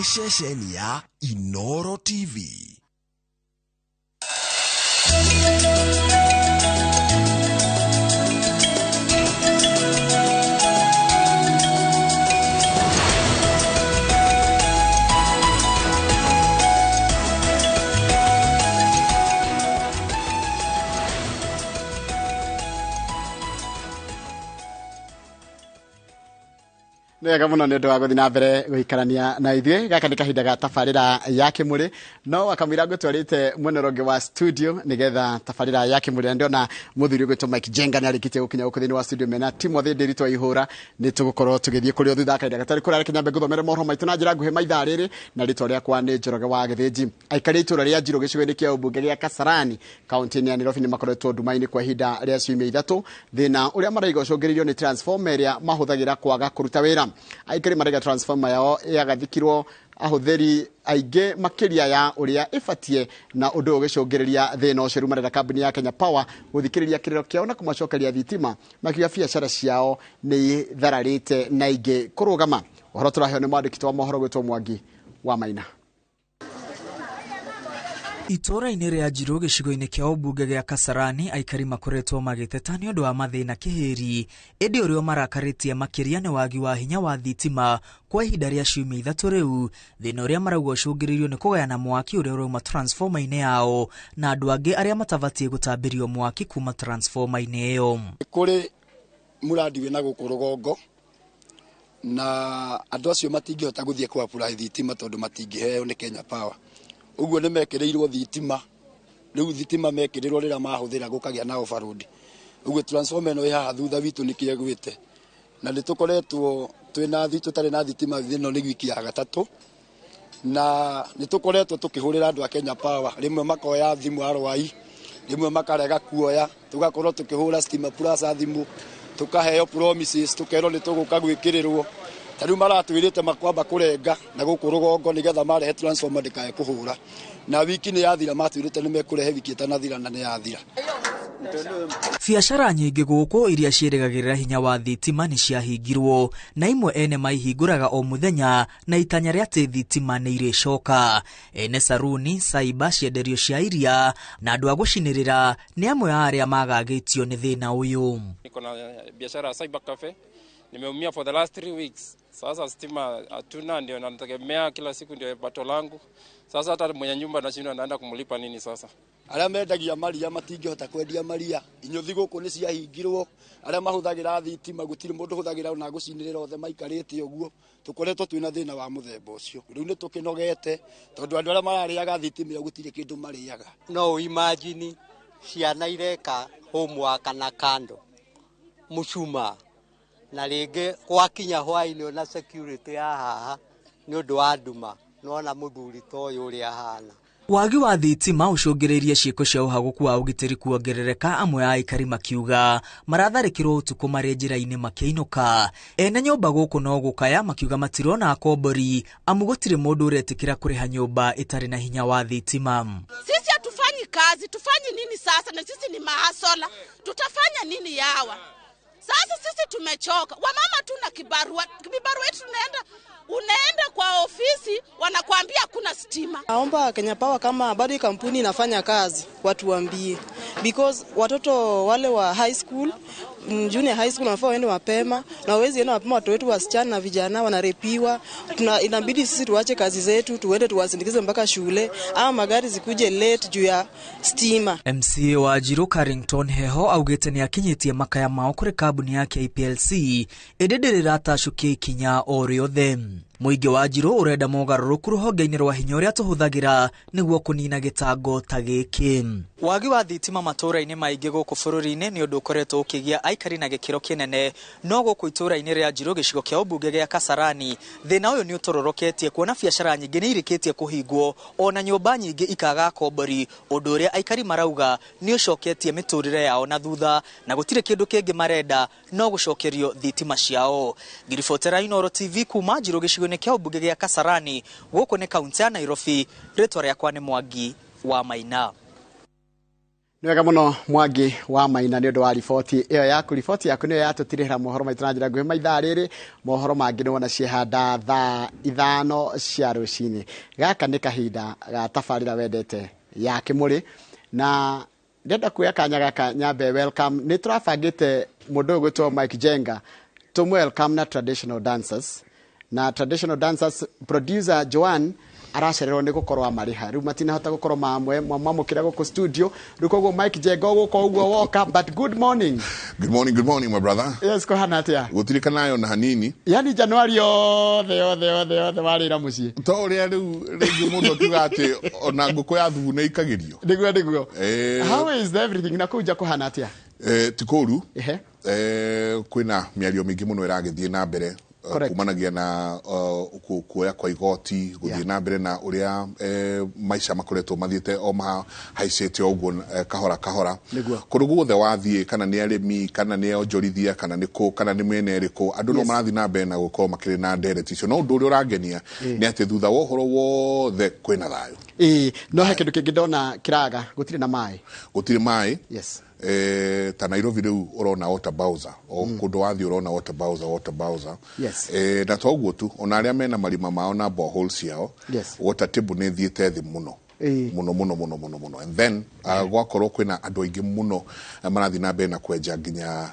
Nĩ ceceni ya Inoro TV. Nĩ wega mũno nĩ ũndũ wa gũthiĩ na mbere gũikarania na ithuĩ. Gaka nĩ kahinda ga tabarĩra ya Kĩmũrĩ, no wakamũira ngũtwarĩte mwena ũrĩa ũngĩ wa studio nĩgetha tabarĩra ya Kĩmũrĩ, na ndĩrona mũthuri ũgwĩtwo Mike Jenga nĩ arĩkĩtie gũkinya gũkũ thĩinĩ wa studio mena Timothy Ndĩritũ wa Ihũra. Nĩ tũgũkorwo tũgĩthiĩ kũrĩ o thutha kahinda gatarĩ kũraya. Reke nyambe ngũthomere mohoro maitũ na njĩra nguhĩ ma ithaa rĩrĩ, na rĩtwa rĩakwa nĩ Njoroge wa Gĩthĩnji. Aikari a itũũra rĩa Njirũ gĩcigo-inĩ kĩa ũmbunge gĩa Kasarani kaunti-inĩ ya Nairobi nĩ makoretwo nduma-inĩ kwa ihinda rĩa ciumia 3. Thĩna ũrĩa maraiga ũcũngĩrĩirio nĩ transformer ĩrĩa mahũthagĩra kwaga kũruta wĩra. Aikari maraiga transformer yao yagathikirwo ahũthĩri aingĩ makĩria ya ũrĩa ĩbatiĩ, na ũndũ ũyũ ũgĩcũngĩrĩria thĩna ũcio. Rĩu marenda kambuni ya Kenya Power gũthikĩrĩria kĩrĩro kĩao na kũmacokeria thitima, makiuga biacara ciao nĩ ithararĩte na ingĩ kũrũgama. Ũhoro tũraheo nĩ mwandĩki wa mohoro gwĩtwo Mwangi wa Maina. Itũũra-inĩ rĩa Njirũ gĩcigo-inĩ kĩa ũmbunge gĩa Kasarani, aikari makoretwo magĩteta nĩ ũndũ wa mathĩna kĩhĩri, ĩndĩ ũrĩa ũmarakarĩtie makĩria nĩ wagi wa hinya wa thitima kwa ihinda rĩa ciumia 3 rĩu. Thĩna ũrĩa marauga ũcũngĩrĩirio nĩ kũgayana mwaki ũrĩa ũrauma transformer-inĩ yao na andũ angĩ arĩa matabatiĩ gũtambĩrio mwaki kuma transformer-inĩ ĩyo. Kũrĩ mũrandi wĩna gũkũ rũgongo, na andũ acio matingĩhota gũthiĩ kũ apply thitima tondũ matingĩheo nĩ Kenya Power. Ũguo nĩ mekĩrĩirwo thitima, rĩu thitima mekĩrĩrwo rĩrĩa mahũthĩra gũkagĩa na overload. Ũguo transformer ĩno ĩ haha thutha witũ nĩkĩo ĩgwĩte, na nĩ tũkoretwo twĩna tũtarĩ na thitima ĩno nĩ wiki ya 3, na nĩ tũkoretwo tũkĩhũrĩra andũ a Kenya Power, rĩmwe makoya thimũ arwai, rĩmwe makarega kuoya, tũgakorwo tũkĩhũra Stima Plus thimũ, tũkaheo promises, tũkerwo nĩ tũgũka gwĩkĩrĩrwo. Ta rĩu maratwĩrĩte makwamba kũrenga na gũkũ rũgongo nĩgetha marehe transformer ndĩkae kũhũra, na wiki nĩ yathira, matwĩrĩte nĩ mekũrehe wiki ĩtanathira na nĩ yathira. Biacara nyingĩ gũkũ iria ciĩrĩgagĩrĩra hinya wa thitima nĩ ciahingirwo, na imwe ene maihingũraga o mũthenya na itanya rĩa atĩ thitima nĩ irĩcoka. Ene saruni, cyber, cienderio cia iria na andũ a gũcinĩrĩra nĩ amwe a arĩa magagĩtio nĩ thĩna ũyũ. Niko na biashara ya cyber cafe, nimeumia for the last 3 weeks. Sasa stima hatuna, ndio nategemea kila siku, ndio pato langu. Sasa hata mwenye nyumba nashindwa naenda kumlipa nini sasa. Arĩa mendagia maria matingĩhota kwendia maria, inyuthi gũkũ nĩ ciahingirwo, arĩa mahũthagĩra thitima gũtirĩ mũndũ ũhũthagĩra ona gũcinĩrĩra, othe maikarĩte ũguo. Tũkoretwo twĩna thĩna wa mũthemba ũcio. Rĩu nĩ tũkĩnogete tondũ andũ arĩa mararĩaga thitima ĩyo gũtirĩ kĩndũ marĩaga. No imagine ciana ireka homework na kando mũcumaa, na rĩngĩ gwakinya hwaĩ-inĩ ona security ya haha nĩ ũndũ wa nduma, nĩwona mũthuri ta ũyũ ũrĩa ahana. Wagi wa thitima ũcũngĩrĩirie ciĩko cia ũhagũku wa ũgitĩri kuongerereka, amwe a aikari makiuga maratharĩkĩrwo ũtukũ marĩ njĩra-inĩ makĩinũka. Ene nyũmba gũkũ no gũkaya makiuga matirona akombori amu gũtirĩ mũndũ ũretĩkĩra kũrĩha nyũmba ĩtarĩ na hinya wa thitima. Sisi hatufanyi kazi, tufanye nini sasa? Na sisi ni mahasola, tutafanya nini yawa? Sasa sisi tumechoka. Wamama tuna kibarua, kibarua yetu unaenda kwa ofisi wanakuambia hakuna stima. Naomba Kenya Power kama bado kampuni inafanya kazi watuambie, because watoto wale wa high school, junior high school wanafaa waende mapema, na hawezi enda mapema, watoto wetu wasichana na vijana wanarepiwa. Inabidi sisi tuache kazi zetu tuende tuwasindikize mpaka shule, ama magari zikuje late juu ya stima. MCA wa Njirũ Carrington Heho augĩte nĩ akinyĩtie makaya mao kũrĩ kambuni ya KPLC ĩndĩ ndĩrĩratacũkia ikinya o rĩothe. Mũingĩ wa Njirũ ũrenda mogarũrũku rũhonge-inĩ rwa hinya ũrĩa tũhũthagĩra nĩguo kũnina gĩtango ta gĩkĩ. Wagi wa thitima matũũra-inĩ maingĩ gũkũ bũrũri-inĩ nĩ ũndũ ũkoretwo ũkĩgia aikari na gĩkĩro kĩnene, no gũkũ itũũra-inĩ rĩa Njirũ gĩcigo kĩa ũmbunge gĩa Kasarani thĩna ũyũ nĩ ũtororoketie kuona biacara nyingĩ nĩ irĩkĩtie kũhingwo ona nyũmba nyingĩ ikaga akombori, ũndũ ũrĩa aikari marauga nĩ ũcoketie mĩtũrĩre yao na thutha na gũtirĩ kĩndũ kĩngĩ marenda no gũcokerio thitima ciao. Ngiribotera Inooro TV kuma Njirũ gĩcigo-inĩ kĩa ũmbunge gĩa Kasarani gũkũ nĩ kaunti ya Nairobi. Rĩtwa rĩakwa nĩ Mwangi wa Maina. Nĩ wega mũno Mwangi wa Maina nĩ ũndũ wa riboti ĩyo yaku. Riboti yaku nĩyo yatũtirĩhĩra mohoro maitũ na njĩra nguhĩ maithaa rĩrĩ. Mohoro mangĩ nĩ wona ciehanda thaa 5 cia rũcinĩ. Gaka nĩ kahinda ga tabarĩra wendete ya Kĩmũrĩ, na ndĩrenda kuoya kanya gaka nyambe welcome. Nĩ tũrabangĩte mũndũ ũyũ gwĩtwo Mike Jenga tũmũ welcome na traditional dancers, na traditional dancers producer Joan aracererwo nĩ gũkorwo amarĩha, rĩu matinahota gũkorwo mamũkĩra gũkũ studio rĩu. Koguo Mike Jenga ũgũka ũguo woka, but good morning. Good morning, good morning, my brother. Yes, kũhana atĩa? Gũtirĩ kanayo na hanini. Yani Januari yothe yothe yothe yothe warĩra mũciĩ. To ũrĩa rĩu rĩngĩ mũndũ akiuga atĩ ona ngũkũ ya thubu nĩ ikagĩrio. Nĩguo nĩguo. How is everything na kũu nja kũhana atĩa? Ti kũru. Kwĩna mĩario mĩingĩ mũno ĩragĩthiĩ na mbere kumanagia na kuoya kwa igoti gũthiĩ na mbere na ũrĩa maica makoretwo mathiĩte o mahaicĩte o ũguo kahora kahora. Nĩguo. Kũndũ guothe wathiĩ, kana nĩ arĩmi, kana nĩ onjorithia, kana nĩ kũ, kana nĩ mĩena ĩrĩkũ, andũ no marathiĩ na mbere na gũkorwo makĩrĩ na ndereti icio. No ũndũ ũrĩa ũrangenia nĩ atĩ thutha wa ũhoro wothe kwĩna thayũ. Ĩĩ, no he kĩndũ kĩngĩ ndona kĩraga, gũtirĩ na maĩ. Gũtirĩ maĩ. Ta Nairobi rĩu ũrona water bowser o kũndũ wathiĩ, ũrona water bowser, water bowser. Na to ũguo tu, ona arĩa mena marima mao na borehole ciao, water table nĩ ĩthiĩte thĩ mũno mũno mũno mũno mũno mũno. And then gwakorwo kwĩna andũ aingĩ mũno marathiĩ na mbere na kwenja nginya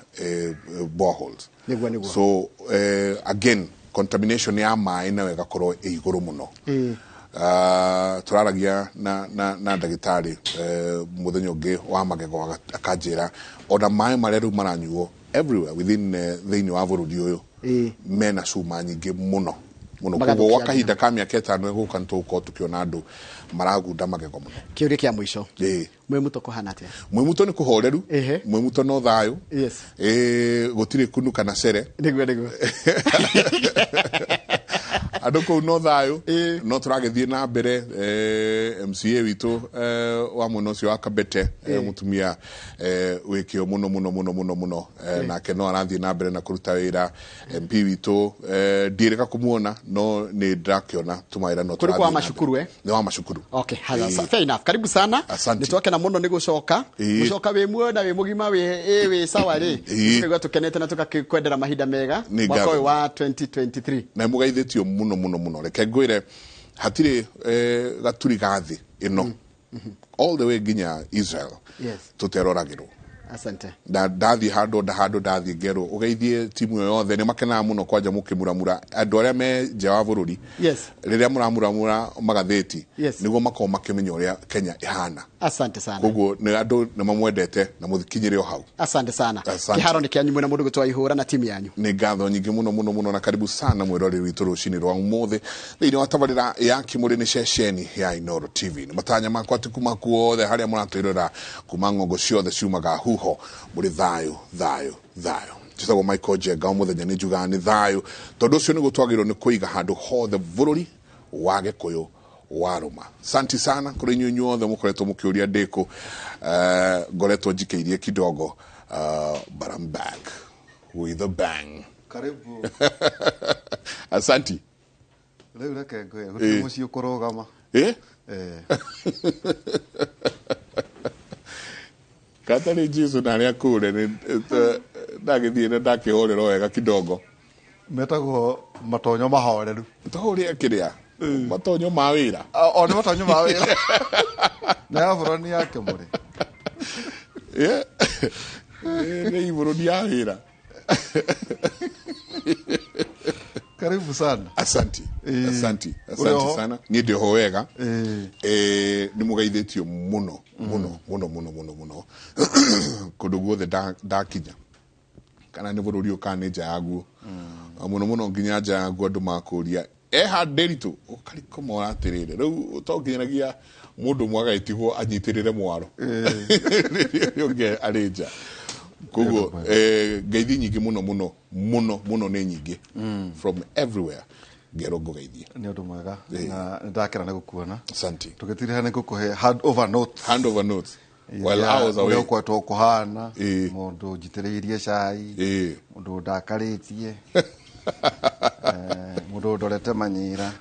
boreholes. Nĩguo nĩguo. So again, contamination ya maĩ nayo ĩgakorwo ĩ igũrũ mũno. Tũraragia na ndagĩtarĩ mũthenya ũngĩ wa magego, akanjĩra ona maĩ marĩa rĩu maranyuo everywhere within thĩinĩ wa bũrũri ũyũ mena cuma nyingĩ mũno mũno. Magathũkia Koguo gwa kahinda ka mĩaka 5 ĩgũka, nĩtũgũkorwo tũkĩona andũ maragunda magego mũno. Kĩũria kĩa mũico. Mwĩ mũtũ kũhana atĩa? Mwĩmuto nĩ kũhoreru. Mwĩmuto no thayũ. Gũtirĩ kunu kana cere. Nĩguo nĩguo. Andũ kũu no thayũ, no tũragĩthiĩ na mbere. MCA witũ wa mwena ũcio wa Kabete, mũtumia wĩ kĩo mũno mũno mũno mũno mũno, nake no arathiĩ na mbere na kũruta wĩra. MP witũ ndiĩrĩga kũmuona, no nĩ ndĩrakĩona tũmawĩra no Kũrĩ kwa tũrathiĩ na mbere. macukuru, eh? Nĩ wa macukuru. Okay, haya, fair enough. Karibu sana. Asante. Nĩ twakena mũno nĩ gũcoka. Gũcoka wĩ muoyo na wĩ mũgima, wĩ sawa rĩ. Tũkaigua tũkenete na tũgakwendera mahinda mega Nĩ mwaka ngatho. ũyũ wa 2023. Na mũgeithĩtio mũno mũno mũno. Reke ngwĩre hatirĩ gaturi ga thĩ ĩno all the way nginya Israel tũteroragĩrwo. Asante. Na ndathiĩ handũ nda handũ ndathiĩ ngerwo ũgeithie timu ĩyo yothe, nĩ makenaga mũno kwanja mũkĩmuramura andũ arĩa me nja wa bũrũri rĩrĩa mũramuramura magathĩti, nĩguo makorwo makĩmenya ũrĩa Kenya ĩhana. Asante sana. Koguo nĩ andũ nĩ mamwendete na mũkinyĩre o hau. Asante sana. Asante. Kĩharo nĩ kĩanyu mwĩna mũndũ gwĩtwo Ihũra na timu yanyu. Nĩ ngatho nyingĩ mũno mũno mũno, na karibu sana mwĩroreri witũ rũcinĩ rwa ũmũthĩ thĩinĩ wa tabarĩra ya Kĩmũrĩ nĩ ceceni ya Inooro TV. Nĩ matanya makwa atĩ kuma kuothe harĩa mũratwĩrora, kuma ng'ongo ciothe ciumaga huho, mũrĩ thayũ thayũ thayũ. Njĩtagwo Michael Njenga. O mũthenya nĩ njugaga nĩ thayũ, tondũ ũcio nĩguo twagĩrĩirwo nĩ kũiga handũ hothe bũrũri wa Gĩkũyũ warũma. Santi sana kũrĩ inyuĩ inyuothe mũkoretwo mũkĩũria ndĩkũ. Ngoretwo njikĩirie kidogo, but I'm back with a bang. Karibu. Asanti. Rĩu reke ngwĩre, gũtirĩ mũciĩ ũkũrũgama. Eh. Katarĩ Jesu na arĩa kũre nĩ ndagĩthiĩ na ndakĩhorera wega kidogo. Metagwo matonyo mahoreru. To ũrĩa kĩrĩa matonyo ma wĩra. O nĩ matonyo ma wĩra na ya bũrũri ya Kĩmũrĩ. Nĩ ibũrũri ya wĩra. Karibu sana. Asanti. Asanti. Ũrĩ Asanti oho? sana. Niĩ ndĩ oho wega. Nĩ mũgeithĩtio mũno mũno mũno mũno mũno mũno kũndũ guothe ndakinya, kana nĩ bũrũri ũyũ kana nĩ nja yaguo. Mũno mũno nginya nja yaguo andũ makũria eha ndĩritũ ũkarĩkomora atĩrĩrĩ, rĩu to nginyanagia mũndũ ũmwe agagĩtigwo anyitĩrĩre mwaro rĩrĩa ũngĩ arĩ nja. Koguo ngeithi nyingĩ mũno mũno mũno mũno, nĩ nyingĩ from everywhere ngerwo ngũgeithie. Nĩ ũndũ mwega na nĩ ndakena nĩ gũkuona. Asante. Tũgĩtiriha nĩ ngũkũhe hand over notes. Hand over notes while I was away. Ũrĩa ũkoretwo kũhana mũndũ njitĩrĩirie cai, mũndũ ndakarĩtie, mũndũ ndorete manyira.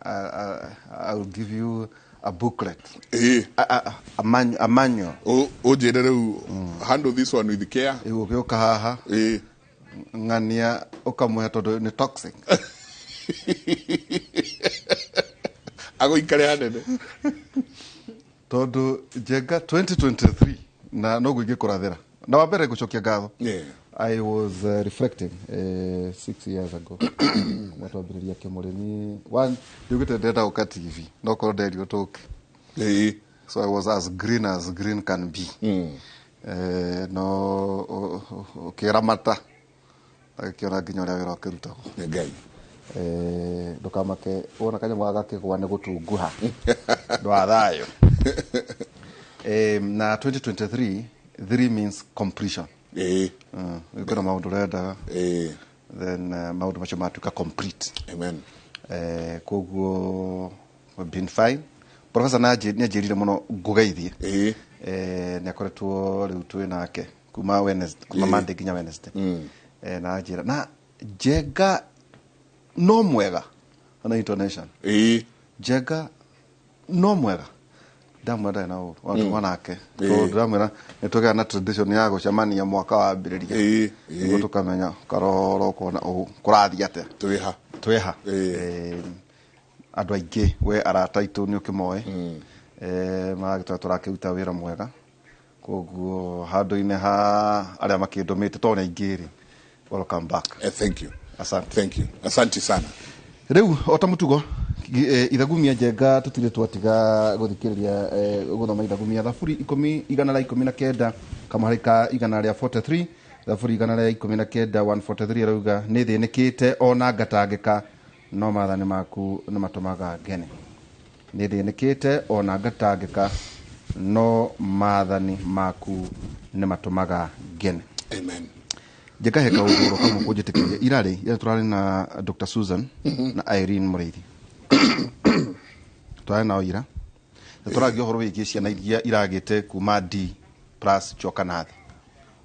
I will give you A booklet. A manual. Ũnjĩre rĩu, handle this one with care. Ũgĩũka haha ng'ania ũkamũhe tondũ nĩ toxic. Agũikare hanene. Tondũ Njenga 2023 na noguo ingĩkũrathĩra na wa mbere gũcokia ngatho. I was reflecting 6 years ago kuma twambĩrĩria Kĩmũrĩ one ndiugĩte ndĩrenda gũka TV no korwo nderirwo tũke. So I was as green as green can be. No ũkĩramata agĩkĩona nginya ũrĩa wĩra ũkĩrutagwo. Ngai. Ndũkamake wona kanyamũ gaka gakĩgwa nĩ gũtunguha ndwa thayũ. Na 2023 3 means completion. Kwĩna maũndũ ũrendaga, then maũndũ macio matuĩka complete. Amen. Koguo we've been fine. Professor nĩ anjĩrire mũno ngũgeithie. Nĩ akoretwo rĩu twĩ nake kuma Wednesday, kuma Monday nginya Wednesday. Na anjĩra na Njenga no mwega ona intonation. Njenga no mwega ndamwĩra ndarĩ na ũru ona tuma nake tondũ ndamwĩra nĩ tũgĩa na tradition ya gũcemania mwaka wambĩrĩria nĩguo tũkamenya karoro ũkona kũrathiĩ atĩa twĩha. Andũ aingĩ we arata aitũ nĩ ũkĩmoĩ maragĩtwara tũrakĩruta wĩra mwega koguo handũ-inĩ ha arĩa makĩndũmĩte tondũ nĩ aingĩ rĩ, welcome back. Thank you. Asante. Thank you. Asante sana. Rĩu o ta mũtugo ithagumia Njenga tũtirĩ twatiga gũthikĩrĩria gũthoma ithagumia thaburi 19 kamũhari ka 143 thaburi 119 143 arauga nĩ thĩnĩkĩte ona ngatangĩka no maathani maku nĩ matũmaga ngene. Nĩ thĩnĩkĩte ona ngatangĩka no maathani maku nĩ matũmaga ngene. Amen. Njenga he kaũndũ kamwe kũnjĩtĩkĩria irarĩ ira tũrarĩ na Dr. Susan na Irene Mũrĩithi twarĩ nao ira na tũragia ũhoro wĩgiĩ ciana iria iragĩte kuma D plus coka na thĩ.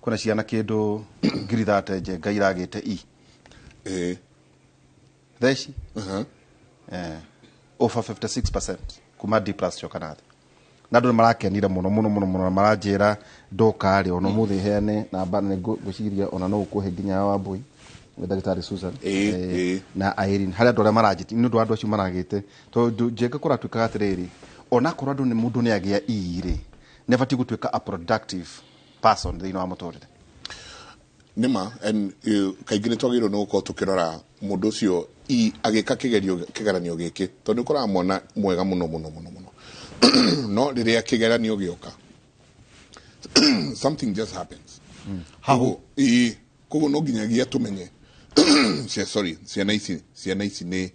Kwĩna ciana kĩndũ 30,000 Njenga iragĩte E. Theci over 56% kuma D plus coka na thĩ. Na andũ nĩ marakenire mũno mũno mũno mũno na maranjĩra ndoka rĩ ona ũmũthĩ heane namba nĩ ngwĩciria ona no ũkũhe nginya ya Wambui ndagĩtarĩ Susan na Irene harĩa andũ arĩa maranjĩti nĩ ũndũ wa andũ acio maragĩte tondũ Njenga kũratuĩkaga atĩrĩrĩ onakorwo andũ nĩ mũndũ nĩ agĩa E rĩ nĩ abatiĩ gũtuĩka a productive person thĩinĩ wa mũtũrĩre. Nĩma and kaingĩ nĩ twagĩrĩirwo nĩ gũkorwo tũkĩrora mũndũ ũcio E agĩka kĩgeranio gĩkĩ tondũ nĩ ũkoraga mwana mwega mũno mũno mũno mũno no rĩrĩa kĩgeranio gĩoka something just happens. Koguo no nginyagia tũmenye sorry ciana ici nĩ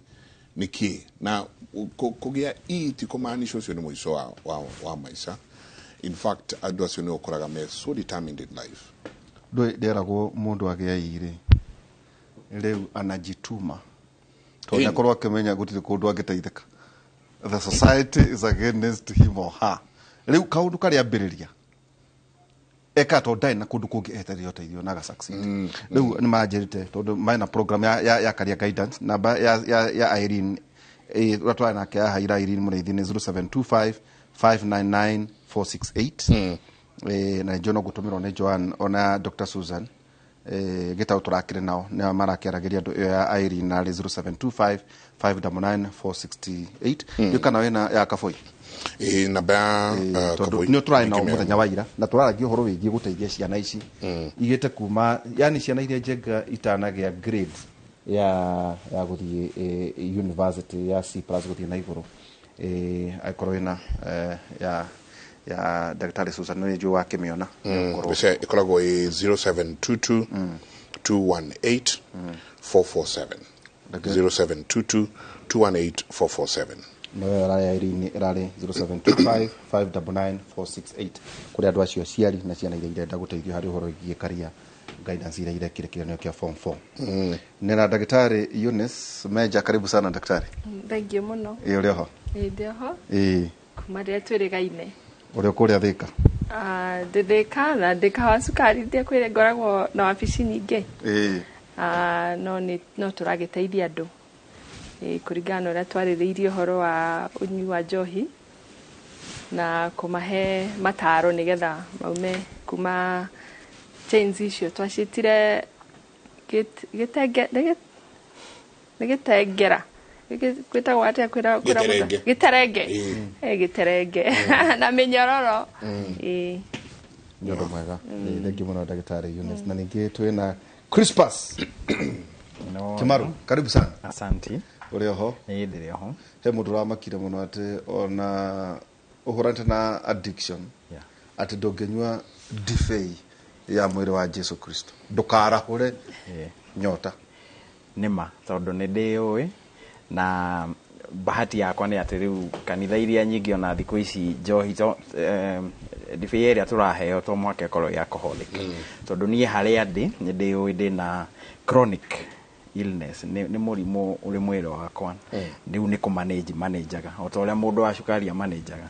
kĩ na kũgĩa E ti kũmaanisha ũcio nĩ mũico wa maica. In fact andũ acio nĩ ũkoraga me so determined in life. Ndũĩ nderagwo mũndũ agĩa E rĩ rĩu anajituma tondũ nĩakorwo akĩmenya gũtirĩ kũndũ angĩteithĩka. The society is against him or her. Rĩu kaũndũ karĩa ambĩrĩria eka tondũ ndarĩ na kũndũ kũngĩ etereire ũteithio na aga succeed. Rĩu nĩ manjĩrĩte tondũ mena program ya career guidance namba ya Irene ũrĩa twarĩ nake haha ira Irene Mũrĩithi nĩ 0725 599 468 na njo no gũtũmĩrwo nĩ Joan ona Dr. Susan gĩtaũ tũrakĩrĩ nao nĩo marakĩaragĩria andũ ĩyo ya Irene narĩ 0725 599 468. Ndiũ kana wĩna ya Kaboi namba ya Kaboi nĩ tũrarĩ nao mũthenya wa ira na tũraragia ũhoro wĩgiĩ gũteithia ciana ici igĩte kuma yani ciana iria Njenga itanagĩa grade ya gũthiĩ university ya C plus gũthiĩ na igũrũ angĩkorwo wĩna ya Dr. Susan nĩ njũĩ wakĩmĩona. Mbeca ĩkoragwo ĩ 0722 218 447 0722 218 447 no ĩrarĩ Irene ĩrarĩ 0725 599 468 kũrĩ andũ acio aciari na ciana iria irenda gũteithio harĩ ũhoro wĩgiĩ career guidance iria irekire kĩgeranio kĩa form 4. Nĩ na Daktari Eunice Meja, karibu sana daktari. Thank you mũno. Ĩ ũrĩ oho? Ĩ ndĩ oho. Ĩ kuma rĩrĩa twĩrĩgaine. Ũrĩ kũrĩa Thĩka? Ndĩ Thĩka na ndĩ kahawa cukari ndiakwĩre ngoragwo na wabici nyingĩ. No no tũragĩteithia andũ kũringana na ũrĩa twarĩrĩirie ũhoro wa ũnyui wa njohi. Na kũmahe mataro nĩgetha maume kuma chains icio twacitire gĩtenge nĩ gĩtengera gwĩtagwo atĩa kwĩra Gĩterenge. Gĩterenge. Gĩterenge na mĩnyororo. Ĩĩ. Nĩ ũndũ mwega. Thank you mũno, ndagĩtarĩ Eunice. Na ningĩ twĩna Crispus Kimaru, karibu sana. Asante. Ũrĩ oho? Ĩĩ, ndĩrĩ oho. He mũndũ ũramakire mũno atĩ ona ũhũranĩte na addiction, atĩ ndũngĩnyua ndibei ya mwĩrĩ wa Jesu Kristo ndũkarahũre nyota. Nĩma, tondũ nĩ ndĩũĩ, na bahati yakwa nĩ atĩ rĩu kanitha iria nyingĩ ona thikũ ici njohi ndibei ĩrĩa tũraheo to mũhaka ĩkorwo ĩ alcoholic, tondũ niĩ harĩa ndĩ nĩ ndĩũĩ ndĩna chronic illness, nĩ mũrimũ ũrĩ mwĩrĩ wakwa. Rĩu nĩ kũmanage manajaga o ta ũrĩa mũndũ wa cukari amanajaga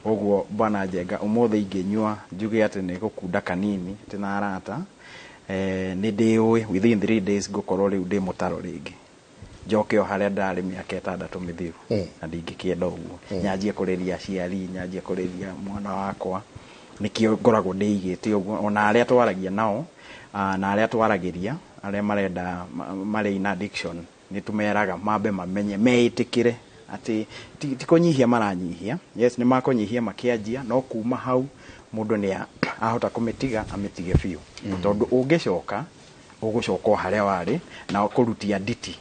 ũguo. Bwana Njenga, ũmũthĩ ingĩnyua njuge atĩ nĩ gũkunda kanini atĩ na arata, nĩ ndĩũĩ within 3 days ngũkorwo rĩu ndĩ mũtaro rĩngĩ, njoke o harĩa ndarĩ mĩaka 6 mĩthiru, na ndingĩkĩenda ũguo. Nyanjie kũrĩria aciari, nyanjie kũrĩria mwana wakwa. Nĩkĩo ngoragwo ndĩigĩte ũguo. Ona arĩa twaragia nao, na arĩa twaragĩria arĩa marenda marĩ in addiction, nĩ tũmeraga mambe mamenye meĩtĩkĩre atĩ ti kũnyihia maranyihia. Yes, nĩ makũnyihia makĩanjia, no kuma hau mũndũ nĩ ahota kũmĩtiga, amĩtige biũ, tondũ ũngĩcoka ũgũcoka o harĩa warĩ na kũrutia nditi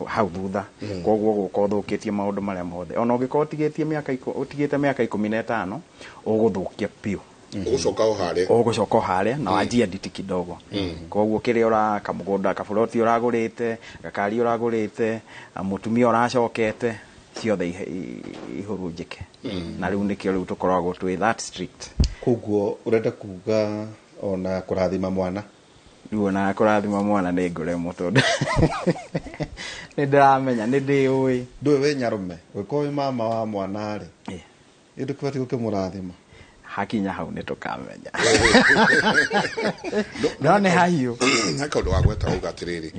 hau thutha. Koguo gũka ũthũkĩtie maũndũ marĩa mothe. Ona ũngĩkorwo ũtigĩtie mĩaka ũtigĩte mĩaka 15, ũgũthũkia biũ. Ũgũcoka o harĩa. Ũgũcoka o harĩa na wanjia nditi kidogo. Koguo kĩrĩa ũra kamũgũnda, kaburoti ũragũrĩte, gakari ũragũrĩte, mũtumia ũracokete, ciothe ihurunjĩke. Na rĩu nĩkĩo rĩu tũkoragwo twĩ that strict. Koguo ũrenda kuga ona kũrathima mwana? Rĩu ona kũrathima mwana nĩ ngũremwo, tondũ nĩ ndĩramenya nĩ ndĩũĩ. Ndũĩ wĩ nyarũme, ũngĩkorwo wĩ mama wa mwana rĩ, ĩ ndũkĩbatiĩ gũkĩmũrathima? Hakinya hau nĩ tũkamenya, no nĩ hahiũ. He kaũndũ wa gweta uga atĩrĩrĩ,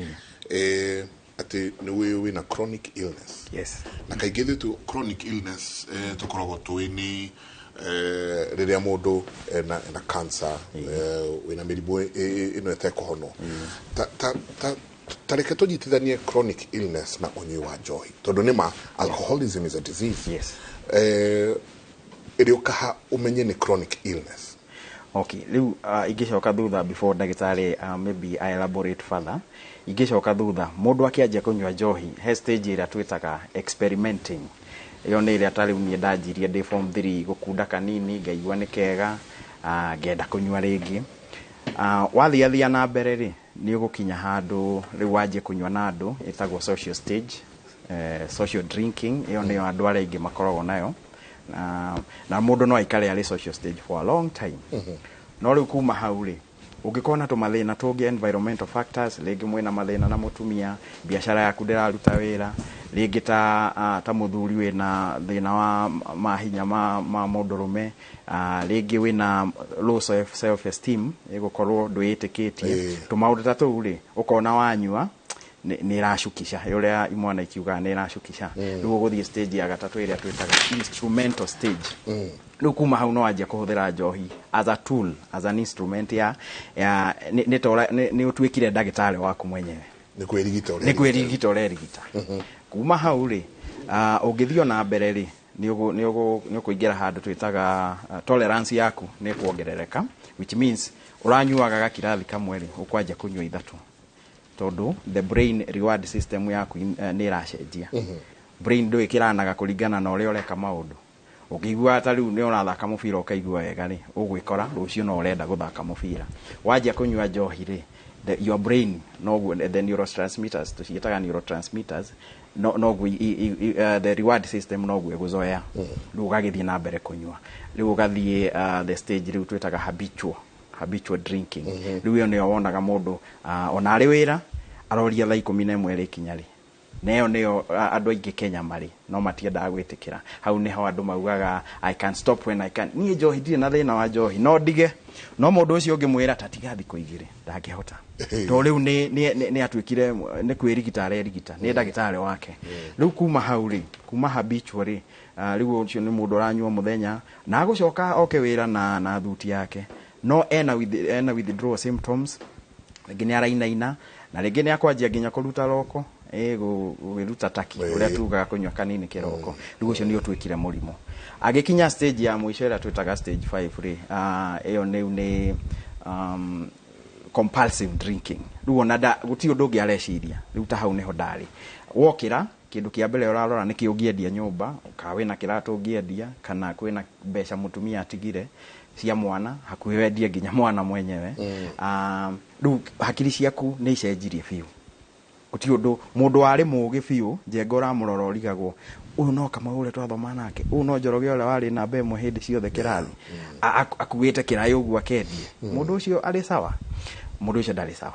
atĩ nĩ wĩ wĩna chronic illness. Yes. Na kaingĩ ithuĩ tu chronic illness, tũkoragwo tũĩ nĩ rĩrĩa mũndũ ena cancer, wĩna mĩrimũ ĩno ĩtekũhonwo. Ta reke tũnyitithanie chronic illness na ũnyui wa njohi, tondũ nĩ ma alcoholism is a disease. Ĩrĩ ũkaha ũmenye nĩ chronic illness? Okay, rĩu ingĩcoka thutha before ndagĩtarĩ, maybe I elaborate further. Ingĩcoka thutha, mũndũ akĩanjia kũnyua njohi, he stage ĩrĩa twĩtaga experimenting. Ĩyo nĩ ĩrĩa ta rĩu niĩ ndanjirie ndĩ form 3 gũkunda kanini, ngaigua nĩ kega, ngenda kũnyua rĩngĩ. Wathiathia na mbere rĩ, nĩ ũgũkinya handũ rĩu wanjie kũnyua na andũ, ĩtagwo social stage, social drinking. Ĩyo nĩyo andũ arĩa aingĩ makoragwo nayo, na mũndũ no aikare arĩ social stage for a long time. No rĩu kuma hau rĩ, ũngĩkorwo na tũmathĩna tũngĩ, environmental factors, rĩngĩ mwĩna mathĩna na mũtumia, biacara yaku ndĩraruta wĩra rĩngĩ, ta mũthuri wĩna thĩna wa mahinya ma mũndũrũme, rĩngĩ wĩna low self esteem, ĩgũkorwo ndwĩĩtĩkĩtie, tũmaũndũ ta tũu rĩ, ũkona wanyua nĩ ĩracukisha, ũrĩa imwana ikiugaga nĩ ĩracukisha. Rĩu ũgũthiĩ stage ya gatatũ ĩrĩa twĩtaga instrumental stage. Rĩu kuma hau no wanjia kũhũthĩra njohi as a tool, as an instrument ya nĩ ta nĩ ũtuĩkire ndagĩtarĩ waku mwenyewe. Nĩ kwĩrigita ũrerigita. Nĩ kwĩrigita ũrerigita. Kuma hau rĩ, ũngĩthiĩ ona mbere rĩ, nĩ ũkũingĩra handũ twĩtaga tolerance yaku nĩ kuongerereka, which means ũranyuaga gakirathi kamwe rĩ, ũkwanjia kũnyua ithatũ, tondũ the brain reward system yaku nĩ ĩracenjia. Brain ndũĩ kĩranaga kũringana na ũrĩa ũreka maũndũ. Ũngĩigua ta rĩu nĩ ũrathaka mũbira ũkaigua wega rĩ, ũgwĩkora rũciũ no ũrenda gũthaka mũbira. Wanjia kũnyua njohi rĩ, your brain noguo, the neurotransmitters, tũciĩtaga neurotransmitters, noguo the reward system noguo ĩgũzoea. Rĩu ũgagĩthiĩ na mbere kũnyua. Rĩu ũgathiĩ the stage rĩu twĩtaga habitual drinking. Rĩu ĩyo nĩyo wonaga mũndũ ona arĩ wĩra aroria thaa 11 ĩrĩkinya rĩ. Nayo nĩyo andũ aingĩ Kenya marĩ no matiendaga gwĩtĩkĩra. Hau nĩho andũ maugaga I can stop when I can. Niĩ njohi ndirĩ na thĩna wa njohi, no ndige. No mũndũ ũcio ũngĩmwĩra ta tiga thikũ igĩrĩ ndangĩhota. To rĩu nĩ atuĩkire nĩ kwĩrigita arerigita, nĩ ndagĩtarĩ wake. Rĩu kuma hau rĩ, kuma habitual rĩ, rĩu ũcio nĩ mũndũ ũranyua mũthenya na agũcoka oke wĩra na thuti yake. No ena withdrawal symptoms, rĩngĩ nĩ arainaina na rĩngĩ nĩ akwanjia nginya kũruta roko, gũgĩruta taki ũrĩa tugaga kũnyua kanini kĩroko. Rĩu ũcio nĩ ũtuĩkire mũrimũ. Agĩkinya stage ya mũico ĩrĩa twĩtaga stage 5 rĩ, ĩyo nĩu nĩ compulsive drinking. Rĩu ona gũtirĩ ũndũ ũngĩ areciria. Rĩu ta hau nĩho ndarĩ. Wokĩra kĩndũ kĩa mbere ũrarora nĩkĩ ũngĩendia nyũmba, kana wĩna kĩratũ ũngĩendia, kana kwĩna mbeca mũtumia atigire cia mwana, hakuhĩ wendie nginya mwana mwenyewe. Rĩu hakiri ciaku nĩ icenjirie biũ. Gũtirĩ ũndũ mũndũ warĩ mũũgĩ biũ, Njenga ũramũrora ũrigagwo ũyũ no Kamau ũrĩa twathoma nake, ũyũ no Njoroge ũrĩa warĩ namba ĩmwe hĩndĩ ciothe kĩrathi, akuĩte kĩraĩ ũguo akendie. Mũndũ ũcio arĩ sawa, mũndũ ũcio ndarĩ sawa.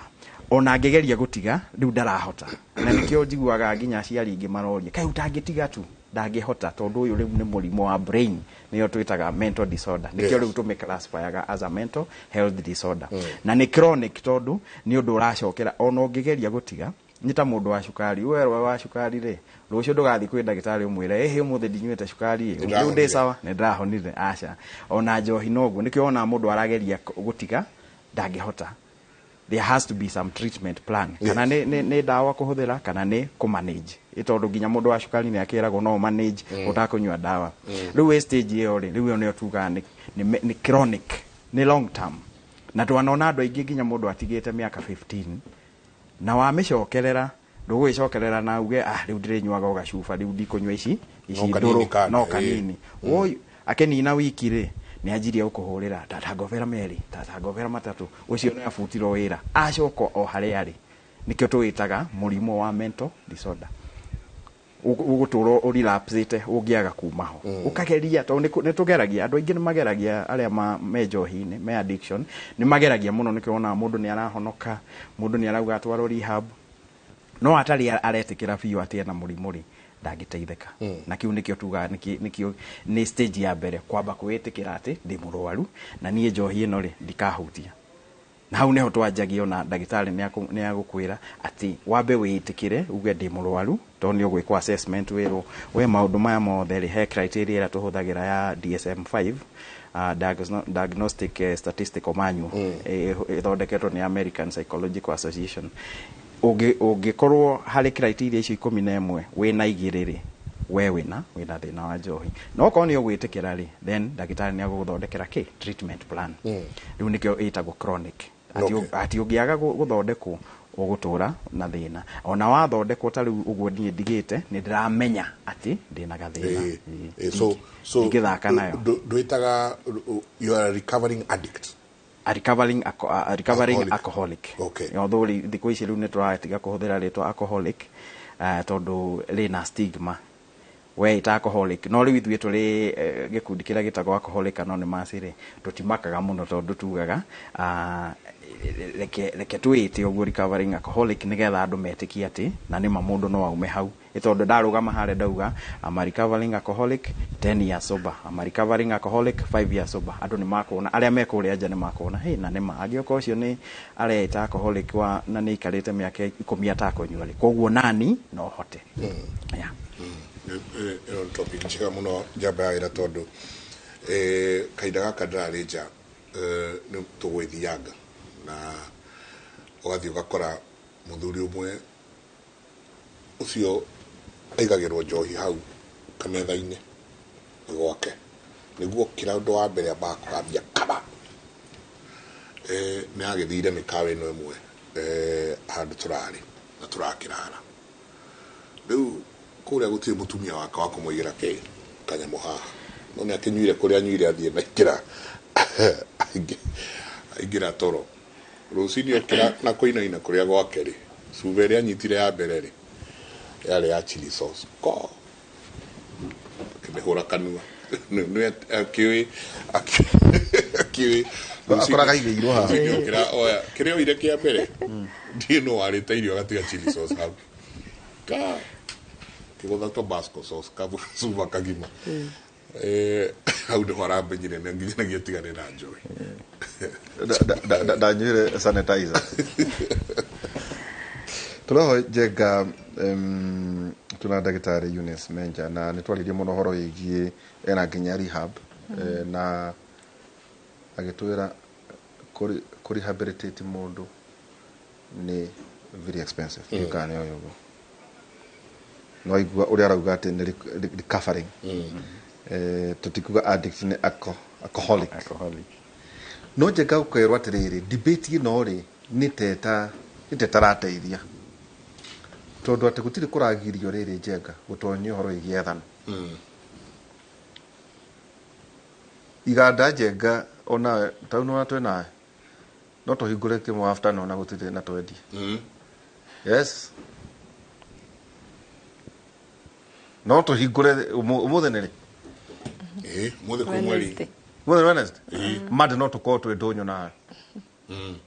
Ona angĩgeria gũtiga rĩu ndarahota. Na nĩkĩo njiguaga nginya aciari aingĩ maroria, kaĩ ũtangĩtiga tu? Ndangĩhota, tondũ ũyũ rĩu nĩ mũrimũ wa brain, nĩyo twĩtaga mental disorder. Nĩkĩo rĩu tũmĩclassifyaga as a mental health disorder. Na nĩ chronic tondũ nĩ ũndũ ũracokera ona ũngĩgeria gũtiga. Nĩ ta mũndũ wa cukari, werwo wa cukari rĩ, rũciũ ndũgathiĩ kwĩ ndagĩtarĩ ũmwĩre, ĩhĩ ũmũthĩ ndinyuĩte cukari ĩ, rĩu ndĩ sawa, nĩ ndĩrahonire. Aca. Ona njohi noguo, nĩkĩo wonaga mũndũ arageria gũtiga ndangĩhota. There has to be some treatment plan. Kana nĩ ndawa kũhũthĩra, kana nĩ kũmanage. Tondũ nginya mũndũ wa cukari nĩ akĩragwo no manage ũtakũnyua ndawa. Rĩu wĩ stage ĩyo rĩ, rĩu ĩyo nĩyo tugaga nĩ chronic, nĩ long term. Na twanona andũ aingĩ nginya mũndũ atigĩte mĩaka 15 na wamĩcokerera, ndũgũgĩcokerera na uge, rĩu ndĩrĩnyuaga o gacuba, rĩu ndikũnyua ici ndũrũ, no kanini. Woi, akĩnina wiki rĩ, nĩ anjirie gũkũhũrĩra tata ngobera merĩ, tata ngobera matatũ, ũcio nĩ abutirwo wĩra, acoka o harĩa arĩ. Nĩkĩo tũwĩtaga mũrimũ wa mental disorder. Ũgũtũra ũrelapsĩte ũngĩaga kuma ho. Ũkageria, tondũ nĩ tũgeragia, andũ aingĩ nĩ mageragia arĩa me njohi-inĩ, me addiction, nĩ mageragia mũno, nĩkĩo wonaga mũndũ nĩ arahonoka, mũndũ nĩ arauga atwarwo rehab. No atarĩ aretĩkĩra biũ atĩ ena mũrimũ rĩ, ndangĩteithĩka. Na kĩu nĩkĩo tugaga, nĩkĩo nĩ stage ya mbere kwamba kwĩĩtĩkĩra atĩ ndĩ mũrwaru na niĩ njohi ĩno rĩ ndikahutia. Na hau nĩho twanjagia ona ndagĩtarĩ nĩ agũkwĩra atĩ wambe wĩĩtĩkĩre uge ndĩ mũrwaru, tondũ nĩ ũgwĩkwo assessment wĩrwo we maũndũ maya mothe rĩ, he criteria ĩrĩa tũhũthagĩra ya DSM-5, Diagnostic Statistical Manual, ĩthondeketwo nĩ American Psychological Association. Ũngĩkorwo harĩ criteria icio 11 wĩna igĩrĩ rĩ, we wĩna thĩna wa njohi. No okorwo nĩ ũgwĩtĩkĩra rĩ, then ndagĩtarĩ nĩ agũgũthondekera kĩ treatment plan. Rĩu nĩkĩo ĩtagwo chronic. Ati ũngĩaga gũthondekwo ũgũtũra na thĩna. Ona wathondekwo ta rĩu ũguo niĩ ndigĩte, nĩ ndĩramenya atĩ ndĩna gathĩna. So ndingĩthaka nayo. Ndwĩtaga you are a recovering addict. A recovering alcoholic. Although thikũ ici rĩu nĩ tũratiga kũhũthĩra rĩtwa alcoholic, tondũ rĩna stigma. We ĩta alcoholic. No rĩu ithuĩ tũrĩ gĩkundi kĩrĩa gĩtagwo Alcoholic Anonymous rĩ, tũtimakaga mũno tondũ tugaga, reke twĩte ũguo recovering alcoholic nĩgetha andũ metĩkie atĩ na nĩma mũndũ no aume hau. Tondũ ndarũgama harĩa ndauga I'm a recovering alcoholic 10 years sober, I'm a recovering alcoholic 5 years sober. Andũ nĩ makuona, arĩa me kũrĩa nja nĩ makuona, hey, na nĩma angĩoka ũcio nĩ areita alcoholic wa na nĩ aikarĩte mĩaka 10 atakũnyua rĩ, koguo nani no hote. Yeah. Ĩno nĩ topic njega mũno njamba ya wĩra tondũ kahinda gaka ndĩrarĩ nja, nĩ tũgwĩthianga na ũgathiĩ ũgakora mũthuri ũmwe ũcio aigagĩrwo njohi hau kametha-inĩ gwake nĩguo kĩra ũndũ wa mbere ambaga kũgambia kaba. Nĩ agĩthire mĩkawa ĩno ĩmwe handũ tũrarĩ na tũrakĩrara. Rĩu kũrĩa gũtirĩ mũtumia wake wa kũmũigĩra kĩ kanyamũ haha, no nĩ akĩnyuire kũrĩa anyuire athiĩ na aingĩra toro. Rũcinĩ okĩra na kũinaina kũrĩa gwake rĩ, cuba ĩrĩa anyitire ya mbere rĩ yarĩ ya chili sauce, ko akĩmĩhũra kanua. Nĩ akĩũĩ akoraga igĩirwo haha. Rũcinĩ okĩra oya kĩrĩa oire kĩa mbere, ndiĩ no warĩte irio agatiga chili sauce hau. Ka kĩgũtha Tabasco sauce kacuba kagima. Hau nĩho aramenyire nĩ nginya ũtigane na njohi. Ndanyuire sanitizer. Tũroho Njenga, tuna ndagĩtarĩ Eunice Menja, na nĩ twaririe mũno ũhoro wĩgiĩ ena nginya rehab, na agĩtwĩra kũ rehabilitate mũndũ nĩ very expensive. Ndiũĩ kana nĩ oĩ ũguo, no igua ũrĩa arauga atĩ nĩ recovering. Tũtikuga addict, nĩ alcoholic. Alcoholic. No Njenga, ũkerwo atĩrĩrĩ, debate ĩno rĩ, nĩ teta rateithia, tondũ atĩ gũtirĩ kũragirio rĩrĩ, Njenga, gũtonyia ũhoro wĩgiĩ ethanol iganda. Njenga, ona tau nĩwona twĩ nawe, no tũhingũre kĩmwe afternoon na gũtirĩ na twendie. Yes, no tũhingũre ũmũthĩ nĩ rĩ? Ĩ, mũthĩ kwĩ mweri. Wednesday. Mũthĩ nĩ Wednesday. Monday no tũkorwo twĩ ndũnyũ nawe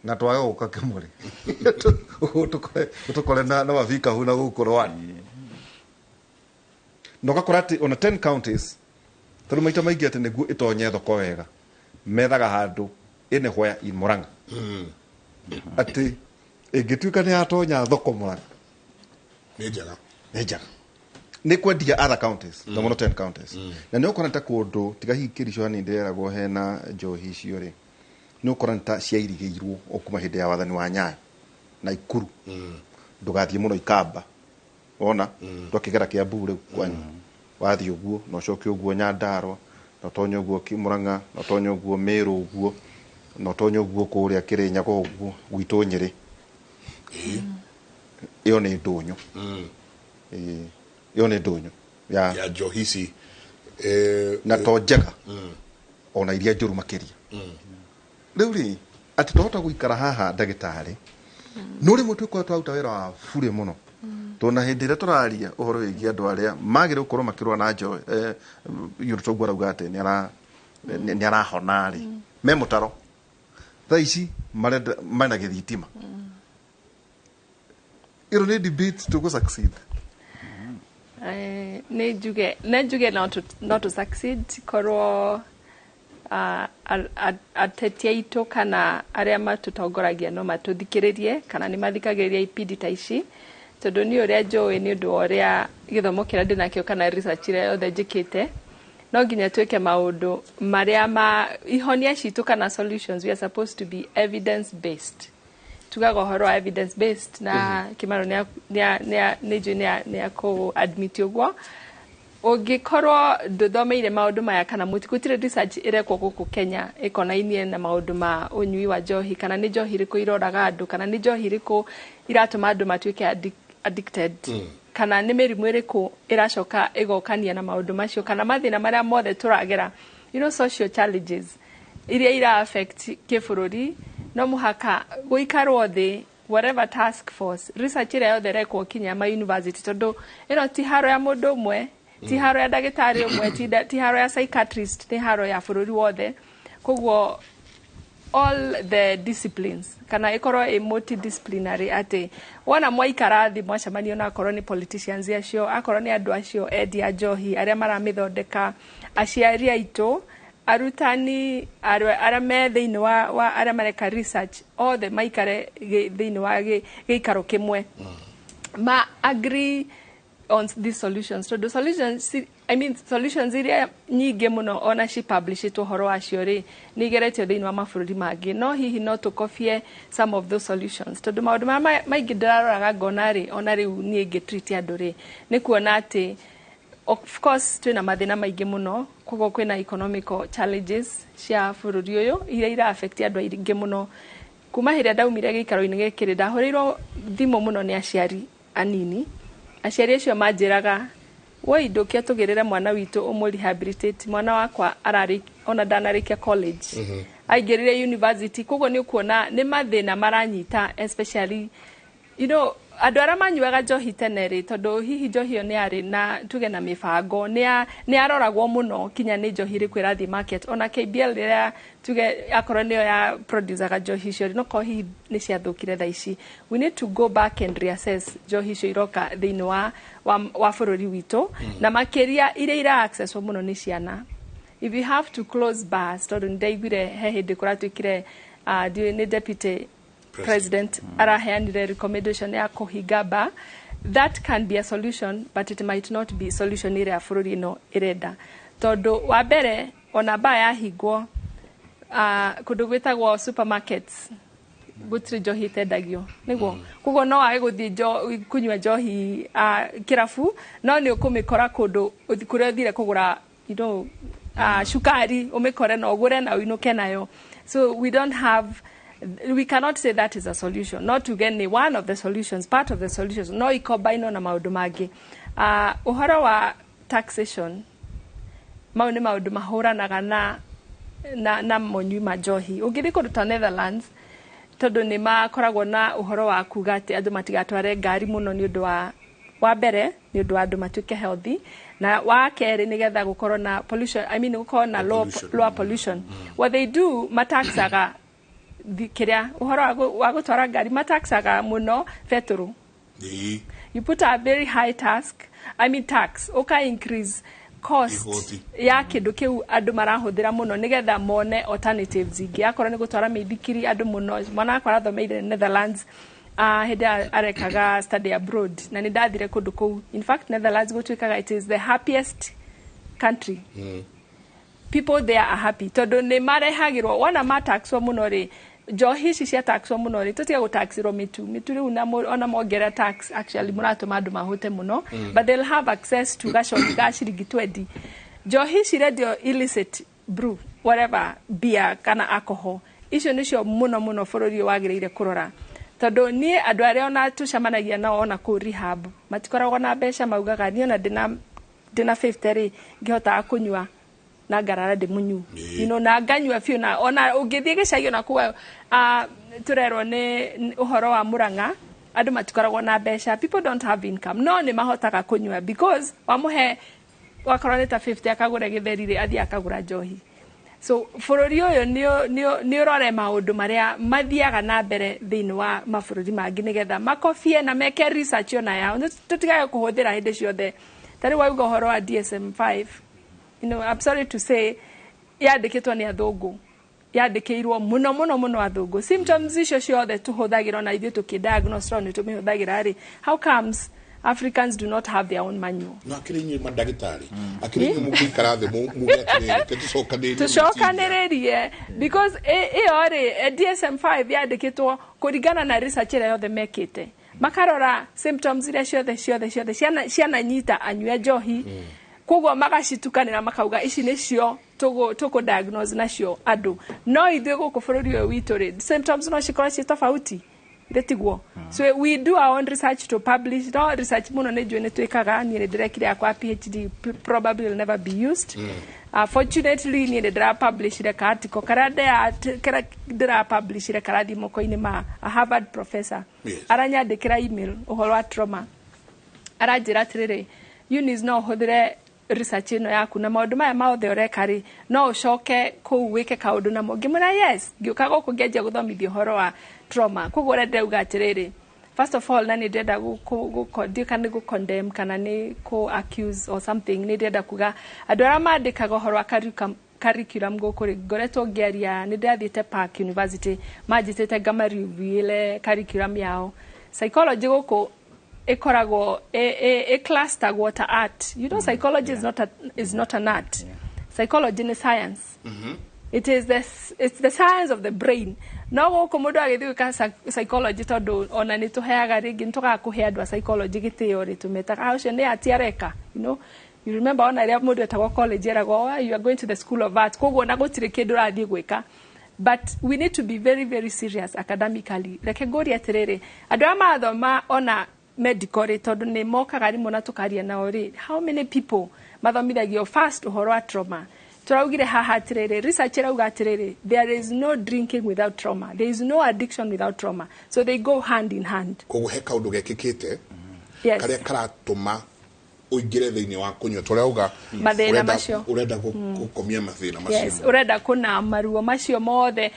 na twage gũka kĩmũrĩ, tũkore na mabikabu na gũkũ rwani, na ũgakora atĩ ona 10 counties, tondũ maita maingĩ atĩ nĩguo ĩtonye thoko wega methaga handũ anywhere in Murang'a, atĩ ĩngĩtuĩka nĩ yatonya thoko Murang'a, Nĩ njega. Nĩ njega, nĩ kwendia other counties, na mũno 10 counties. Na nĩ ũkora nĩ ta kũndũ tiga hihi Kĩricho hanini ndĩreragwo hena njohi icio rĩ, nĩ ũkora nĩ ta ciairigĩirwo o kuma hĩndĩ ya wathani wa Nyayo na Ikuru. Ndũgathiĩ mũno Ikamba, wona ndwakĩgera Kiambu rĩu kwanyu, wathiĩ ũguo na ũcoke ũguo Nyandarua, na ũtonye ũguo Murang'a, na ũtonye ũguo Meru ũguo, na ũtonye ũguo kũrĩa Kĩrĩnyaga ũguo gwitũ Nyĩrĩ, ĩyo nĩ ndũnyũ. Ĩĩ, ĩyo nĩ ndũnyũ ya ya njohi ici. Na to njega, ona iria njũru makĩria. Rĩu rĩ, atĩ twahota gũikara haha, ndagĩtarĩ, no rĩmwe twĩkorwo twaruta wĩra wa burĩ mũno, tondũ na hĩndĩ ĩrĩa tũraria ũhoro wĩgiĩ andũ arĩa magĩrĩire gũkorwo makĩrũa na njohi, yũrũ toguo arauga atĩ nĩ arahona rĩ, me mũtaro thaa ici marenda mena gĩthitima. Ĩno nĩ debate tũgũ succeed? Nĩ njuge no to succeed korwo ateti aitũ kana arĩa matũtongoragia no matũthikĩrĩrie, kana nĩ mathikagĩrĩria ipindi ta ici, tondũ niĩ ũrĩa njũĩ, nĩ ũndũ wa ũrĩa gĩthomo kĩrĩa ndĩnakĩo kana research ĩrĩa yothe njĩkĩte, no nginya twĩke maũndũ marĩa ma ihonia citũ kana solutions, we are supposed to be evidence based. Tugaga ũhoro wa evidence based na Kĩmaro nĩ njũĩ nĩ akũ admit ũguo. Ũngĩkorwo ndũthomeire maũndũ maya kana gũtirĩ research ĩrekwo gũkũ Kenya ĩkonainie na maũndũ ma ũnyui wa njohi, kana nĩ njohi ĩrĩkũ iroraga andũ, kana nĩ njohi ĩrĩkũ iratũma andũ matuĩke addicted, kana nĩ mĩrimũ ĩrĩkũ ĩracoka ĩgokania na maũndũ macio, kana mathĩna marĩa mothe tũragera, social challenges iria ira affect kĩbũrũri, no mũhaka gũikarwo thĩ, whatever task force, research ĩrĩa yothe ĩrekwo kinya ma university, tondũ ĩno ti haro ya mũndũ ũmwe, ti haro ya ndagĩtarĩ ũmwe, ti haro ya psychiatrist, nĩ haro ya bũrũri wothe. Koguo all the disciplines, kana ĩkorwo ĩ multidisciplinary, atĩ wona mwaikara thĩ mwacemanio, na akorwo nĩ politicians acio, akorwo nĩ andũ acio endia njohi, arĩa maramĩthondeka, aciari aitũ, arutani, arĩa me thĩinĩ wa arĩa mareka research, othe maikare thĩinĩ wa gĩikaro kĩmwe, ma agree on these solutions, tondũ solutions, I mean, solutions iria nyingĩ mũno ona ci publishĩtwo ũhoro wacio rĩ, nĩ igeretio thĩinĩ wa mabũrũri mangĩ. No hihi no tũkobie some of those solutions, tondũ maũndũ marĩa maingĩ ndĩraroraga ngona rĩ, ona rĩu niĩ ngĩtreat andũ rĩ, nĩ kuona atĩ of course twĩna mathĩna maingĩ mũno, koguo kwĩna economical challenges cia bũrũri ũyũ iria ira affect andũ aingĩ mũno. Kuma hĩrĩa ndaumire gĩikaro-inĩ gĩkĩ rĩ, ndahũrĩirwo thimũ mũno nĩ aciari anini. Aciari acio manjĩraga, "Woi, ndũke tũgĩrĩre mwana witũ ũmũ rehabilitate." Mwana wakwa ararĩ ona ndanarĩkia college, aingĩrire university. Koguo nĩ ũkuona nĩ mathĩna maranyita especially Andũ arĩa manyuaga njohi tene rĩ, tondũ hihi njohi ĩyo nĩ yarĩ na tuge na mĩbango, nĩ yaroragwo mũno kinya nĩ njohi ĩrĩkũ ĩrathiĩ market. Ona KBL rĩrĩa tuge akorwo nĩyo ya producaga njohi icio rĩ, nokorwo hihi nĩ ciathũkire thaa ici. We need to go back and reassess njohi icio iroka thĩinĩ wa bũrũri witũ, na makĩria iria ira accesswo mũno nĩ ciana. If you have to close bars, tondũ nĩ ndaiguire he hĩndĩ kũratuĩkire nĩ deputy president araheanire recommendation ya kũhinga bar. That can be a solution, but it might not be solution ĩrĩa bũrũri ĩno ĩrenda, tondũ wa mbere ona bar yahingwo, kũndũ gwĩtagwo supermarkets gũtirĩ njohi ĩtendagio, nĩguo koguo no wage gũthiĩ kũnyua njohi kĩrabu, no nĩ ũkũmĩkora kũndũ kũrĩa ũthire kũgũra cukari, ũmĩkore na ũgũre na ũinũke nayo. So we cannot say that is a solution. Not to get one of the solutions, part of the solutions, no ikobaino na maũndũ mangĩ. Ũhoro wa taxation, mau nĩ maũndũ mahũranaga na monyui ma njohi. Ũngĩthiĩ kũndũ ta Netherlands, tondũ nĩ makoragwo na ũhoro wa kuga atĩ andũ matigatware ngari mũno, nĩ ũndũ wa mbere nĩ ũndũ wa andũ matuĩke healthy, na wa kerĩ nĩgetha gũkorwo na pollution, I mean gũkorwo na lower pollution. What they do, mataxaga kĩrĩa ũhoro wa gũtwara ngari, mataxaga mũno betũrũ. You put a very high tax, I mean tax, ũka increase cost ya kĩndũ kĩu andũ marahũthĩra mũno, nĩgetha mone alternatives ingĩ. Akorwo nĩ gũtwara mĩithikiri andũ mũno, mwana wakwa arathomeire Netherlands hĩndĩ arekaga study abroad, na nĩ ndathire kũndũ kũu. In fact, Netherlands gũtuĩkaga it is the happiest country. People there are happy tondũ nĩ marehagĩrwo, wona mataxwo mũno rĩ, njohi ici cia taxwo mũno rĩ, tũtige gũtaxirwo mĩtu rĩu, ona mongerera tax actually mũratũma andũ mahũte mũno, but they'll have access to gacoki ga ciringi 20. Njohi ici rendio illicit brew, whatever, beer kana alcohol, icio nĩcio mũno mũno bũrũri ũyũ wagĩrĩire kũrora, tondũ niĩ andũ arĩa ona tũcemanagia nao ona kũu rehab matikoragwo na mbeca, maugaga niĩ ona ndĩna 50 rĩ, ngĩhotaga kũnyua na ngarara ndĩ mũnyu, na nganyua biũ. Na ona ũngĩthiĩ gĩcagi ona kũu tũrerwo nĩ ũhoro wa Murang'a, andũ matikoragwo na mbeca, people don't have income, no nĩ mahotaga kũnyua because wamũhe wakorwo nĩ ta 50 akagũra gĩtheri rĩ, athiĩ akagũra njohi. So bũrũri ũyũ nĩ ũrore maũndũ marĩa mathiaga na mbere thĩinĩ wa mabũrũri mangĩ, nĩgetha makobie na meke research ona yao, tũtigage kũhũthĩra hĩndĩ ciothe. Ta rĩu wauga ũhoro wa DSM-5, I'm sorry to say, yandĩkĩtwo nĩ athũngũ, yandĩkĩirwo mũno mũno mũno athũngũ. Symptoms icio ciothe tũhũthagĩra ona ithuĩ tũkĩ-diagnose nĩ tũmĩhũthagĩra rĩ, how comes Africans do not have their own manual? No akĩrĩ inyuĩ mandagĩtarĩ, akĩrĩ inyuĩ mũgũikara thĩ muge atĩrĩrĩ, tũcokanĩrĩrie, tũcokanĩrĩrie, because ĩyo rĩ DSM-5 yandĩkĩtwo kũringana na research ĩrĩa yothe mekĩte, makarora symptoms iria ciothe ciothe ciothe ciananyita anyue njohi, koguo magacitukanĩra makauga ici nĩcio tũkũ diagnose nacio andũ. No ithuĩ gũkũ bũrũri ũyũ witũ rĩ, symptoms no cikorwo ciĩ tofauti, tiguo? So we do our own research to publish. No research mũno nĩ njũĩ nĩ twĩkaga, niĩ nĩ ndĩrekire yakwa PhD, probably will never be used. Fortunately niĩ nĩ ndĩrapublishire ka article karĩa ndĩrapublishire karathiĩ moko-inĩ ma a Harvard professor. Aranyandĩkĩra email ũhoro wa trauma, aranjĩra atĩrĩrĩ, Eunice, no ũhũthĩre research ĩno yaku na maũndũ maya mothe ũreka rĩ, no ũcoke kũu wĩke kaũndũ namo. Ngĩmwĩra yes, ngĩũka gũkũ ngĩanjia gũthomithia ũhoro wa trauma. Koguo ũrĩa ndĩrauga atĩrĩrĩ, first of all, na nĩ ndĩrenda ndiũĩ kana nĩ gũ-condemn kana nĩ kũ-accuse or something, nĩ ndĩrenda kuga andũ arĩa mandĩkaga ũhoro wa curriculum gũkũ rĩ, ngoretwo ngĩaria, nĩ ndĩrathiĩte Park University, manjĩtĩte ngama-review curriculum yao. Psychology gũkũ ĩkoragwo ĩ-clustergwo ta art. Psychology is not an art. Psychology nĩ science. It's the science of the brain. No gũkũ mũndũ agĩthiĩ gwĩka psychology, tondũ ona nĩ tũheaga rĩngĩ, nĩ tũgaga kũhe andũ a psychology gĩtĩo rĩ, tũmetaga ũcio nĩ art areka. You remember ona rĩrĩa mũndũ etagwo college eragwo, oh, you are going to the school of art, koguo ona gũtirĩ kĩndũ ũrathiĩ gwĩka. But we need to be very very serious academically. Reke ngũrie atĩrĩrĩ, andũ arĩa marathoma ona medical rĩ, tondũ nĩ mokaga rĩmwe na tũkaria nao rĩ, how many people mathomithagio first ũhoro wa trauma? Tũraugire haha atĩrĩrĩ, research ĩrauga atĩrĩrĩ, there is no drinking without trauma, there is no addiction without trauma, so they go hand in hand. Koguo he kaũndũ gekĩkĩte Yes. karĩa karatũma ũingĩre thĩinĩ wa kũnyua tũrĩa uga Mathĩna macio. Ũrenda gũkomia mathĩna macio. Yes, urenda kuna maruo macio mothe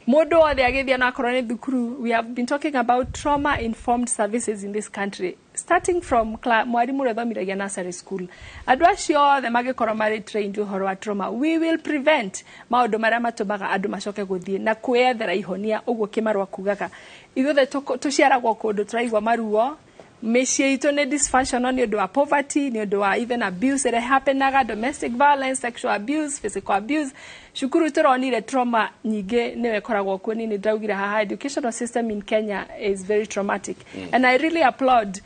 mundu wothe agithia na akorwo nĩ thukuru. We have been talking about trauma informed services in this country, starting from mwarimu ũrĩa ũthomithagia nursery school. Andũ acio othe magĩkorwo marĩ trained ũhoro wa trauma, we will prevent maũndũ marĩa matũmaga andũ macoke gũthiĩ na kwĩyethera ihonia. Ũguo kĩmarũa kugaga ithuothe tũciaragwo kũndũ tũraigua maruo, mĩciĩ itũ nĩ dysfunctional nĩ ũndũ wa poverty, nĩ ũndũ wa even abuse ĩrĩa happenaga, domestic violence, sexual abuse, physical abuse. Cukuru tũronire trauma nyingĩ nĩyo ĩkoragwo kuo. Niĩ nĩ ndaugire haha, educational system in Kenya is very traumatic. And I really applaud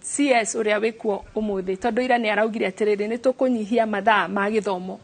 CS ũrĩa wĩkuo ũmũthĩ, tondũ ira nĩ araugire atĩrĩrĩ, nĩ tũkũnyihia mathaa ma gĩthomo.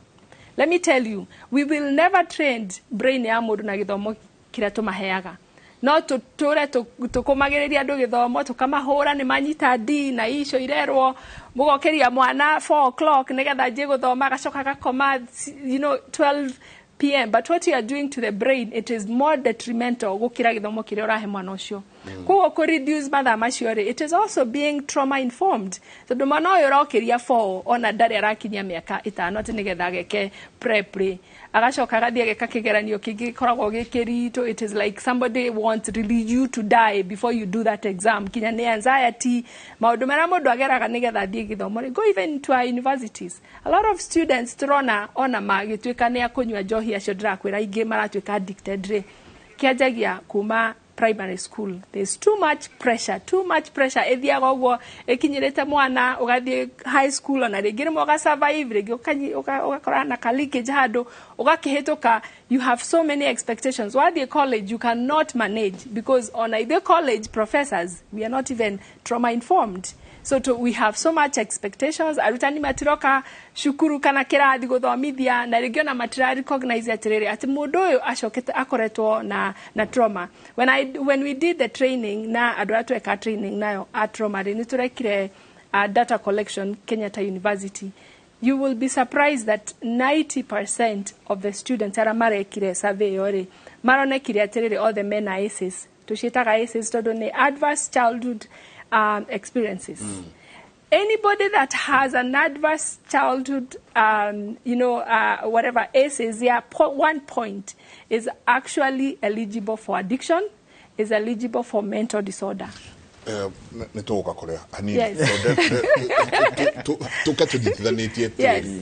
Let me tell you, we will never train brain ya mũndũ na gĩthomo kĩrĩa tũmaheaga. No tũtũre tũkũmagĩrĩria andũ gĩthomo, tũkamahũra nĩ manyita D na icio irerwo mũgokĩria mwana 4 o'clock nĩgetha anjie gũthoma, agacoka agakoma 12 p.m., but what you are doing to the brain, it is more detrimental gũkĩra gĩthomo kĩrĩa ũrahe mwana ũcio. Koguo kũ reduce mathaa macio rĩ, it is also being trauma informed, tondũ mwana ũyũ ũrokĩria 4 ona ndarĩ arakinyia mĩaka 5 atĩ nĩgetha ageke prep rĩ, agacoka agathiĩ ageka kĩgeranio kĩngĩ gĩkoragwo gĩ kĩritũ. It is like somebody wants really you to die before you do that exam. Kinya nĩ anxiety, maũndũ marĩa mũndũ ageraga nĩgetha athiĩ gĩthomo rĩ. Go even to our universities, a lot of students tũrona ona magĩtuĩka nĩ akũnyua njohi, acio ndĩrakwĩra aingĩ maratuĩka addicted rĩ, kĩanjagia kuma primary school. There's too much pressure, too much pressure ĩthiaga ũguo ĩkinyĩrĩte mwana, ũgathiĩ high school, ona rĩngĩ rĩmwe ũgasurvive, rĩngĩ ũgakora na ka leakage handũ, ũgakĩhĩtũka. You have so many expectations. Wathiĩ college, you cannot manage, because ona ithuĩ college professors, we are not even trauma informed. So we have so much expectations. Arutani matiroka cukuru kana kĩrathi gũthomithia, na rĩngĩ ona matira recognize atĩrĩrĩ, atĩ mũndũ ũyũ acokete akoretwo na trauma. When we did the training na andũ arĩa tweka training nayo a trauma rĩ, nĩ tũrekire data collection Kenyatta University. You will be surprised that 90% of the students arĩa marekire survey ĩyo rĩ, maronekire atĩrĩrĩ, othe mena ACEs. Tũciĩtaga ACEs tondũ nĩ adverse childhood experiences. Anybody that has an adverse childhood, whatever ACEs, yeah, 1 point is actually eligible for addiction, is eligible for mental disorder. Nĩ tũgũka kũrĩa hanini. Yes. Tũke tũnyitithanĩtie tĩri.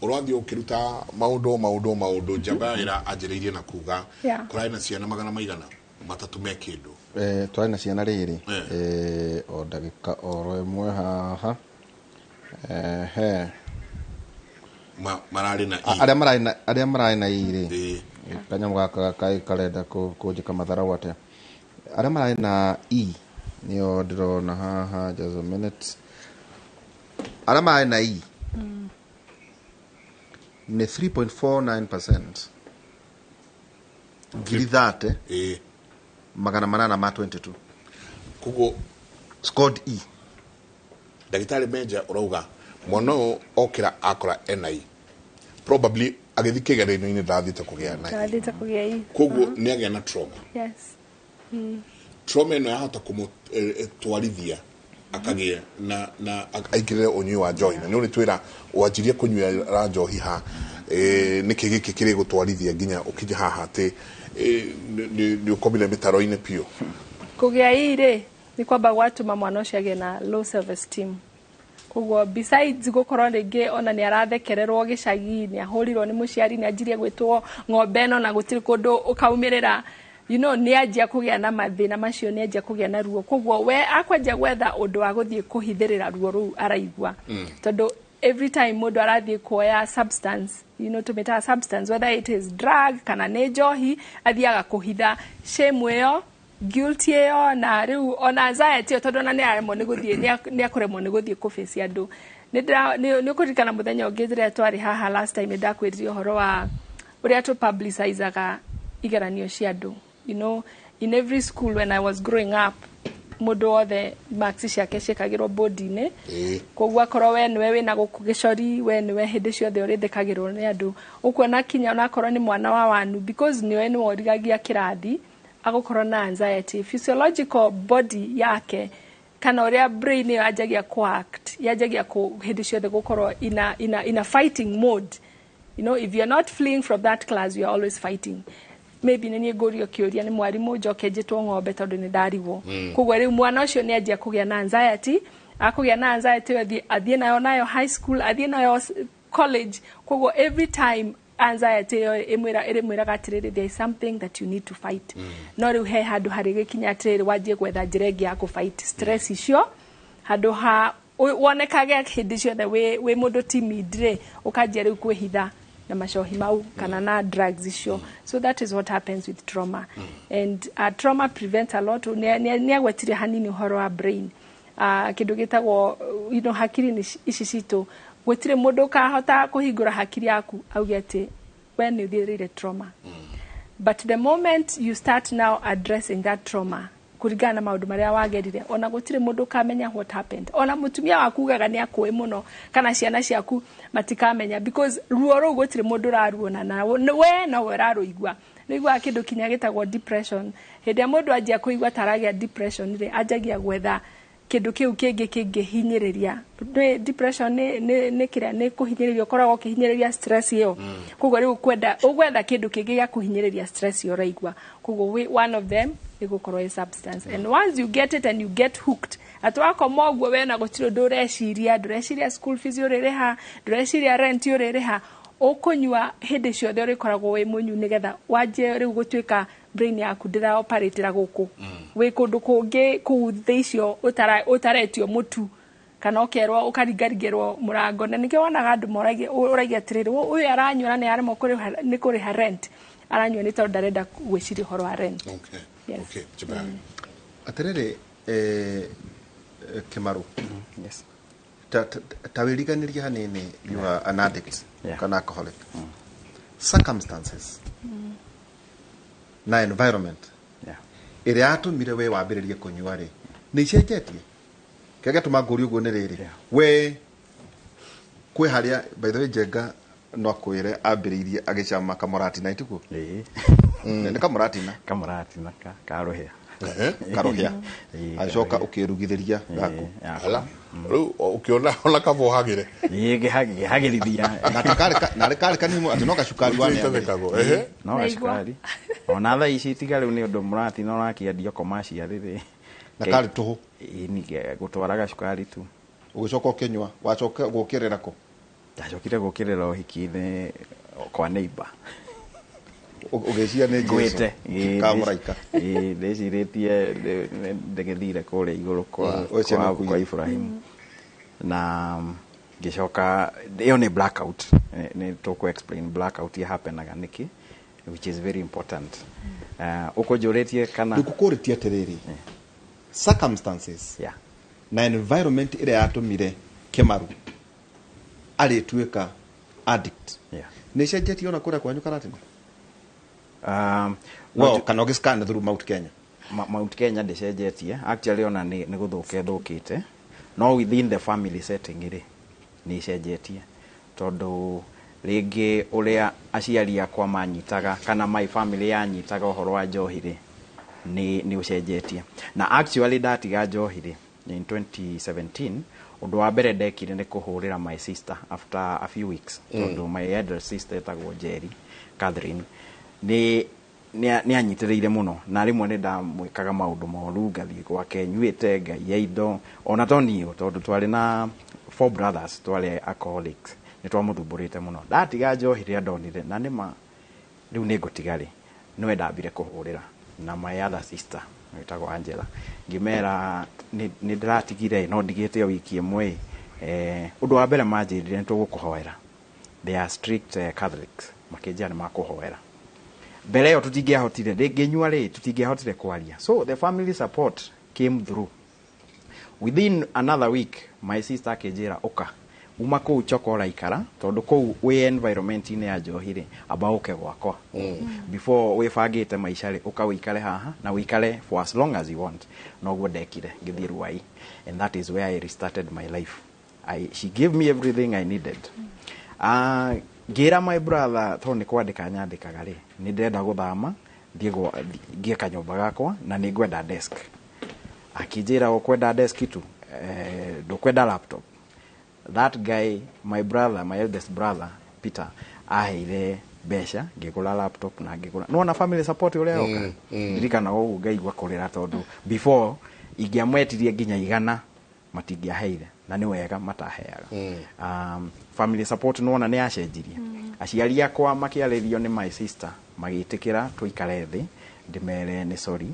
Ũrathiĩ ũkĩruta maũndũ njamba ya wĩra anjĩrĩirie na kuga kũrarĩ na ciana magana maigana matatũ me kĩndũ. Twarĩ na ciana rĩrĩ, o ndagĩka oro ĩmwe haha. Ehe. Mararĩ na Arĩa mararĩ na I rĩ, kanyamũ gaka kaĩ karenda kũnjĩka matharau atĩa? Arĩa mararĩ na E nĩo ndĩrona haha. Just a minute. Arĩa mararĩ na E nĩ 3.49%, 30,822. Koguo scored E. Ndagĩtarĩ Menja, ũrauga mwana ũyũ okĩra akora ena E, probably agĩthiĩ kĩgeranio-inĩ ndathiĩte kũgĩa na E. Ndathiĩte kũgĩa E. Koguo nĩ agĩa na trauma. Yes. Trauma ĩno yahota kũmũtwarithia akagĩa na aingĩrĩre ũnyui wa njohi, na nĩ ũrĩ twĩra wanjirie kũnyuĩra njohi ha, nĩkĩ gĩkĩ kĩrĩ gũtwarithia nginya ũkinye haha atĩ nĩ ũkomire mĩtaro-inĩ biũ? Kũgĩa E rĩ, nĩ kwamba gwatũma mwana ũcio agĩe na low self esteem. Koguo besides gũkorwo rĩngĩ ona nĩ arathekererwo gĩcagi, nĩ ahũrirwo nĩ mũciari, nĩ anjirie gwĩtwo ng'ombe ĩno na gũtirĩ kũndũ ũkaumĩrĩra, nĩ anjia kũgĩa na mathĩna macio, nĩ anjia kũgĩa na ruo. Koguo we akwanjia gwetha ũndũ wa gũthiĩ kũhithĩrĩra ruo rũu araigua, tondũ every time mũndũ arathiĩ kuoya substance, tũmĩtaga substance, whether it is drug kana nĩ njohi, athiaga kũhitha shame ĩyo, guilt ĩyo, na rĩu ona anxiety ĩyo, tondũ ona nĩ aremwo nĩ gũthiĩ, nĩ akũremwo nĩ gũthiĩ kũbĩcia andũ. Nĩ ũkũririkana mũthenya ũngĩ rĩrĩa twarĩ haha last time, nĩ ndakwĩrire ũhoro wa ũrĩa tũ publicizaga igeranio cia andũ. In every school when I was growing up, Mũndũ wothe marks ciake ciĩkagĩrwo bodi-inĩ. Koguo akorwo we nĩwe wĩna gũkũ gĩcori, we nĩwe hĩndĩ ciothe ũrĩthekagĩrwo nĩ andũ, ũkuona kinya onakorwo nĩ mwana wa wanu, because nĩwe nĩwe ũrigagia kĩrathi, agũkorwo na anxiety. Physiological body yake kana ũrĩa brain ĩyo yanjagia ku act, yanjagia ku hĩndĩ ciothe gũkorwo ina fighting mode. If you're not fleeing from that class, you are always fighting. Maybe nĩ niĩ ngũrio kĩũria nĩ mwarimũ, njoke njĩtwo ng'ombe tondũ nĩ ndarigwo. Koguo rĩu mwana ũcio nĩ anjia kũgĩa na anxiety. Akũgĩa na anxiety ĩyo, athiĩ nayo high school, athiĩ nayo college. Koguo every time anxiety ĩyo ĩrĩmwĩraga atĩrĩrĩ, there is something that you need to fight. No rĩu he handũ harĩ gĩkinya atĩrĩrĩ, wanjie gwetha njĩra ĩngĩ ya kũ-fight stress icio. Handũ ha wonekage hĩndĩ ciothe wĩ mũndũ timid rĩ, ũkanjia rĩu kwĩhitha na macohi mau kana na drugs icio. So that is what happens with trauma. And trauma prevents a lot. Nĩ agwetire hanini ũhoro wa brain, kĩndũ gĩtagwo hakiri ici citũ. Gũtirĩ mũndũ ũkahota kũhingũra hakiri yaku auge atĩ we nĩ ũthiĩrĩire trauma, but the moment you start now addressing that trauma kũringana na maũndũ marĩa wagerire, ona gũtirĩ mũndũ ũkamenya what happened. Ona mũtumia waku ugaga nĩ akũĩ mũno kana ciana ciaku matikamenya, because ruo rũu gũtirĩ mũndũ ũraruona na we nowe ũrarũigua. Nĩiguaga kĩndũ kinya gĩtagwo depression. Hĩndĩ ĩrĩa mũndũ anjia kũigua ta aragĩa depression rĩ, anjagia gwetha kĩndũ kĩu kĩngĩ kĩngĩhinyĩrĩria. Depression nĩ kĩrĩa nĩ kũhinyĩrĩria, ũkoragwo ũkĩhinyĩrĩria stress ĩyo. Koguo rĩu kwenda ũgwetha kĩndũ kĩngĩ gĩa kũhinyĩrĩria stress ĩyo ũraigua. Koguo one of them ĩgũkorwo ĩ substance, and once you get it and you get hooked, atĩ wakoma ũguo wena gũtirĩ ũndũ ũreciria, ndũreciria school fees ũrĩrĩha, ndũreciria rent ũrĩrĩha, ũkũnyua hĩndĩ ciothe, ũrĩkoragwo wĩ mũnyu nĩgetha wanjie rĩu gũtuĩka brain yaku ndĩraoperatĩra gũkũ, wĩ kũndũ kũngĩ kũu thĩ icio ũtaretio mũtu kana ũkerwo ũkaringaringĩrwo mũrango. Na nĩkĩo wonaga andũ moragia, ũragia atĩrĩrĩ, ũyũ aranyua na nĩ aremwo nĩ kũrĩha rent, aranyua nĩ tondũ ndarenda gwĩciria ũhoro wa rent. Yes. Okay. Jabari. Atĩrĩrĩ, Kĩmaru. Yes. Ta wĩriganĩrie hanini, you are an addict kana alcoholic. Circumstances na environment ĩrĩa yatũmire we wambĩrĩrie kũnyua rĩ, nĩ icenjetie? Kĩrĩa gĩatũma ngũrie ũguo nĩ rĩrĩ, we kwĩ harĩa, by the way, Njenga no akwĩre ambĩrĩirie agĩcama kamũratina, itiguo? Nĩ kamũratina. Kamũratina karũhĩa. Karũhĩa. Ĩĩ, Agĩcoka karũhĩa. ũkĩrugithĩria gaku. Ala. Rĩu ũkĩona ona kaba ũhagĩre. Ĩĩ, ngĩhagĩrithia. Na atĩ narĩ karĩ kanini, atĩ no gacukari waneanĩre. Ithekagwo. Ehe. No gacukari ona thaa ici, tiga rĩu nĩ ũndũ mũratina ũrakĩendio commercial rĩ. Na karĩ tũhũ. Ĩĩ, ningĩ gũtwara gacukari tu. Ũgĩcoka ũkĩnyua, wacoka gũkĩrĩra kũ? Ndacokire gũkĩrĩra ũhiki-inĩ kwa neighbor. Ũgĩciria nĩ Jesũ Ngwĩte. Ĩĩ, kana mũraika? Ĩĩ, ndĩcirĩtie ndĩgĩthire kũrĩa igũrũ kwa Ũcio nĩ kwa Ibrahimu na ngĩcoka ĩyo nĩ blackout. Nĩ tũkũ explain blackout yahapenaga nĩkĩ, which is very important. Ũkũnjũrĩtie kana Ndĩkũkũrĩtie atĩrĩrĩ, circumstances na environment ĩrĩa yatũmire Kĩmaru arĩtuĩka addict nĩ icenjetie ona kũrĩa kwanyu Karatina? Well, kana ũgĩscan through Mount Kenya. Mount Kenya ndĩcenjetie actually, ona nĩ gũthũka ĩthũkĩte, no within the family setting rĩ, nĩ icenjetie, tondũ rĩngĩ ũrĩa aciari akwa manyitaga kana my family yanyitaga ũhoro wa njohi rĩ, nĩ ũcenjetie. Na actually ndatiga njohi rĩ, in 2017, ũndũ wa mbere ndekire nĩ kũhũrĩra my sister after a few weeks, tondũ my elder sister etagwo Jerry Catherine nĩ anyitĩrĩire mũno, na rĩmwe nĩ ndamwĩkaga maũndũ moru, ngathiĩ gwake nyuĩte, ngaiya indo. Ona to niĩ, tondũ twarĩ na four brothers twarĩ alcoholics, nĩ twamũthumbũrĩte mũno. Ndatiga njohi rĩrĩa ndonire na nĩma rĩu nĩ ngũtiga rĩ, nĩwe ndambire kũhũrĩra na my other sister wĩtagwo Angela, ngĩmera nĩ ndĩratigire no ndigĩte o wiki ĩmwe. Ũndũ wa mbere manjĩrire, "Nĩ tũgũkũhoera." They are strict Catholics. Makĩnjĩra nĩ makũhoera. Mbere ĩyo tũtingĩahotire, ngĩnyua rĩ, tũtingĩahotire kwaria. So the family support came through. Within another week, my sister akĩnjĩra, "Ũka Uma kũu choka ũraikara, tondũ kũu wĩ environment-inĩ ya njohi rĩ, amba ũke gwakwa before wĩbangĩte maica rĩ, ũka ũikare haha na ũikare for as long as you want. Noguo ndekire, ngĩthiĩ Ruai, and that is where I restarted my life. She gave me everything I needed. Ngĩra my brother, tondũ nĩ kwandĩka nyandĩkaga rĩ, nĩ ndĩrenda gũthama thiĩ ngĩe kanyũmba gakwa na nĩ ngwenda desk. Akĩnjĩra, "Ũkwenda desk tu, ndũkwenda laptop?" That guy, my brother, my eldest brother Peter, aheire mbeca ngĩgũra laptop na ngĩgũra, nĩwona family support ũrĩa yoka. Ndirikanaga ũguo ngaigua kũrĩra, tondũ before ingĩamwetirie nginya 100 matingĩaheire, na nĩ wega mataheaga. Family support nĩwona nĩ yacenjirie. Aciari akwa makĩarĩrio nĩ my sister, magĩtĩkĩra tũikare thĩ, ndĩmere nĩ sorry,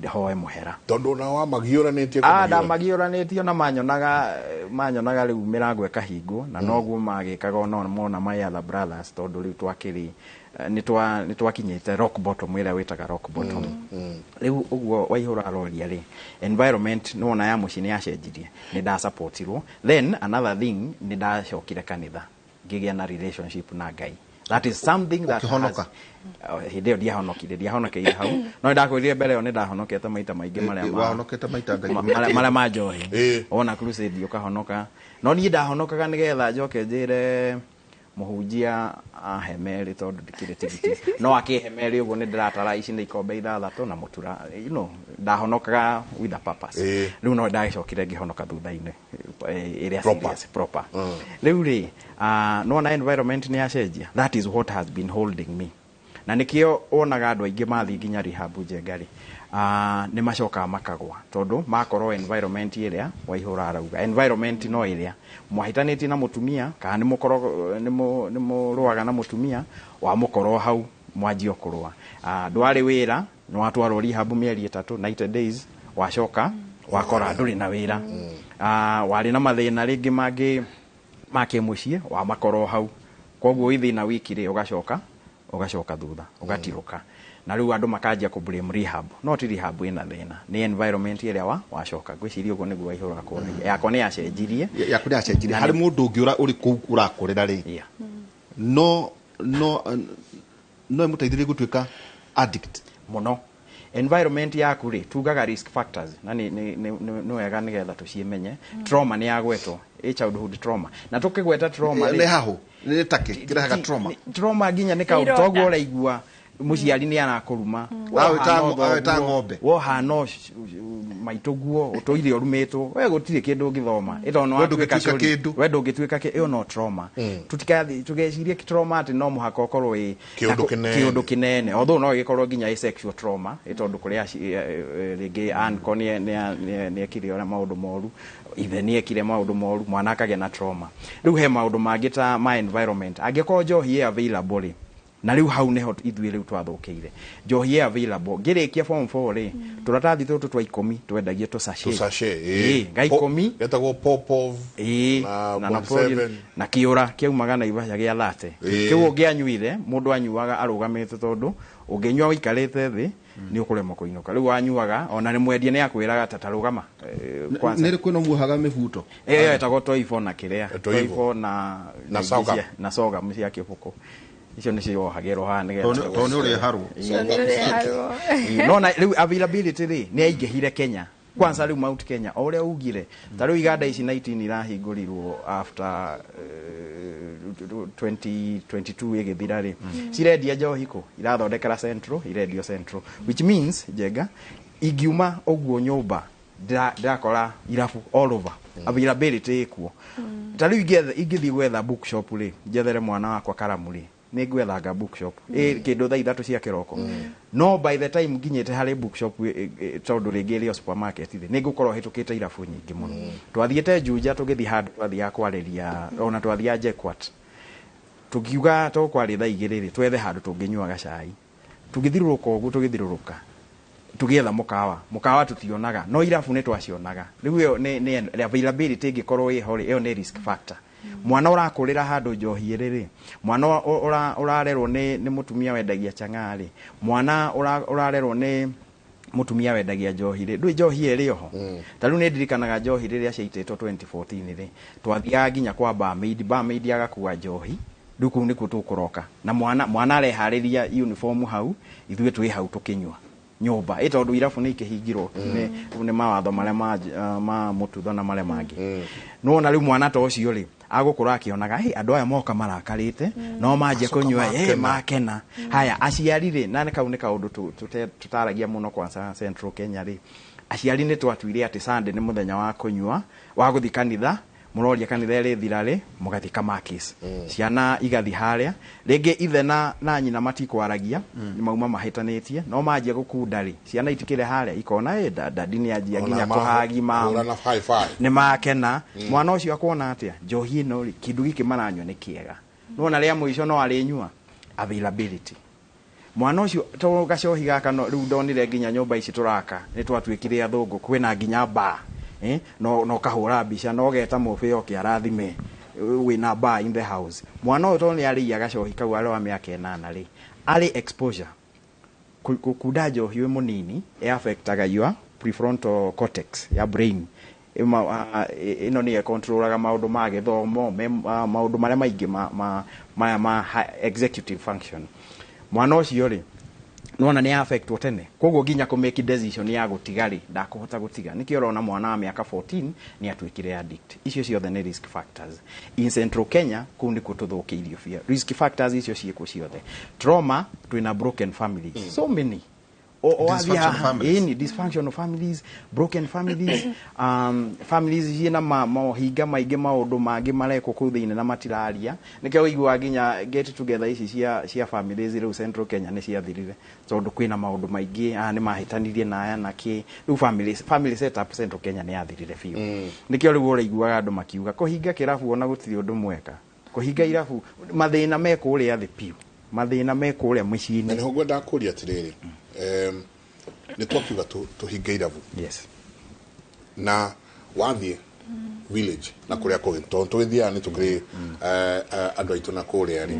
hoe mũhera. Tondũ ona wamagiũranĩtie. Ah, ndamagiũranĩtio na manyonaga rĩu mĩrango ĩkahingwo, na noguo magĩkaga ona mona my other brothers, tondũ rĩu twakĩrĩ nĩ twakinyĩte rock bottom, ĩrĩa wĩtaga rock bottom. Rĩu ũguo Waihũra aroria rĩ, environment nĩwona ya mũciĩ nĩ yacenjirie, nĩ ndasupportirwo. Then another thing, nĩ ndacokire kanitha, ngĩgĩa na relationship na Ngai. That is something that Ũkĩhonoka? Oh, hĩndĩ ĩyo ndiahonokire, ndiahonokeire hau, no nĩ ndakwĩrire mbere ĩyo nĩ ndahonokete maita maingĩ marĩa Wahonokete maita marĩa ma njohi, wona crusade ũkahonoka, no niĩ ndahonokaga nĩgetha njoke njĩre mũhunjia ahe merĩ, tondũ ndikĩrĩ tigiti, no akĩhe merĩ ũguo nĩ ndĩratara ici nĩ ikombe ithathatũ na mũtura. Ndahonokaga with a purpose. Rĩu no ndagĩcokire ngĩhonoka thutha-inĩ, ĩrĩa Proper. serious, proper. Rĩu rĩ, nĩwona environment nĩ yacenjia. That is what has been holding me, na nĩkĩo wonaga andũ aingĩ mathiĩ nginya rehab, Njenga rĩ, nĩ macokaga makagwa, tondũ makorwo environment ĩrĩa Waihũra arauga, environment no ĩrĩa mwahĩtanĩtie na mũtumia, kana nĩ mũkorwo nĩ mũrũaga na mũtumia, wamũkorwo hau mwanjia kũrũa. Ndwarĩ wĩra, nĩ watwarwo rehab mĩeri 3, 90 days, wacoka wakora ndũrĩ na wĩra. Warĩ na mathĩna rĩngĩ mangĩ ma kĩmũciĩ, wamakorwo hau, koguo within a week rĩ, ũgacoka thutha, ũgatirũka, na rĩu andũ makanjia kũ blame rehab, no ti rehab ĩna thĩna, nĩ environment ĩrĩa wacoka. Ngwĩciria ũguo nĩguo Waihũra kũragia, yakwa nĩ yacenjirie. Yaku nĩ yacenjirie. Harĩ mũndũ ũngĩ ũrĩ kũu ũrakũrĩra rĩ, no ĩmũteithĩrĩrie gũtuĩka addict? Mũno. Environment yaku rĩ, tugaga risk factors, na nĩ wega nĩgetha tũciĩmenye. Trauma nĩ yagwetwo, ĩ childhood trauma, na tũkĩgweta trauma rĩ, Nĩ hahũ nĩ takĩ kĩrehaga trauma? Trauma nginya nĩ kaũndũ Ironda. toguo ũraigua mũciari nĩ arakũruma. Awĩta ng'ombe. Wohana maitũguo ũtũire ũrumĩtwo, we gũtirĩ kĩndũ ũngĩthoma ĩtondũ We nĩ watuĩka ndũngĩtuĩka cũri. kĩndũ. We ndũngĩtuĩka ĩyo no trauma. Tutikathi tũgecirie trauma atĩ no mũhaka ũkorwo ĩ Kĩũndũ kĩnene. Kĩũndũ kĩnene, although no ĩgĩkorwo nginya ĩ sexual trauma, ĩ tondũ kũrĩ rĩngĩ uncle nĩ ekire ũrĩa maũndũ moru, ithe nĩ ekire maũndũ moru, mwana akagĩa na trauma. Rĩu he maũndũ mangĩ ta ma environment, angĩkorwo njohi ĩ available rĩ, na rĩu hau nĩho ithuĩ rĩu twathũkĩire. Njohi ĩ available, ngĩrĩkia form 4 rĩ, tũratathi tũtũ twa 10 twendagie tũ sachet. Tũsachet. Ĩ, ga 10. Getagwo Popov. Ĩĩ. Na na Bond Napoleon, 7. Na kĩũra kĩaumaga Naivasha gĩa 30. Kĩu ũngĩanyuire, mũndũ anyuaga arũgamĩte, tondũ ũngĩnyua ũikarĩte thĩ nĩ ũkũremwo kũinũka. Rĩu wanyuaga, ona nĩ mwendia nĩ akwĩraga ta tarũgama, kwanza. Nĩ rĩ kwĩna muohaga mĩbuto? Ĩyo ĩtagwo Toivo na kĩrĩa. Toivo. Toivo na Na ingĩ sorghum. Na sorghum cia kĩbũkũ, icio nĩcio wohagĩrwo haha nĩgetha Tondũ nĩ ũrĩharwo. Ĩĩ, no na rĩu availability rĩ, nĩ yaingĩhire Kenya kwanza. Rĩu Mount Kenya, o ũrĩa ugire, ta rĩu iganda ici 19 irahingũrirwo after 2022 ĩgĩthira rĩ, cirendia njohi kũ? Irathondekera Central, irendio Central, which means, Njenga, ingiuma ũguo nyũmba ndĩrakora irabu all over. Availability ĩkuo. Ta rĩu ingĩthiĩ gwetha bookshop rĩ, njethere mwana wakwa karamu rĩ, nĩ ngwethanga bookshop ĩ kĩndũ thaa 3 cia kĩroko, no by the time nginyĩte harĩ bookshop, tondũ rĩngĩ ĩrĩ o supermarket rĩ, nĩ ngũkorwo hĩtũkĩte irabu nyingĩ mũno. Twathiĩte Juja, tũgĩthiĩ handũ twathiaga kwarĩria, ona twathiaga JKUAT, tũkiuga tũkwarĩ thaa 2 rĩ, twethe handũ tũngĩnyuaga cai. Tũgĩthirũrũka ũguo, tũgĩthirũrũka tũgĩetha mũkawa, mũkawa tũtionaga, no irabu nĩ twacionaga. Rĩu ĩyo nĩ availability ĩngĩkorwo ĩho rĩ, ĩyo nĩ risk factor. Mwana ũrakũrĩra handũ njohi ĩrĩ rĩ, mwana ũrarerwo nĩ mũtumia wendagia chang'aa rĩ, mwana ũrarerwo nĩ Mũtumia wendagia njohi rĩ, ndũĩ njohi ĩrĩ oho. Ta rĩu nĩ ndirikanaga njohi rĩrĩa ciaitĩtwo 2014 rĩ, twathiaga nginya kwa barmaid, barmaid agakua njohi. Rĩu kũu nĩkuo tũkũroka na mwana areharĩria uniform hau, ithuĩ twĩ hau tũkĩnyua nyũmba ĩ, tondũ irabu nĩ ikĩhingirwo nĩ mawatho marĩa ma mũtutho na marĩa mangĩ. Nĩwona rĩu mwana ta ũcio rĩ, agũkũra akĩonaga, "Hey, andũ aya moka marakarĩte no manjia Acoka kũnyua makena." Makena. Haya, aciari rĩ, na nĩ kau nĩ kaũndũ tũtaragia mũno kwanza Central Kenya rĩ, aciari nĩ twatuire atĩ Sunday nĩ mũthenya wa kũnyua, wa gũthiĩ kanitha. Mũroria kanitha ĩrĩ thira rĩ, mũgathiĩ kamakis, ciana igathiĩ harĩa. Rĩngĩ ithe na nyina matikwaragia, nĩ mauma mahĩtanĩtie, no manjia gũkunda rĩ, ciana itikĩrĩ harĩa ikona, "Ĩ, daddy nĩ anjia Ona nginya kũhagi mamu." Hũra na five five. Nĩ makena. Mwana ũcio akuona atĩa njohi ĩno rĩ, kĩndũ gĩkĩ maranyua nĩ kĩega. Nĩwona rĩa mũico no arĩnyua availability. Mwana ũcio to gacohi gaka, no rĩu ndonire nginya nyũmba ici tũraka nĩ twatuĩkire athũngũ, kwĩna nginya bar, eh? No kahũra mbica no geta mũbĩ oke arathime wĩna bar in the house. Mwana ũyũ tondũ nĩ arĩia gacohi kau arĩ wa mĩaka 8 rĩ, arĩ exposure. Gũkunda njohi wĩ mũnini ĩ affectaga your prefrontal cortex ya brain. Ĩno nĩyo ĩcontrolaga maũndũ ma gĩthomo, maũndũ marĩa maingĩ maya ma executive function. Mwana ũcio rĩ, nĩwona nĩ affectwo tene, koguo nginya kũ make decision ya gũtiga rĩ, ndakũhota gũtiga. Nĩkĩo ũrona mwana wa mĩaka 14 nĩ atuĩkire addict. Icio ciothe nĩ risk factors. In Central Kenya kũu nĩkuo tũthũkĩirio biũ. Risk factors icio ciĩkuo ciothe: trauma, twĩna broken families, so many. O wathiĩ Dysfunctional haha, families. ĩni, dysfunctional families, broken families, families ciĩna mohinga maingĩ, maũndũ mangĩ marekwo kũu thĩinĩ na matiraria. Nĩkĩo ũiguaga nginya get together ici cia families rĩu Central Kenya nĩ ciathirire, tondũ kwĩna maũndũ maingĩ, aya nĩ mahĩtanirie na aya na kĩ. Rĩu family setup Central Kenya nĩ yathirire biũ. Nĩkĩo rĩu ũraiguaga andũ makiuga kũhinga kĩrabu ona gũtirĩ ũndũ mwega. Kũhinga irabu, mathĩna me kũrĩa thĩ biũ, mathĩna me kũrĩa Na mĩciĩ-inĩ. Nĩho ngwendaga kũria atĩrĩrĩ, nĩ twakiuga tũhinge irabu. Na wathiĩ village na kũrĩa kũngĩ, tondũ tũgĩthiaga nĩ tũkĩrĩ andũ aitũ na kũrĩa rĩ,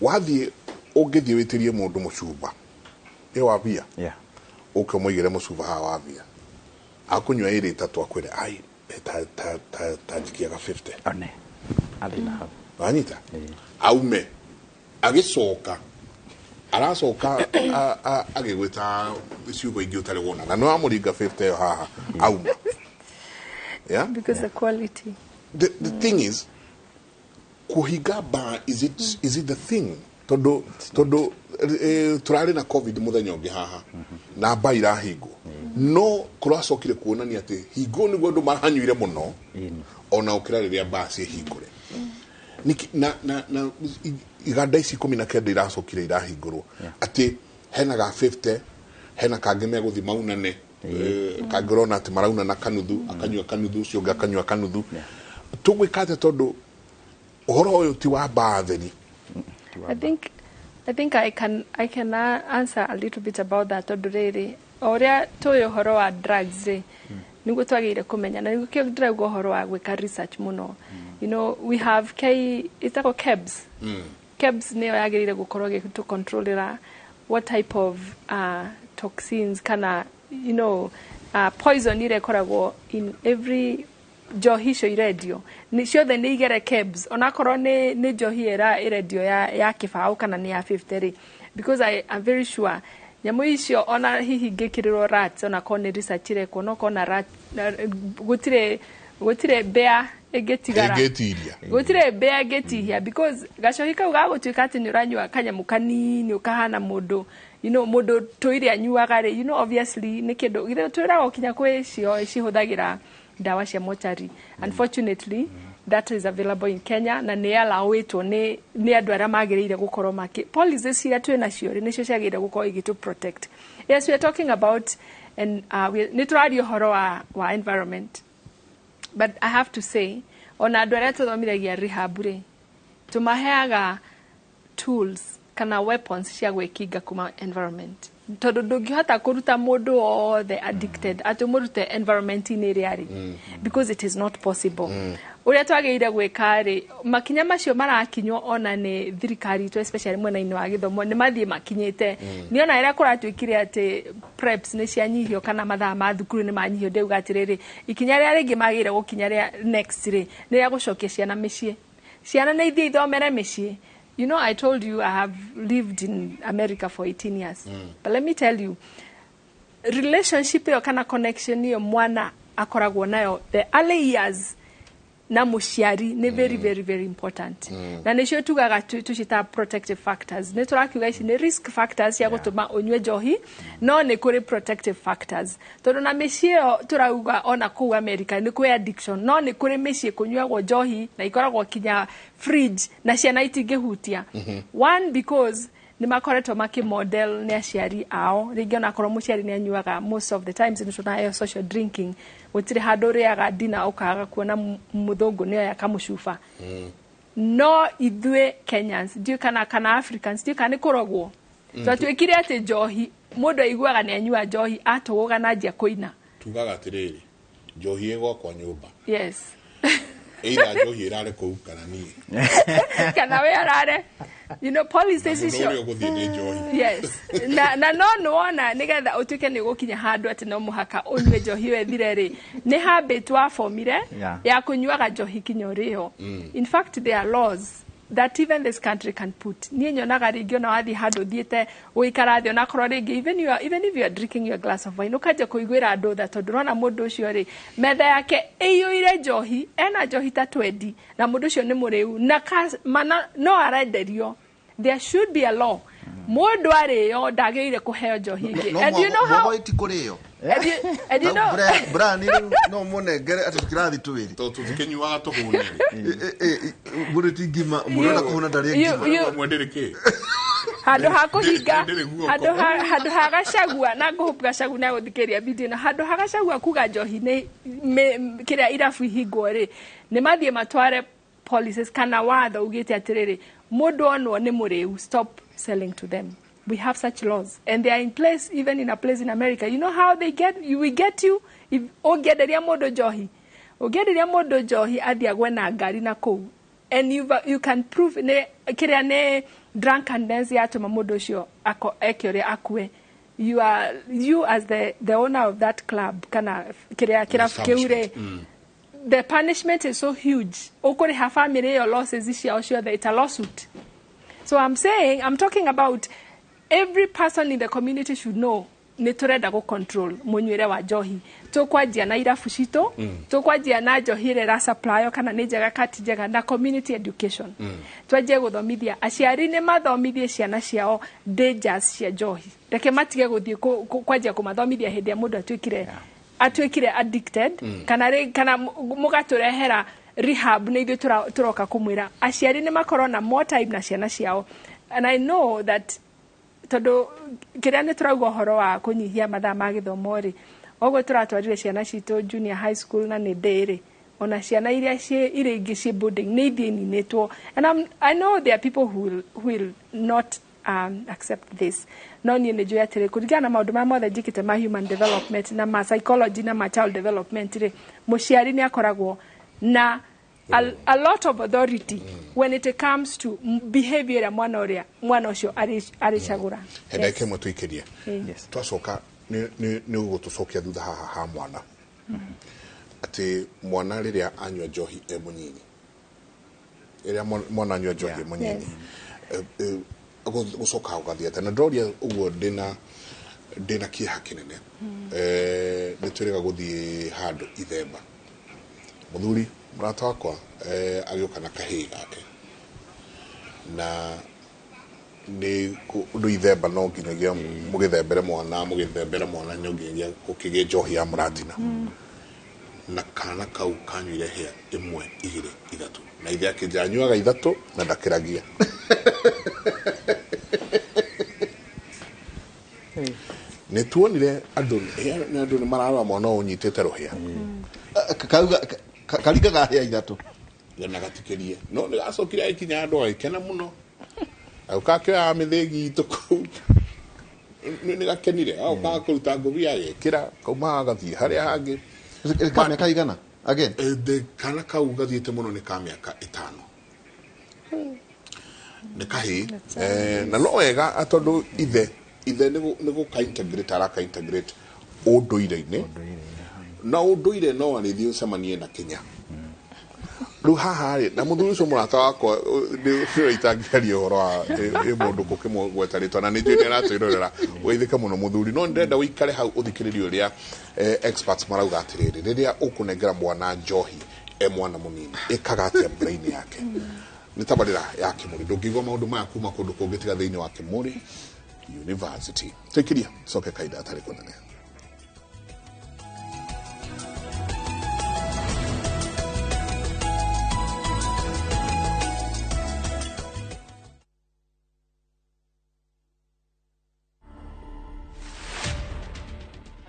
wathiĩ ũngĩthiĩ wĩtĩrie mũndũ mũcumba ĩ wa bia, ũke ũmũigĩre mũcuba haha wa bia, akũnyua ĩrĩ ĩtatũ, akwĩre, "Ai, ta njikiaga 50." One athĩna hau. Wanyita aume agĩcoka aracoka agĩgwĩta ciugo ingĩ ũtarĩ wona, na nĩ wamũringa 50 ĩyo haha auma. Yeah? Because the quality. The thing is, kuhinga bar, is it the thing? Tondu turarĩ na COVID mũthenya ũngĩ haha na bar irahingwo, no kũracokire kuonania atĩ hingo nĩguo andũ maranyuire mũno ona ũkĩra rĩrĩa bar ciĩhingũre. Na iganda ici 19 iracokire irahingũrwo atĩ hena ga 50, hena kangĩ megũthi maunane. Kangĩ ũrona atĩ maraunana kanuthu, akanyua kanuthu, ũcio ũngĩ akanyua kanuthu. Tũgwĩka atĩa, tondũ ũhoro ũyũ ti wa mbaa theri? I think I can answer a little bit about that, tondũ rĩrĩ, o ũrĩa tũĩ ũhoro wa drugs rĩ, nĩguo twagĩrĩire kũmenya, na nĩkĩo ndĩrauga ũhoro wa gwĩka research mũno. We have K ĩtagwo KEBS. KEBS nĩyo yagĩrĩire gũkorwo ĩgĩtũ what type of toxins kana poison iria ĩkoragwo in every njohi icio irendio. Nĩ ciothe nĩ igere KEBS, onakorwo nĩ njohi ĩra ĩrendio ya kĩbaũ kana nĩ ya 50 rĩ, because I am very sure nyamũ icio ona hihi ingĩkĩrĩrwo rats, onakorwo nĩ research irekwo, no korwo rat gũtirĩ mbĩa ĩngĩtigara. Ĩngĩtiria. Gũtirĩ mbĩa ĩngĩtihia, because gacohi kau gagũtuĩka atĩ nĩ ũranyua kanyamũ kanini ũkahana mũndũ mũndũ tũire anyuaga rĩ, obviously nĩ kĩndũ githĩ twĩragwo kinya kwĩ cio cihũthagĩra ndawa cia mochari. Unfortunately, that is available in Kenya na nĩ allowĩtwo nĩ andũ arĩa magĩrĩire gũkorwo makĩ policies iria twĩ nacio rĩ, nĩcio ciagĩrĩire gũkorwo igĩtũ protect. Yes, we are talking about and nĩ tũraria ũhoro wa environment, but I have to say ona andũ arĩa tũthomithagia rehab rĩ, tũmaheaga tools kana weapons cia gwĩkinga kuma environment. Tondũ ndũngĩhota kũruta mũndũ wothe addicted atĩ ũmũrute environment-inĩ ĩrĩa arĩ, because it is not possible. Ũrĩa twagĩrĩire gwĩka rĩ, makinya macio marakinywo ona nĩ thirikari itũ, especially mwena-inĩ wa gĩthomo, nĩ mathiĩ makinyĩte. Nĩona rĩrĩa kũratuĩkire atĩ preps nĩ cianyihio kana mathaa ma thukuru nĩ manyihio, ndĩuga atĩrĩrĩ, ikinya rĩrĩa rĩngĩ magĩrĩire gũkinya rĩa next rĩ, nĩ rĩa gũcokia ciana mĩciĩ. Ciana nĩ ithiĩ ithomere mĩciĩ. You know, I told you I have lived in America for 18 years. But let me tell you, relationship ĩyo kana connection ĩyo mwana akoragwo nayo the early years na mũciari nĩ very, very, very important. Na nĩcio tugaga tũcitaga protective factors. Nĩ tũrakiuga ici nĩ risk factors cia gũtũma ũnyue njohi, no nĩ kũrĩ protective factors, tondũ na mĩciĩ ĩyo tũrauga ona kũu America nĩ kwĩ addiction, no nĩ kũrĩ mĩciĩ kũnyuagwo njohi na ikoragwo kinya fridge na ciana itingĩhutia. One, because nĩ makoretwo makĩmodel nĩ aciari ao. Rĩngĩ onakorwo mũciari nĩ anyuaga, most of the times nĩ tuonaga social drinking. Gũtirĩ handũ ũrĩaga dinner ũkaga kuona mũthũngũ nĩoya kamũcuba. No ithuĩ Kenyans, ndiũĩ kana Africans, ndiũĩ kana nĩ kũrogwo, twatuĩkire atĩ njohi, mũndũ aiguaga nĩ anyua njohi atũgũga na anjia kũina. Tugaga atĩrĩrĩ, njohi ĩ gwakwa nyũmba, either njohi ĩrare kũu kana niĩ. Kana we arare. Policies Mũndũ icio ũrĩa ũgũthiĩ nĩ njohi. Yes, na no nĩwona nĩgetha ũtuĩke nĩ ũgũkinya handũ atĩ no mũhaka ũnyue njohi ĩyo ĩthire rĩ, nĩ habit wabomire ya kũnyuaga njohi kinya ũrĩo. In fact, there are laws that even this country can put. Niĩ nyonaga rĩngĩ ona wathiĩ handũ ũthiĩte gũikara thĩ, onakorwo rĩngĩ even if you are drinking your glass of wine, ũkanjia kũiguĩra andũ tha, tondũ ũrona mũndũ ũcio rĩ, metha yake ĩiyũire njohi, ena njohi ta 20, na mũndũ ũcio nĩ mũrĩu na mana, no arenderio. There should be a law, mũndũ arĩo ndagĩrĩire kũheo njohi ĩngĩ. And you know how Ti kũrĩo. And you know Brian, rĩu no mũnengere atĩ tũkĩrathi twĩrĩ. Tũtikĩnyuaga tũhũne. Mũndũ ti ngima, mũndũ ona kũhũna ndarĩe ngima. Mwendere kĩ? Handũ ha kũhinga Ndĩrĩ guoko. Handũ ha Gachagua, na ngũhope Gachagua nĩ agũthikĩrĩria video ĩno, handũ ha Gachagua kuga njohi nĩ kĩrĩa irabu ihingwo rĩ, nĩ mathiĩ matware policies kana watho ugĩte atĩrĩrĩ, mũndũ onwo nĩ mũrĩu, stop selling to them. We have such laws and they are in place even in a place in America. You know how they get you? We get you if ũngĩenderia mũndũ njohi, ũngĩenderia mũndũ njohi athiĩ agwe na ngari na kũu, and you can prove nĩ kĩrĩa nĩ drunkenness yatũma mũndũ ũcio eke ũrĩa akue, you are you as the owner of that club kana kĩrĩa kĩrabu kĩu rĩ, the punishment is so huge, ũkũrĩha family ĩyo losses ciao ciothe. It's a lawsuit. So I'm saying, I'm talking about every person in the community should know nĩ tũrenda gũ control mũnyuĩre wa njohi. Tũkwanjia na irabu citũ, tũkwanjia na njohi ĩrĩa ĩrasupplywo, kana nĩ njega kati njega, na community education. Twanjie gũthomithia aciari, nĩ mathomithie ciana ciao dangers cia njohi. Reke matige gũthiĩ kwanjia kũmathomithia hĩndĩ ĩrĩa mũndũ atuĩkire addicted, kana kana mũgatũrehera rehab nĩ ithuĩ tũroka kũmwĩra. Aciari nĩ makorwo na more time na ciana ciao. And I know that tondũ kĩrĩa nĩ tũrauga ũhoro wa kũnyihia mathaa ma gĩthomo rĩ, oguo tũratwarire ciana citũ junior high school na nĩ ndĩ rĩ, ona ciana iria ciĩ iria ingĩ ciĩ boarding nĩ ithiĩ ininĩtwo. And I know there are people who will not accept this, no niĩ nĩ njũĩ atĩrĩ, kũringana na maũndũ marĩa mothe njĩkĩte ma human development na ma psychology na ma child development rĩ, mũciari nĩ akoragwo na a lot of authority when it comes to behavior ya mwana ũrĩa mwana ũcio arĩcagũra. He ndagĩka ĩmwe tũikĩrie. Yes. Twacoka nĩ ũgũtũcokia thutha haha ha mwana, atĩ mwana rĩrĩa anyua njohi e mũnyinyi, rĩrĩa mwana anyua njohi e mũnyinyi, gũcoka gũgathiĩ atĩa? Na ndroria ũguo ndĩna kĩeha kĩnene. Nĩ twĩrĩga gũthiĩ handũ ithemba, mũthuri mũrata wakwa agĩũka na kahĩĩ gake, na nĩ ũndũ ithemba no nginyagia mũgĩthembere mwana, mũgĩthembere mwana no nginyagia gũkĩgĩe njohi ya mũratina, na kana kau kanyuire hĩa ĩmwe, igĩrĩ, ithatũ, na ithe akĩnja anyuaga ithatũ na ndakĩragia. Nĩ tuonire andũ nĩ andũ nĩ mararora mwana ũyũ ũnyitĩte rũhĩa. Kauga karingaga hĩa ithatũ. Na gatikĩrie, no nĩ gacokire agĩkinya andũ agĩkena mũno, agĩũka akĩoya mĩthĩgi itũ kũu. Nĩ gakenire agoka kũruta ngũbia agekĩra kauma agathiĩ harĩa hangĩ. Ka mĩaka igana again? Kana kau gathiĩte mũno nĩ ka mĩaka 5. Nĩ kahĩĩ na no wega tondũ ithe nĩ gũka integrate araka integrate ũndũire-inĩ na ũndũire no arĩthiĩ ũcemanie na Kenya. Rĩu haha rĩ na mũthuri ũcio mũrata wakwa nĩ itangĩaria ũhoro wa mũndũ gũkĩmũgweta rĩtwa na nĩ njũĩ nĩ aratwĩrorera ũgeithĩke mũno mũthuri, no ndĩrenda ũikare hau ũthikĩrĩrie ũrĩa experts marauga atĩrĩrĩ, rĩrĩa ũkũnengera mwana njohi e mwana mũnini ĩkaga atĩa brain yake. Nĩ tabarĩra ya Kĩmũrĩ, ndũngĩigua maũndũ maya kuma kũndũ kũngĩ tiga thĩinĩ wa Kĩmũrĩ University. Tũikiria coke kahinda gatarĩ kũnene.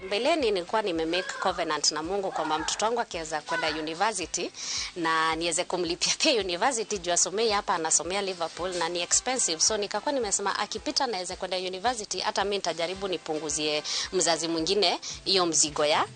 Mbeleni nilikuwa nimemake covenant na Mungu kwamba mtoto wangu akiweza kwenda university na niweze kumlipia pia university juu asomei hapa, anasomea Liverpool na ni expensive, so nikakuwa nimesema akipita naweza kwenda university, hata mimi nitajaribu nipunguzie mzazi mwingine hiyo mzigo ya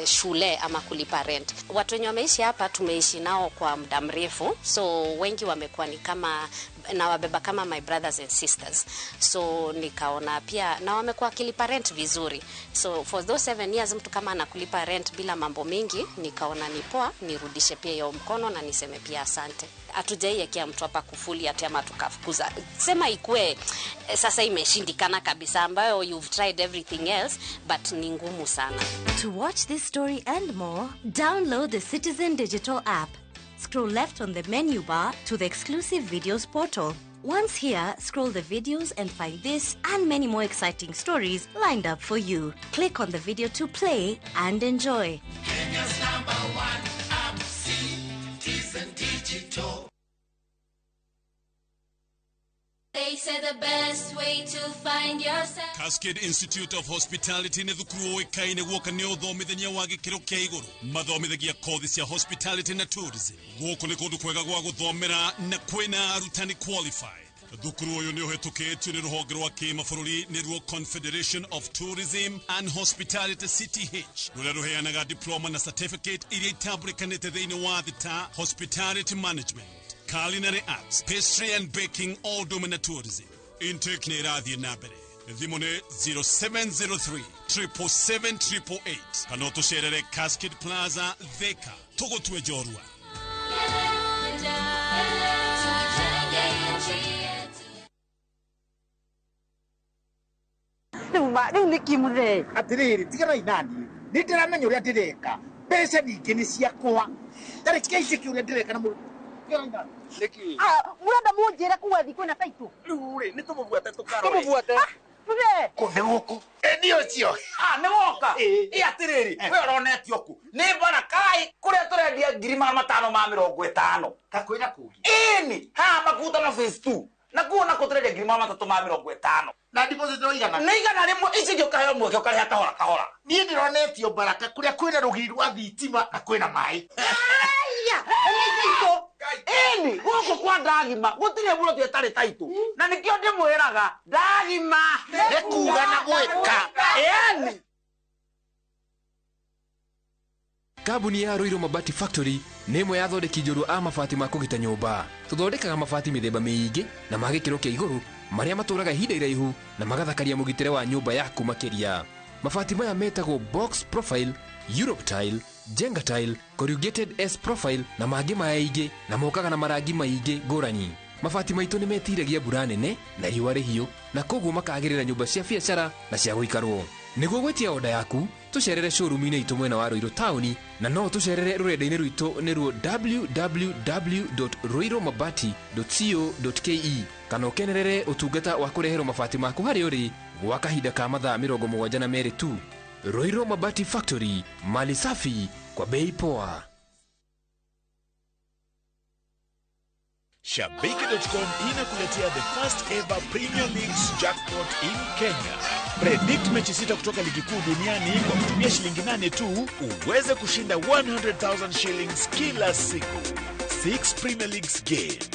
shule ama kulipa rent. Watu wenye wameishi hapa tumeishi nao kwa muda mrefu, so wengi wamekuwa ni kama na wabeba kama my brothers and sisters, so nikaona pia na wamekuwa kilipa rent vizuri, so for those 7 years mtu kama anakulipa rent bila mambo mingi, nikaona ni poa nirudishe pia hiyo mkono na niseme pia asante. Hatujaiwekea mtu hapa kufuli ati ama tukafukuza, sema ikue sasa imeshindikana kabisa ambayo you've tried everything else but ni ngumu sana. To watch this story and more, download the Citizen Digital app. Scroll left on the menu bar to the exclusive videos portal. Once here, scroll the videos and find this and many more exciting stories lined up for you. Click on the video to play and enjoy. Kenya's #1 app, Citizen Digital. They say the best way to find yourself. Cascade Institute of Hospitality nĩ thukuru ũĩkaine guoka nĩ ũthomithania wa gĩkĩro kĩa igũrũ. Mathomithagia kothi cia hospitality na tourism. Gũkũ nĩ kũndũ kwega gwa gũthomera na kwĩna arutani qualified. Thukuru ũyũ nĩ ũhetũkĩtio nĩ rũhonge rwa kĩmabũrũri nĩruo Confederation of Tourism and Hospitality CTH, rũrĩa rũheanaga diploma na certificate iria itambũrĩkanĩte thĩinĩ wa thĩ ta hospitality management, culinary arts, pastry and baking, all domain tourism. Intake nĩ ĩrathiĩ na mbere. Thimũ nĩ 0703 777 888 kana ũtũcerere Cascade Plaza, Thika. Tũgũtue njorua. Rĩu nĩ kĩmũthee atĩrĩrĩ, tiganai naniĩ, nĩ ndĩramenya ũrĩa ndĩreka, mbeca ningĩ nĩ ciakwa, ndarĩ kĩaici ũrĩa ndĩreka na mũndũ. Murenda munjire kuwa thi kwina taitu riu ri ni tumubuate tukarore tumubuate muthe ku ni guku ni ucio ni woka i atiriri we uronetio ku ni barakai kuria turendia 550 kakwira kungi ini ha makuta na phase 2 na kuo na kuturendia 350 na deposit no igana ni igana rimwe ici ngĩ ũkaheo mweke ũkarĩha kahora kahora. Niĩ ndĩronetio baraka kũrĩa kwĩna rũgiri rwa thitima na kwĩna maĩ. Ĩni gũkũ kwa ndagima gũtirĩ mũndũ ũtarĩ taitũ na nĩkĩo ndĩmwĩraga ndagima nĩ kuga na gwĩka. Ĩni Kambuni ya Ruiru Mabati Factory nĩ ĩmwe ya athondeki njorua a mabati ma kũgita nyũmba. Tũthondekaga mabati mĩthemba mĩingĩ na ma gĩkĩro kĩa igũrũ marĩa matũraga ihinda iraihu na magathakaria mũgitĩre wa nyũmba yaku makĩria. Mabati maya metagwo box profile, Europe tile, Jenga tile, corrugated S profile na mangĩ maingĩ na mokaga na marangi maingĩ ngũrani. Mabati maitũ nĩ metiragia mbura nene na riũa rĩhiũ na koguo makagĩrĩra nyũmba cia biacara na cia gũikarwo. Nĩguo gwĩtia oda yaku, tũcerere showroom-inĩ itũ mwena wa Ruiru taũni na no tũcerere rũrenda-inĩ rwitũ nĩruo www.ruirumabati.co.ke kana ũkenerere ũtungata wa kũreherwo mabati maku harĩa ũrĩ gwa kahinda ka mathaa 72 tu. Ruiru Mabati Factory, mali safi kwa bei poa. Shabiki.com inakuletea the first ever Premier Leagues jackpot in Kenya. Predict mechi 6 kutoka ligi kuu duniani kwa kutumia shilingi 8 tu uweze kushinda 100,000 shillings kila siku. 6 Premier Leagues games.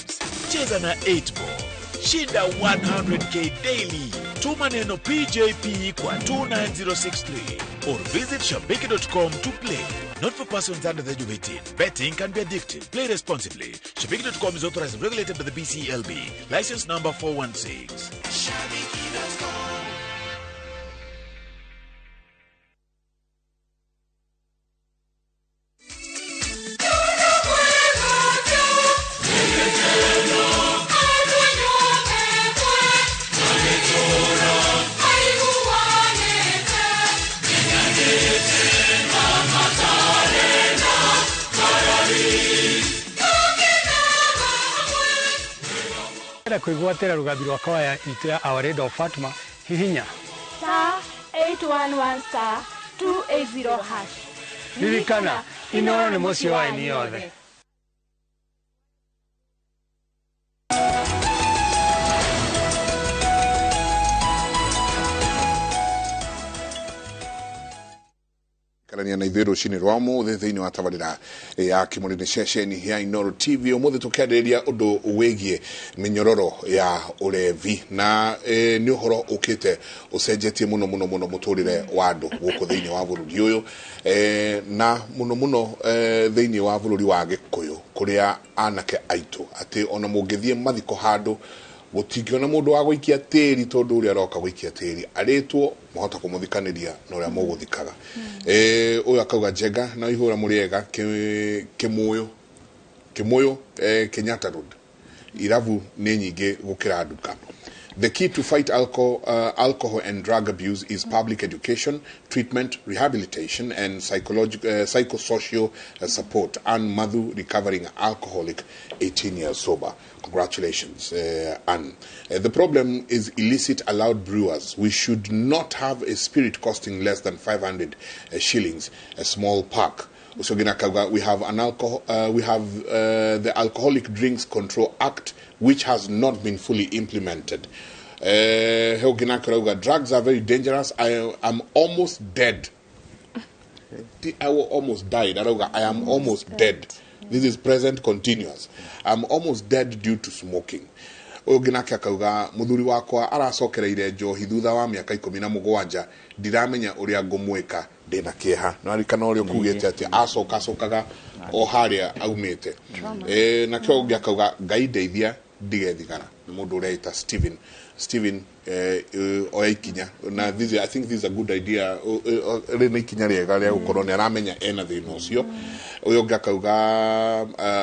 Cheza na 8 ball. Shinda 100k daily. Tuma neno PJP kwa 29063 or visit shabiki.com to play. Not for persons under the age of 18. Betting can be addictive. Play responsibly. Shabiki.com is authorized and regulated by the BCLB. License number 416. Shabiki.com. Kwĩgwatĩra rũgambi rwa kwaya itũ ya Our Lady of Fatima hihinya *811 *280#. Ririkana Inooro nĩ mũciĩ wa aini othe. Karania na ithuĩ rũcinĩ rwa ũmũthĩ thĩinĩ wa tabarĩra ya Kĩmũrĩ nĩ ceceni ya Inooro TV. Ũmũthĩ tũkĩarĩrĩria ũndũ wĩgiĩ mĩnyororo ya ũrevi na nĩ ũhoro ũkĩte ũcenjetie mũno mũno mũno mũtũrĩre wa andũ gũkũ thĩinĩ wa bũrũri ũyũ, na mũno mũno thĩinĩ wa bũrũri wa Gĩkũyũ kũrĩa anake aitũ atĩ ona mũngĩthiĩ mathiko handũ gũtingĩona mũndũ wa gũikia tĩri tondũ ũrĩa aroka gũikia tĩri arĩtwo mwahota kũmũthikanĩria na ũrĩa mũgũthikaga. Ũyũ akauga Njenga na ihũra mũrĩega Kĩmũyũ Kenyatta Road irabu nĩ nyingĩ gũkĩra nduka. The key to fight alcohol and drug abuse is public education, treatment, rehabilitation, and psychosocial support. Ann Madhu, recovering alcoholic, 18 years sober. Congratulations, Ann. The problem is illicit allowed brewers. We should not have a spirit costing less than 500 shillings, a small pack. We have an alcohol. We have the Alcoholic Drinks Control Act, which has not been fully implemented. Drugs are very dangerous. I am almost dead. I almost died. I am almost dead. This is present continuous. I'm almost dead due to smoking. Ũyũ ũngĩ nake akauga mũthuri wakwa aracokereire njohi thutha wa mĩaka 17 ndiramenya ũrĩa ngũmwĩka ndĩna kĩeha. No arikana ũrĩa ũkugĩte atĩ acoka acokaga o harĩa aumĩte. Nakĩo ũngĩ akauga Ngai ndeithia ndige thigara. Nĩ mũndũ ũrĩa ĩta Stephen oya ikinya na this, I think this is a good idea. Rĩ nĩ ikinya rĩega rĩa gũkorwo nĩ aramenya ena thĩna ũcio. Ũyũ ũngĩ akauga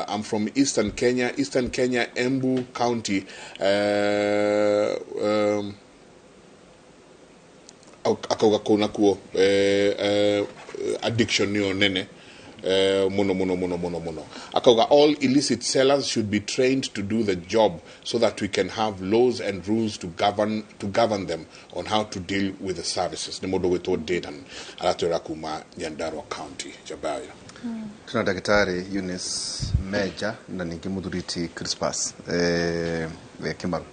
I'm from Eastern Kenya, Embu County. Akauga kũu nakuo addiction nĩyo nene muno muno muno muno muno. Akauga all illicit sellers should be trained to do the job so that we can have laws and rules to govern them on how to deal with the services. Nĩ mũndũ gwĩtwo Dedan aratwĩra kuma Nyandarua County Jabaya. Tuna Daktari Eunice Meja na ningĩ mũthuri Crispus Kĩmaru.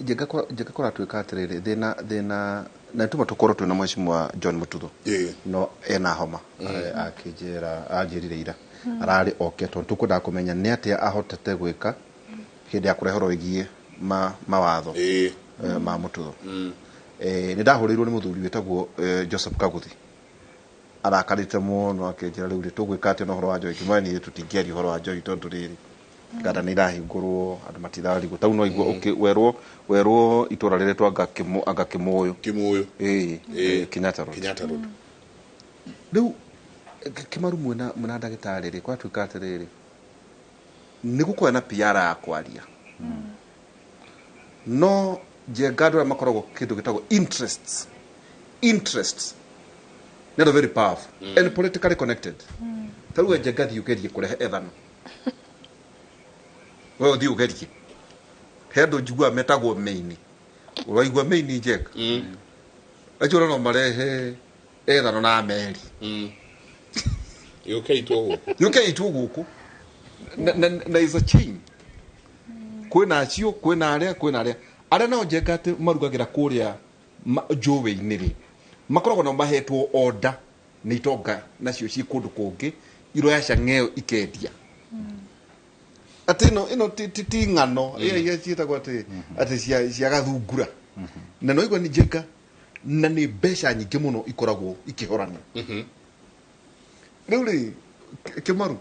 Njega kũratuĩka atĩrĩrĩ thĩna na tuma tũkorwo twĩna mheshimiwa John Mututho no ena homa akĩnjĩra anjĩrire ira ararĩ oke tondũ tũkwendaga kũmenya nĩ atĩa ahotete gwĩka hĩndĩ ya kũrehe ũhoro wĩgiĩ mawatho ma Mututho. Nĩ ndahũrĩirwo nĩ mũthuri wĩtagwo Joseph Kaguthi arakarĩte mũno akĩnjĩra rĩu rĩ tũgwĩka atĩa na ũhoro wa njohi kĩmwe niĩ tũtingĩaria ũhoro wa njohi tondũ rĩrĩ nganda nĩ irahingũrwo andũ matirarigwo tau no igua werwo itũra rĩretwo anga Kĩmũyũ Kenyatta Road. Rĩu Kĩmaru mwena ndagĩtarĩ rĩ kwatuĩka atĩrĩrĩ nĩ gũkorwo na PR ya kwaria no Njenga andũ arĩa makoragwo kĩndũ gĩtagwo interests nĩ very powerful and politically connected. Ta rĩu Njenga thiĩ ũgerie kũrehe ethano wewe ũthiĩ ũgerie he andũ njiguaga metagwo meini ũraigua meini Njenga acio no marehe ethano na meri yũke gũkũ na is a chain kwĩna acio kwĩna arĩa arĩa nao Njenga atĩ marugagĩra kũrĩa njũĩ-inĩ rĩ makoragwo nao mahetwo order nĩ itonga nacio ciĩ kũndũ kũngĩ iroya cang'eo ikendia. Atĩ ĩno ti ng'ano ĩyo ciĩtagwo atĩ cia gathungura. Na no igua nĩ njega na nĩ mbeca nyingĩ mũno ikoragwo ikĩhorana. Rĩu rĩ Kĩmaru,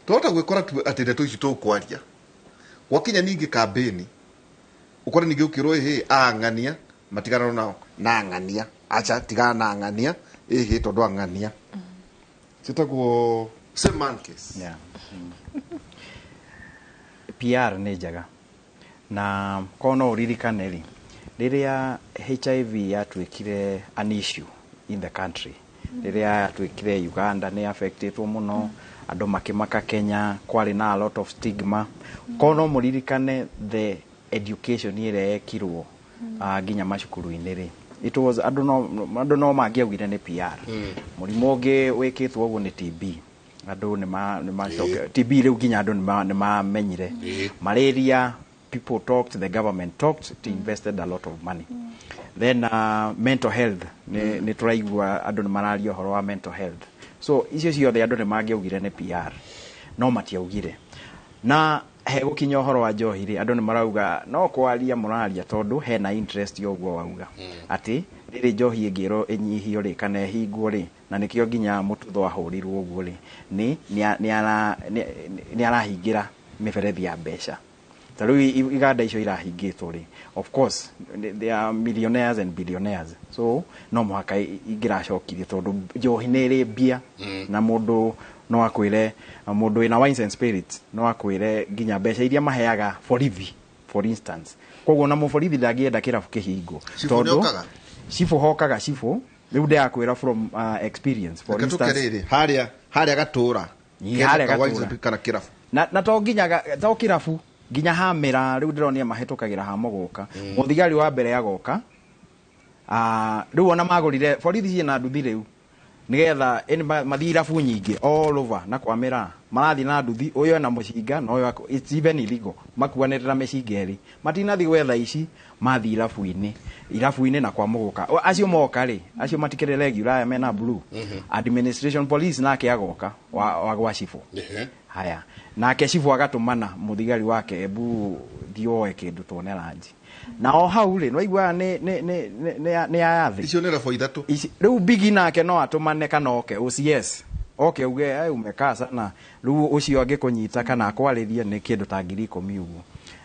twahota gwĩkora atĩ ndeto ici tũkwaria gwakinya ningĩ kambĩni ũkore ningĩ ũkĩrwo ĩhĩ ang'ania matigana nao na ang'ania acha tigana na ang'ania ĩhĩ tondũ ang'ania ciĩtagwo same man case. PR nĩ njega na korwo no ũririkane rĩ, rĩrĩa HIV yatuĩkire an issue in the country, rĩrĩa yatuĩkire Uganda nĩ affectĩtwo mũno, andũ makĩmaka Kenya, kwarĩ na a lot of stigma. Korwo no mũririkane the education ĩrĩa yekirwo nginya macukuru-inĩ rĩ, it was andũ no mangĩaugire nĩ PR. Mũrimũ ũngĩ wĩkĩtwo ũguo nĩ TB. Andũ nĩ TB rĩu nginya andũ nĩ mamenyire. Malaria, people talked, the government talked, it invested a lot of money. Then mental health, nĩ tũraigua andũ nĩ mararia ũhoro wa mental health. So icio ciothe andũ nĩ mangĩaugire nĩ PR, no matiaugire. Na he gũkinya ũhoro wa njohi rĩ, andũ nĩ marauga no kwaria mũraria tondũ hena interest ya ũguo wauga. Atĩ rĩrĩ njohi ĩngĩrwo ĩnyihio rĩ kana ĩhingwo rĩ, na nĩkĩo nginya mũtutho ahũrirwo ũguo rĩ, nĩ arahingĩra mĩberethi ya mbeca. Ta rĩu iganda icio irahingĩtwo rĩ, of course they are millionaires and billionaires, so no mũhaka ingĩracokirie tondũ njohi nĩ ĩrĩ mbia. Na mũndũ no akwĩre, mũndũ wĩna wines and spirits no akwĩre nginya mbeca iria maheaga borithi, for instance. Koguo na mũborithi ndangĩenda kĩrabu kĩhingwo tondũ cibũ hokaga cibũ rĩu ndĩrakwĩra from experience, for instance harĩa gatũra kana kĩrabu na to nginya to kĩrabu nginya hamera rĩu ndĩronia mahĩtũkagĩra ha mũgũka. Mũthigari wa mbere agoka, rĩu ona magũrire borithi ciĩna nduthi rĩu nigetha mathiĩ irabu nyingĩ all over na kwamĩra marathiĩ na nduthi, ũyũ ena mũcinga na ũyũ, it's even illegal, makuanĩte na mĩcinga ĩrĩ, matinathiĩ gwetha ici, mathiĩ irabu-inĩ na kwa mũgũka. Acio moka rĩ, acio matikĩrĩ regular aya mena blue. Administration police nake agoka wa gwa cibũ. Haya, nake cibũ agatũmana mũthigari wake, ebu thiĩ woe kĩndũ tuone ranji. Na o hau rĩ, nĩwaiguaga nĩ aya thĩ. Icio nĩ rabu ithatũ. Rĩu Bigi nake no atũmane kana oke OCS. Oke uge umekaa sana. Rĩu ũcio angĩkũnyita kana akwarĩrie nĩ kĩndũ ta 10,000 ũguo.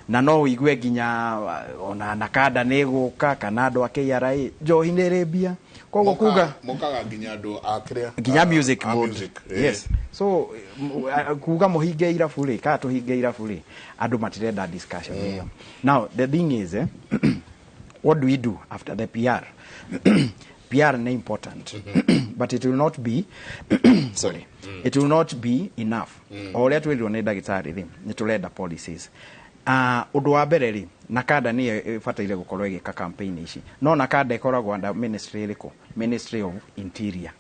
Na no ũigue nginya ona nakanda nĩ gũka kana andũ a KRA njohi nĩ ĩrĩ mbia. Koguo kuga mokaga nginya andũ a kĩrĩa nginya music mode. Yes. So kuga mũhinge irabu rĩ kana tũhinge irabu rĩ, andũ matirenda discussion ĩyo. Now the thing is, what do we do after the PR? PR is important, but it will not be sorry, it will not be enough. O ũrĩa twĩrirwo nĩ ndagĩtarĩ rĩ, nĩ tũrenda policies. Ũndũ wa mbere rĩ, NACADA nĩyo ĩbataire gũkorwo ĩgĩka campaign ici. No NACADA ĩkoragwo under ministry ĩrĩkũ? Ministry of Interior.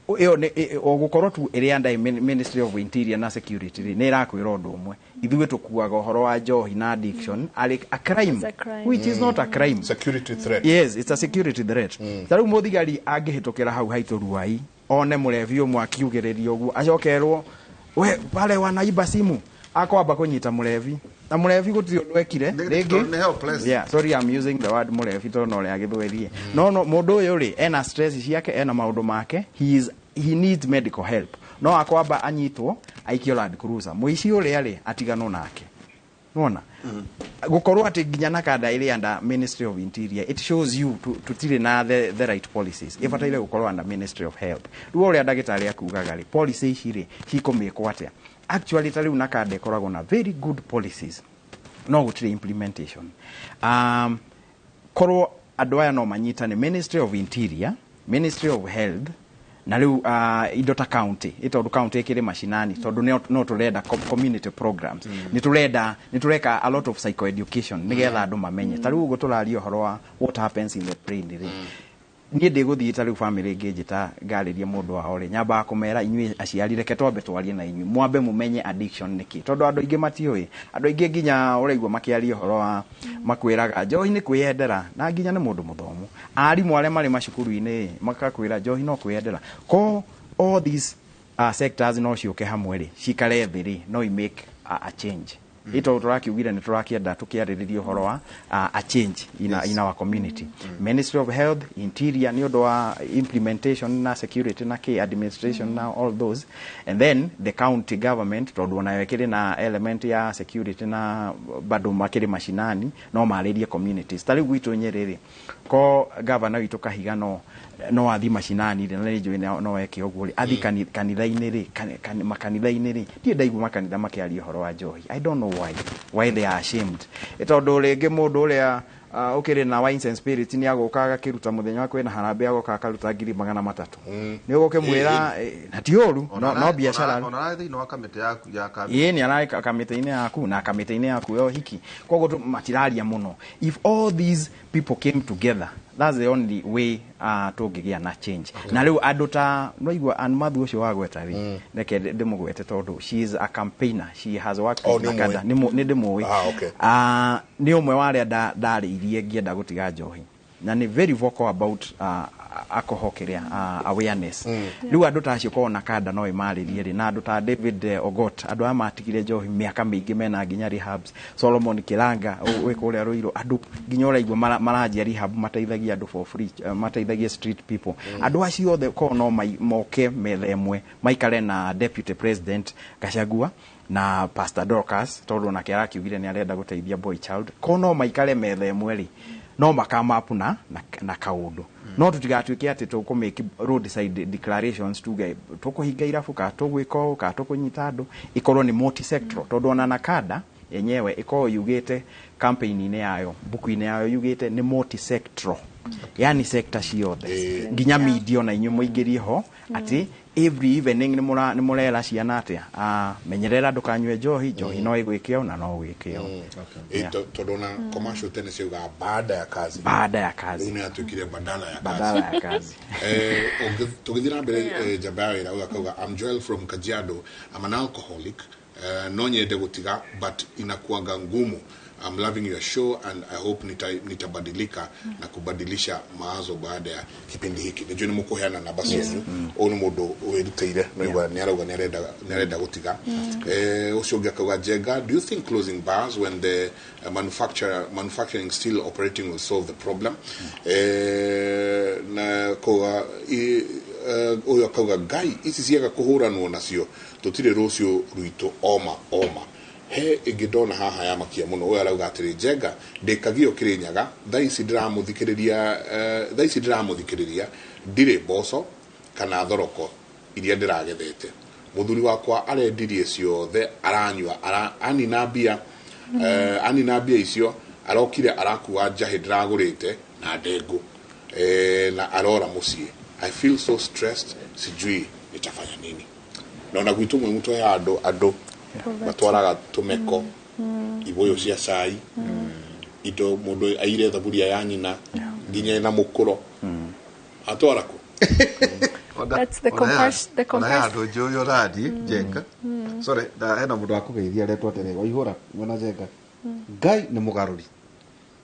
Ĩyo nĩ o gũkorwo tu ĩrĩ under Ministry of Interior na Security rĩ, nĩ ĩrakwĩra ũndũ ũmwe. Ithuĩ tũkuaga ũhoro wa njohi na addiction arĩ a crime, which is not a crime. Security threat. Yes, it's a security threat. Ta rĩu mũthigari angĩhĩtũkĩra hau haitũ Ruai, one mũrebi ũmwe akiugĩrĩria ũguo, acokerwo we pale wanaiba simu, akwamba kũnyita mũrebi. Na mũrebi gũtirĩ ũndũ ekire rĩngĩ. Yeah, sorry I'm using the word mũrebi tondũ no ũrĩa gĩthweri. No mũndũ ũyũ rĩ, ena stress ciake, ena maũndũ make, he needs medical help. No akwamba anyitwo aikio Land Cruiser. Mũici ũrĩa rĩ, atiganwo nake. Nĩwona? Gũkorwo atĩ nginya NACADA ĩrĩ under Ministry of Interior, it shows you tũtirĩ na the right policies. Ĩbataire gũkorwo under Ministry of Health. Rĩu ũrĩa ndagĩtarĩ akugaga rĩ, policy ici rĩ, cikũmĩkwo atĩa? Actually ta rĩu NACADA ĩkoragwo na very good policies, no gũtirĩ implementation. Korwo andũ aya no manyitane, Ministry of Interior, Ministry of Health, na rĩu indo ta county, tondũ county ĩkĩrĩ macinani, tondũ no tũrenda community programs. Nĩ tũreka a lot of psychoeducation nĩgetha andũ mamenye. Ta rĩu ũguo tũraria ũhoro wa what happens in the brain rĩ, niĩ ndĩgũthiĩ ta rĩu family ĩngĩnjĩta ngarĩrie mũndũ wao rĩ, nyambaga kũmera inyuĩ aciari reke twambe twarie na inyuĩ, mwambe mũmenye addiction nĩkĩ, tondũ andũ aingĩ matiũĩ. Andũ aingĩ nginya ũraigua makĩaria ũhoro wa makwĩraga njohi nĩ kwĩyendera, na nginya nĩ mũndũ mũthomu. Arimũ arĩa marĩ macukuru-inĩ makakwĩra njohi no kwĩyendera. Ko all these sectors no ciũke hamwe rĩ, cikare thĩ rĩ, no i make a change. Ito tũrakiugire nĩ tũrakĩenda tũkĩarĩrĩria ũhoro wa a change in our community. Ministry of Health, Interior nĩ ũndũ wa implementation na security na key administration na all those, and then the county government tondũ onayo ĩkĩrĩ na element ya security na bado makĩrĩ mashinani no marĩrie communities. Ta rĩu gwitũ Nyĩrĩ rĩ, ko governor witũ Kahiga no athi mashinani rĩ, na nĩ njũĩ no eke ũguo rĩ, athi kanitha-inĩ rĩ, makanitha-inĩ rĩ, ndirĩ ndaigua makanitha makĩaria ũhoro wa njohi. I don't know why they are ashamed. Tondũ rĩngĩ mũndũ ũrĩa ũkĩrĩ na wines and spirits nĩ agũka agakĩruta mũthenya wa kwĩna harambee agoka akaruta 300,000. Nĩ ũgũkĩmwĩra na ti ũru, no biacara. Ona ararĩ thĩinĩ wa kamĩtĩ yaku ya kamĩtĩ. Ĩĩ nĩ ararĩ kamĩtĩ-inĩ yaku na kamĩtĩ-inĩ yaku ya ũhiki. Koguo matiraria mũno. If all these people came together, that's the only way tũngĩgĩa na change. Na rĩu andũ ta no igua Ann Mathu ũcio wagweta rĩ, reke ndĩmũgwete tondũ she is a campaigner, she has worked with NACADA. Nĩ ndĩmũĩ. Nĩ ũmwe wa arĩa ndarĩirie ngĩenda gũtiga njohi, na nĩ very vocal about alcohol kĩrĩa awareness. Rĩu andũ ta acio korwo NACADA no ĩmarĩrie rĩ, na andũ ta David Ogot, andũ aya matigire njohi mĩaka mĩingĩ mena nginya rehabs, Solomon Kiranga wĩ kũrĩa Ruiru, andũ nginya ũraigua maranjia rehab, mateithagia andũ for free, mateithagia street people. Andũ acio othe korwo no moke metha ĩmwe maikare na Deputy President Gachagua na Pastor Dorcas, tondũ onake arakiugire nĩ arenda gũteithia boy child, korwo no maikare metha ĩmwe rĩ, no makamapu na kaũndũ. No tũtigatuĩke atĩ tũkũ roadside declarations tuge tũkũhinga irabu kana tũgwĩka ũũ kana tũkũnyita andũ, ikorwo nĩ multi-sectoral, tondũ ona NACADA yenyewe ĩkorwo yugĩte campaign-inĩ yayo, buku-inĩ yayo yugĩte nĩ multi-sectoral, yani sector ciothe nginya media ona inyuĩ mũingĩrie ho, atĩ every evening nĩ mũrera ciana atĩa, menyerera ndũkanyue njohi, njohi no ĩgwĩke ũũ na no ũgwĩke ũũ. Tondũ ona commercial tene ciaugaga baada ya kazi. Baada ya kazi. Rĩu nĩ yatuĩkire badala ya kazi. Badala ya kazi. Tũgĩthiĩ na mbere njamba ya wĩra ũyũ akauga, I'm Joel from Kajiado, I'm an alcoholic, no nyende gũtiga but inakuanga ngumu. I'm loving your show and I hope nitabadilika na kubadilisha mawazo baada ya kipindi hiki. Nijue ni mukuheana namba cianyu. Ũyũ nĩ mũndũ wĩrutĩire, no igua nĩ arauga nĩ arenda gũtiga. Ũcio ũngĩ akauga, Njenga, do you think closing bars when the manufacturing still operating will solve the problem? Na kauga ũyũ akauga, Ngai ici ciaga kũhũranwo nacio tũtirĩ rũciũ rwitũ oma oma. He ĩngĩ ndona haha ya makia mũno, ũyũ arauga atĩrĩ, Njenga ndĩkagio Kĩrĩnyaga, thaa ici ndĩramũthikĩrĩria ndirĩ mboco kana thoroko iria ndĩragethete, mũthuri wakwa arendirie ciothe aranyua anina mbia, anina mbia icio arokire arakua njahĩ ndĩragũrĩte na ndengũ, na arora mũciĩ. I feel so stressed, sijui nitafanya nini. Na ona gwitũ mwe mũtwe andũ matwaraga tũmeko, ibũyũ cia cai, indo mũndũ aire thaburia ya nyina nginya ĩna mũkũro atwara kũ. That's the compassion. The compassion. Ona andũ njũĩ ũrathiĩ Njenga. Sorry, hena mũndũ wakũgeithia aretwo atĩrĩ, Waihũra mwena Njenga. Ngai nĩ mũgarũri.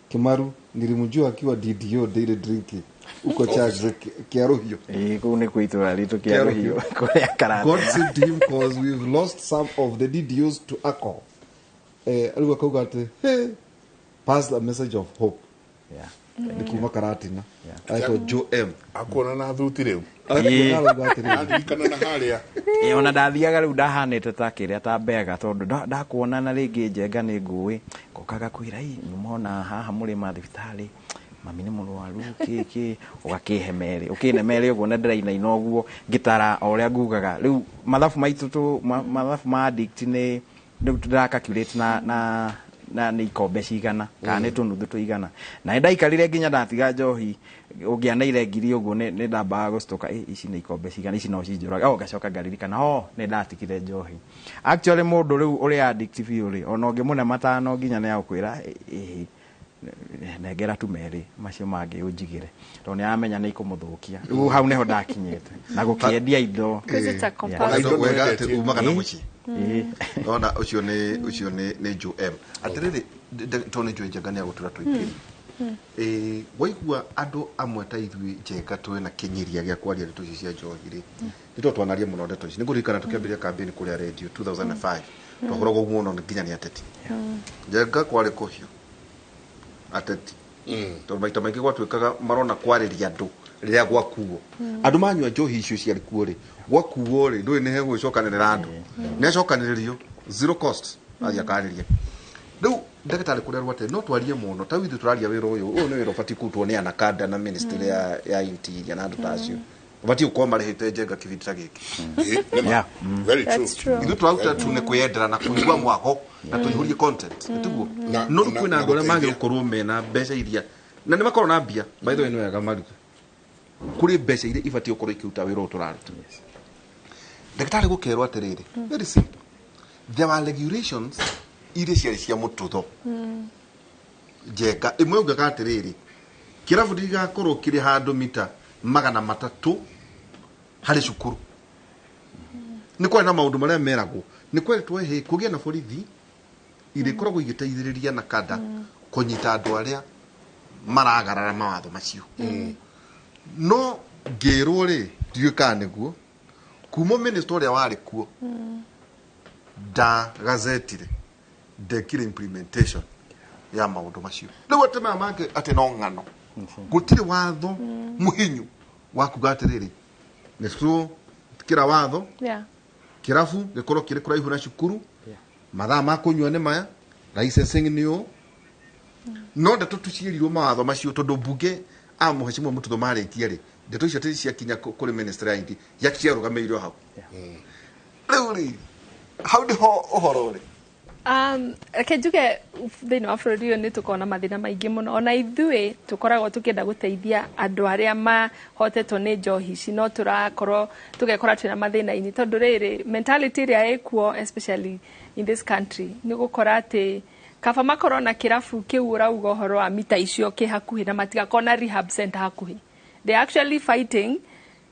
Kimaru nilimjua akiwa DDO daily drinking uko charge Kiaruhio. Kũu nĩ kwĩ itũra ritũ Kiaruhio kũrĩa Karata. God saved him cause we've lost some of the DDOs to alcohol. Rĩu akauga atĩ hey, pass the message of hope. Nĩ kuma Karatina. Aitwo Joe M. Akuona na thuti rĩu. Aririkana na harĩa. Ona ndathiaga rĩu ndahanĩte ta kĩrĩa ta mbega tondũ ndakuona na rĩngĩ Njenga nĩ ngũĩ ngokaga kwĩra nyuma ona haha mũrĩma thibitarĩ mami nĩ mũrwaru kĩ ũgakĩhe merĩ ũkĩne merĩ ũguo na ndĩrainaina ũguo ngĩtara o ũrĩa ngugaga rĩu mathabu maitũ mathabu ma addict nĩ rĩu ndĩra-calculate na nĩ ikombe cigana kana nĩ tũnuthu tũigana na nĩndaikarire nginya ndatiga njohi ũngĩaneire ngiri ũguo nĩ ndambaga gũcitũka ici nĩ ikombe cigana ici no cinjũrage ngacoka ngaririkana nĩ ndatigire njohi. Actually mũndũ rĩu ũrĩa addict biũ rĩ ona ũngĩmũne matano nginya nĩ agũkwĩra nengera tu merĩ macio mangĩ ũnjigĩre tondũ nĩ aramenya nĩ ikũmũthũkia. Rĩu hau nĩho ndakinyĩte na gũkĩendia indo. Wega atĩ umaga na mũciĩ. Ona ũcio nĩ Joe M. Atĩrĩrĩ tondũ nĩ njũĩ Njenga nĩ agũtũra tũingĩ. Waigua andũ amwe ta ithuĩ Njenga twĩna kĩnyiria gĩa kwaria ndeto ici cia njohi rĩ, nĩ tondũ twanaria mũno ndeto ici. Nĩ ngũririkana tũkĩambĩrĩria campaign kũrĩa radio 2005 Twahũragwo mũno nginya nĩ ateti. Njenga kwarĩ kũhiũ ateti, tondũ maita maingĩ gwatuĩkaga marona kwarĩria andũ rĩrĩa gwakuo. Andũ manyua njohi icio ciarĩ kuo rĩ, gwakuo rĩ, ndũĩ nĩ hegũgĩcokanĩrĩra andũ, nĩ acokanĩrĩrio zero cost, athiĩ akarĩria. Rĩu ndagĩtarĩ kũrerwo atĩ no twarie mũno ta ithuĩ tũraria wĩra ũyũ. Ũyũ nĩ wĩra ũbatiĩ kũrutwo nĩ anakanda na ministry ya interior na andũ ta acio ũbatiĩ gũkorwo marĩhĩte Njenga kĩbindi ta gĩkĩ. Yeah. Very true. That's true. Ithuĩ tũraruta tu nĩ kwĩyendera na kũigua mwago na tũihũrie content, nĩtiguo? No rĩu kwĩna na andũ arĩa gũteithia. magĩrĩirwo gũkorwo mena mbeca iria na nĩ makorwo na mbia. By the way, nĩ wega maruta kũrĩ mbeca iria ibatiĩ gũkorwo ikĩruta wĩra ũyũ tũraruta. Ndagĩtarĩ gũkerwo atĩrĩrĩ, very simple, there were regulations iria ciarĩ cia mũtutho. Njenga ĩmwe ugaga atĩrĩrĩ, kĩrabu gĩgakorwo kĩrĩ handũ mita 300 harĩ cukuru. Nĩ kwarĩ na maũndũ marĩa meragwo, nĩ kweretwo hĩ kũgĩe na borithi irĩkoragwo igĩteithĩrĩria na kanda kũnyita andũ arĩa maragarara mawatho macio. No ngĩrwo rĩ, ndiũĩ kana nĩguo kuma minister ũrĩa warĩ kuo ndagazetire, ndekire implementation ya maũndũ macio. Rĩu atĩ maya mangĩ atĩ no ng'ano, gũtirĩ watho mũhinyu wa kuga atĩrĩrĩ, nĩ tũkĩra watho kĩrabu gĩkorwo kĩrĩ kũraihu na cukuru, mathaa ma kũnyua nĩ maya, licensing nĩ ũũ. No ndeto tuciĩrirwo mawatho macio tondũ mbunge a mũhecimwa mũtutho marĩkia rĩ, ndeto icio atĩ ciakinya kũrĩ ministry ya inti ciarũgamĩrĩirwo hau. Rĩu rĩ, hau nĩho ũhoro rĩ. Reke njuge thĩinĩ wa bũrũri ũyũ nĩ tũkoragwo na mathĩna maingĩ mũno. Ona ithuĩ tũkoragwo tũkĩenda gũteithia andũ arĩa mahotetwo nĩ njohi ici, no tũrakorwo tũgekora twĩna mathĩna-inĩ, tondũ rĩrĩ mentality ĩrĩa ĩkuo, especially in this country, nĩ gũkora atĩ kaba makorwo na kĩrabu kĩu ũrauga ũhoro wa mita icio kĩ hakuhĩ na matigakorwo na rehab center hakuhĩ. They are actually fighting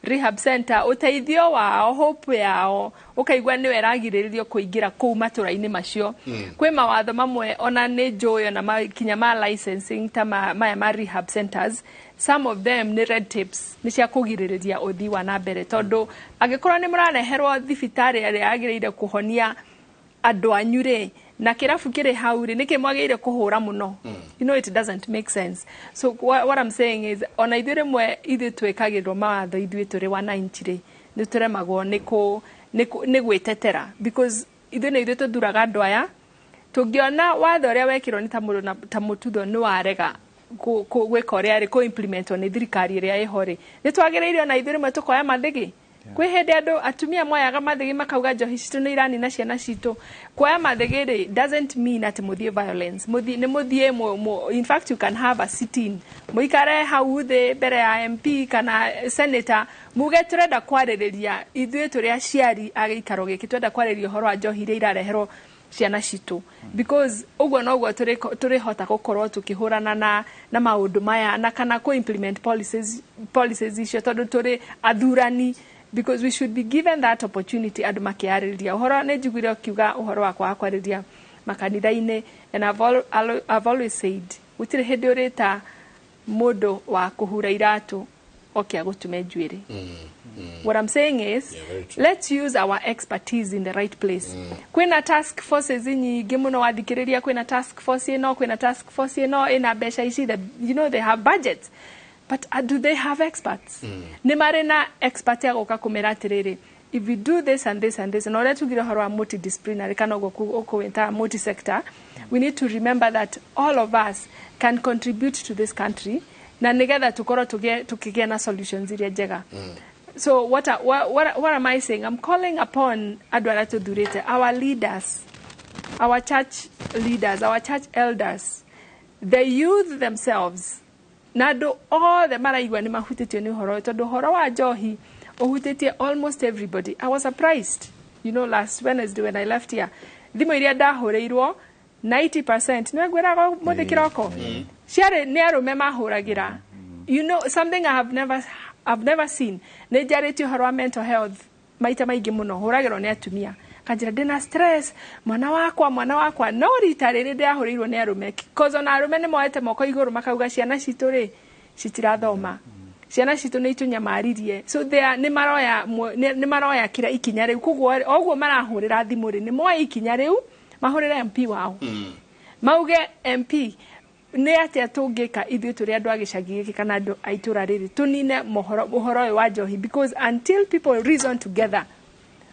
rehab center, ũteithio wao, hope yao ũkaigua nĩwe ĩragirĩrĩrio kũingĩra kũu matũra-inĩ macio. Kwĩ mawatho mamwe ona nĩ njũĩ ona makinya ma licensing ta maya ma rehab centers, some of them nĩ red tapes, nĩ cia kũgirĩrĩria ũthii wa na mbere, tondũ angĩkorwo nĩ mũrareherwo thibitarĩ ĩrĩa yagĩrĩire kũhonia andũ anyu rĩ, na kĩrabu kĩrĩ hau rĩ, nĩkĩ mwagĩrĩire kũhũra mũno? It doesn't make sense. So what I'm saying is, ona ithuĩ rĩmwe ithuĩ twĩkagĩrwo mawatho, ithuĩ tũrĩ wananchi rĩ, nĩ tũremagwo nĩ gwĩtetera, because ithuĩ nĩ ithuĩ tũthuraga andũ aya. Tũngĩona watho ũrĩa wekĩrwo nĩ ta mũndũ ta mũtutho nĩ warega gwĩka ũrĩa rĩ kũ-implementwo nĩ thirikari ĩrĩa ĩho rĩ, nĩ twagĩrĩire ona ithuĩ rĩmwe tũkoya mathĩgĩ. Kwĩ hĩndĩ andũ atumia moyaga mathĩgĩ makauga njohi citũ nĩ iranina ciana citũ. Kuoya mathĩgĩ rĩ doesn't mean atĩ mũthiĩ violence. Mũthiĩ nĩ mũthiĩ in fact you can have a sit-in, mũikare hau thĩ mbere ya MP kana senator, muge tũrenda kwarĩrĩria, ithuĩ tũrĩ aciari a gĩikaro gĩkĩ, tũrenda kwarĩrĩria ũhoro wa njohi iria irareherwo ciana citũ, because ũguo noguo tũrĩhota gũkorwo tũkĩhũrana na maũndũ maya na kana kũ implement policies icio, tondũ tũrĩ athurani, because we should be given that opportunity andũ makĩarĩrĩria ũhoro. Nĩ njiguire ũkiuga ũhoro wa kwaga kwarĩria makanitha-inĩ, and I've always said gũtirĩ hĩndĩ ũrĩta mũndũ wa kũhura iratũ oke agũtume njuĩrĩ. What I'm saying is, Yeah, very true. let's use our expertise in the right place. Kwĩna task forces nyingĩ mũno wathikĩrĩria, kwĩna task force ĩno, kwĩna task force ĩno ĩna mbeca ici, they have budgets, but do they have experts? Nĩ marĩ na expert ya gũka kũmera atĩrĩrĩ, if we do this and this and this, na ũrĩa tugire ũhoro wa multidisciplinary kana ũguo ũkũwĩta multi-sector, we need to remember that all of us can contribute to this country na nĩgetha tũkorwo tũkĩgĩa na solutions iria njega. So what am I saying? I'm calling upon andũ arĩa tũthurĩte, our leaders, our church leaders, our church elders, the youth themselves, na andũ othe maraigua nĩ mahutĩtio nĩ ũhoro ũyũ, tondũ ũhoro wa njohi ũhutĩtie almost everybody. I was surprised, last Wednesday when I left here, thimũ iria ndahũrĩirwo 90% nĩ ngwĩraga mũthĩ kĩroko ciarĩ nĩ arũme mahũragĩra. Something I've never seen. Nĩ njarĩtie ũhoro wa mental health maita maingĩ mũno, hũragĩrwo nĩ atumia kanjĩra ndĩna stress, mwana wakwa, mwana wakwa. No rita rĩrĩ ndĩrahũrĩirwo nĩ arũme, cause ona arũme nĩ moete moko igũrũ makauga ciana citũ rĩ citirathoma. Ciana citũ nĩ itũnyamaririe. So they are, nĩ maroya kira ikinya rĩu. Koguo oguo marahũrĩra thimũ rĩ, nĩ moe ikinya rĩu mahũrĩre MP wao. Mauge MP nĩ atĩa tũngĩka ithuĩ tũrĩ andũ a gĩcagi gĩkĩ kana andũ a itũra rĩrĩ tũnine mohoro ũhoro ũyũ wa njohi, because until people reason together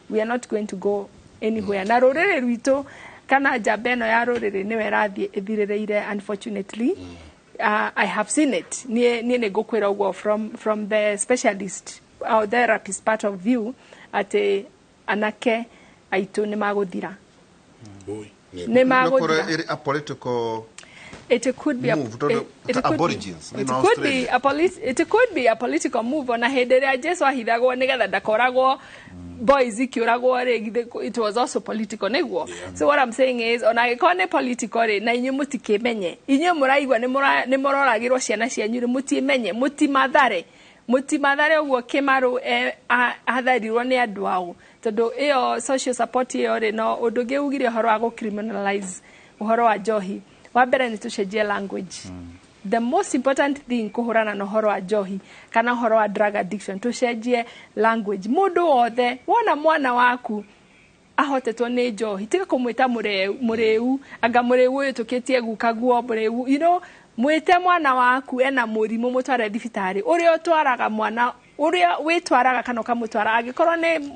we are not going to go anywhere. Na rũrĩrĩ rwitũ kana njamba ĩno ya rũrĩrĩ nĩwe ĩrathiĩ ĩthirĩrĩire, unfortunately. I have seen it. Niĩ nĩ ngũkwĩra ũguo from the specialist or therapist part of view atĩ anake aitũ nĩ magũthira. Nĩ magũthira. Ĩrĩ a political It could be move, tondũ it could aborigines be, nĩ it could be Australia. a police, it could be a political move. Ona hĩndĩ ĩrĩa Jesu ahithagwo nĩgetha ndakoragwo, boys ikiũragwo rĩ, it was also political, nĩguo. So what I'm saying is, ona angĩkorwo nĩ political rĩ, na inyuĩ mũtikĩmenye, inyuĩ mũraigua nĩ mũroragĩrwo ciana cianyu rĩ, mũtimenye, mũtimathare ũguo Kĩmarũ atharirwo nĩ andũ ao, tondũ ĩyo social support ĩyo rĩ, no ũndũ ũngĩ ugire ũhoro wa gũ-criminalize ũhoro wa njohi. Wa mbere nĩ tũcenjie language. The most important thing kũhũrana na ũhoro wa njohi kana ũhoro wa drug addiction, tũcenjie language. Mũndũ wothe wona mwana waku ahotetwo nĩ njohi, tiga kũmwĩta mũrĩu, anga mũrĩu ũyũ tũkĩtie gukaguo mũrĩu, mwĩte mwana waku ena mũrimũ, mũtware thibitarĩ. Ũrĩa ũtwaraga mwana, ũrĩa wĩtwaraga kana ũkamũtwara, angĩkorwo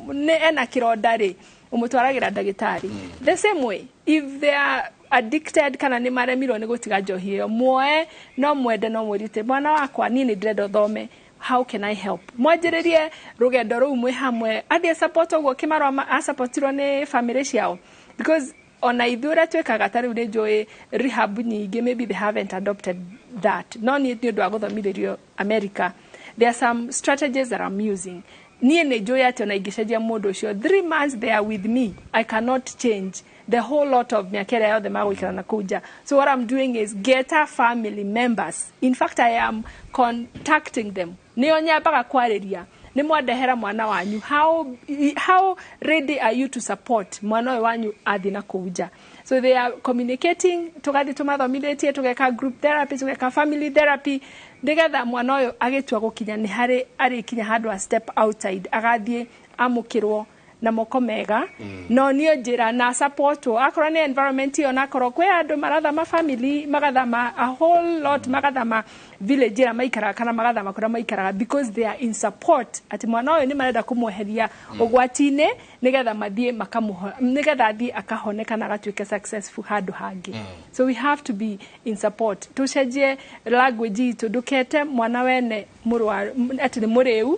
nĩ ena kĩronda rĩ, ũmũtwaragĩra ndagĩtarĩ. The same way, if they are addicted kana nĩ maremirwo nĩ gũtiga njohi ĩyo, muoe, no mwende, no mwĩrute, mwana wakwa niĩ nĩ ndĩrenda ũthome, how can I help? Mwanjĩrĩrie rũgendo rũu mwĩ hamwe, athiĩ support ũguo Kĩmarũ asupportirwo nĩ family ciao, because ona ithuĩ ũrĩa twĩkaga ta rĩu nĩ njũĩ rehab nyingĩ, maybe they haven't adopted that, no niĩ nĩ ũndũ wa gũthomithĩrio America, there are some strategies that I'm using. Niĩ nĩ njũĩ atĩ ona ingĩcenjia mũndũ ũcio 3 months they are with me, I cannot change the whole lot of mĩaka ĩrĩa yothe magũikara na kũu nja. So what I'm doing is get our family members, in fact I am contacting them, nĩo nyambaga kwarĩria, nĩ mwandehera mwana wanyu, how ready are you to support mwana ũyũ wanyu athiĩ na kũu nja? So they are communicating, tũgathiĩ tũmathomithĩtie, tũgeka group therapy, tũgeka family therapy, nĩgetha mwana ũyũ agĩtua gũkinya nĩ harĩ arĩkinya handũ a step outside, agathiĩ amũkĩrwo na moko mega. No niĩ njĩra na support akorwo nĩ environment ĩyo, na akorwo kwĩ andũ marathama family, magathama a whole lot, magathama village ĩrĩa maikaraga kana magathama kũrĩa maikaraga, because they are in support atĩ mwana ũyũ nĩ marenda kũmweheria ũgwati-inĩ nĩgetha mathiĩ makamũho, nĩgetha athiĩ akahone kana agatuĩke successful handũ hangĩ. So we have to be in support, tũcenjie language itũ, ndũkete mwana wene mũrwaru atĩ nĩ mũrĩu,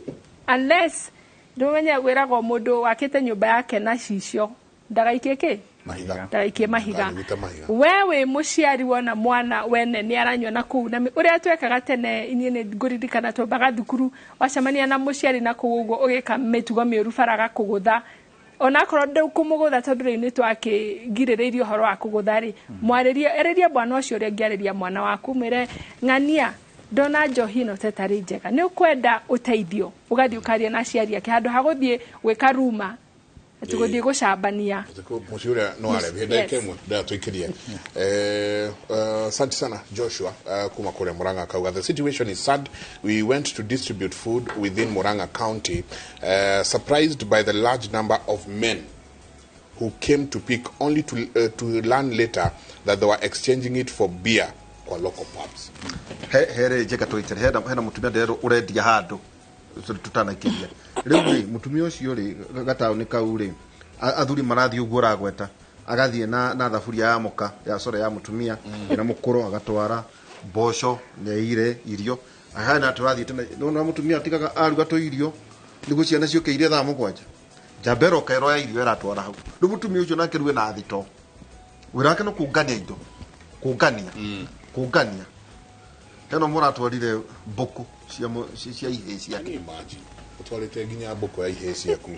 unless ndũmenye wĩragwo mũndũ wakĩte nyũmba yake na cicio ndagaikie kĩ Mahiga. Ndagaikie mahiga. Ndagaikie mahiga. We wĩ mũciari wona mwana wene nĩ aranyua na kũu, na ũrĩa twekaga tene, inyuĩ nĩ ngũririkana twambaga thukuru, wacemania na mũciari na kũu ũguo ũgĩka mĩtugo mĩũru bara agakũgũtha, onakorwo ndũkũmũgũtha tondũ rĩu nĩ twakĩgirĩrĩirie ũhoro wa kũgũtha rĩ, mwarĩrie, erĩria mwana ũcio ũrĩa ũngĩarĩria mwana waku, mwĩre ng'ania ndona njohi ĩno ta ĩtarĩ njega, nĩ ũkwenda ũteithio, ũgathiĩ ũkaria na aciari ake handũ ha gũthiĩ gwĩka ruma atĩ gũthiĩ gũcambania. Mũciĩ ũrĩa no arehe Yes. ndagĩka ĩmwe ndĩratũikĩrie. Asante sana Joshua, kuma kũrĩa Murang'a kauga the situation is sad. We went to distribute food within Murang'a County, surprised by the large number of men who came to pick, only to learn later that they were exchanging it for beer kwa local pubs. Here njega tũitere, hena mũtumia ndĩrerwo ũrendia handũ tũtanaikĩria rĩu rĩ, mũtumia ũcio rĩ gataũni kau rĩ, athuri marathiĩ ũguo ũragweta, agathiĩ na thaburia ya mũka ya sorry ya mũtumia ĩna mũkũrũ, agatwara mboco nĩaire irio ahana tũrathiĩ tene, nĩwona mũtumia atigaga aruga tũirio nĩguo ciana ciũke irie thaa 7, njamba ĩroka ĩroya irio ĩratwara hau. Rĩu mũtumia ũcio nake rĩu ena thito, wĩra wake nĩ kũngania indo, kũngania hena mũratwarire mbũkũ cia ihĩĩ ciake. Can you imagine? Ũtwarĩte nginya mbũkũ ya ihĩĩ ciaku.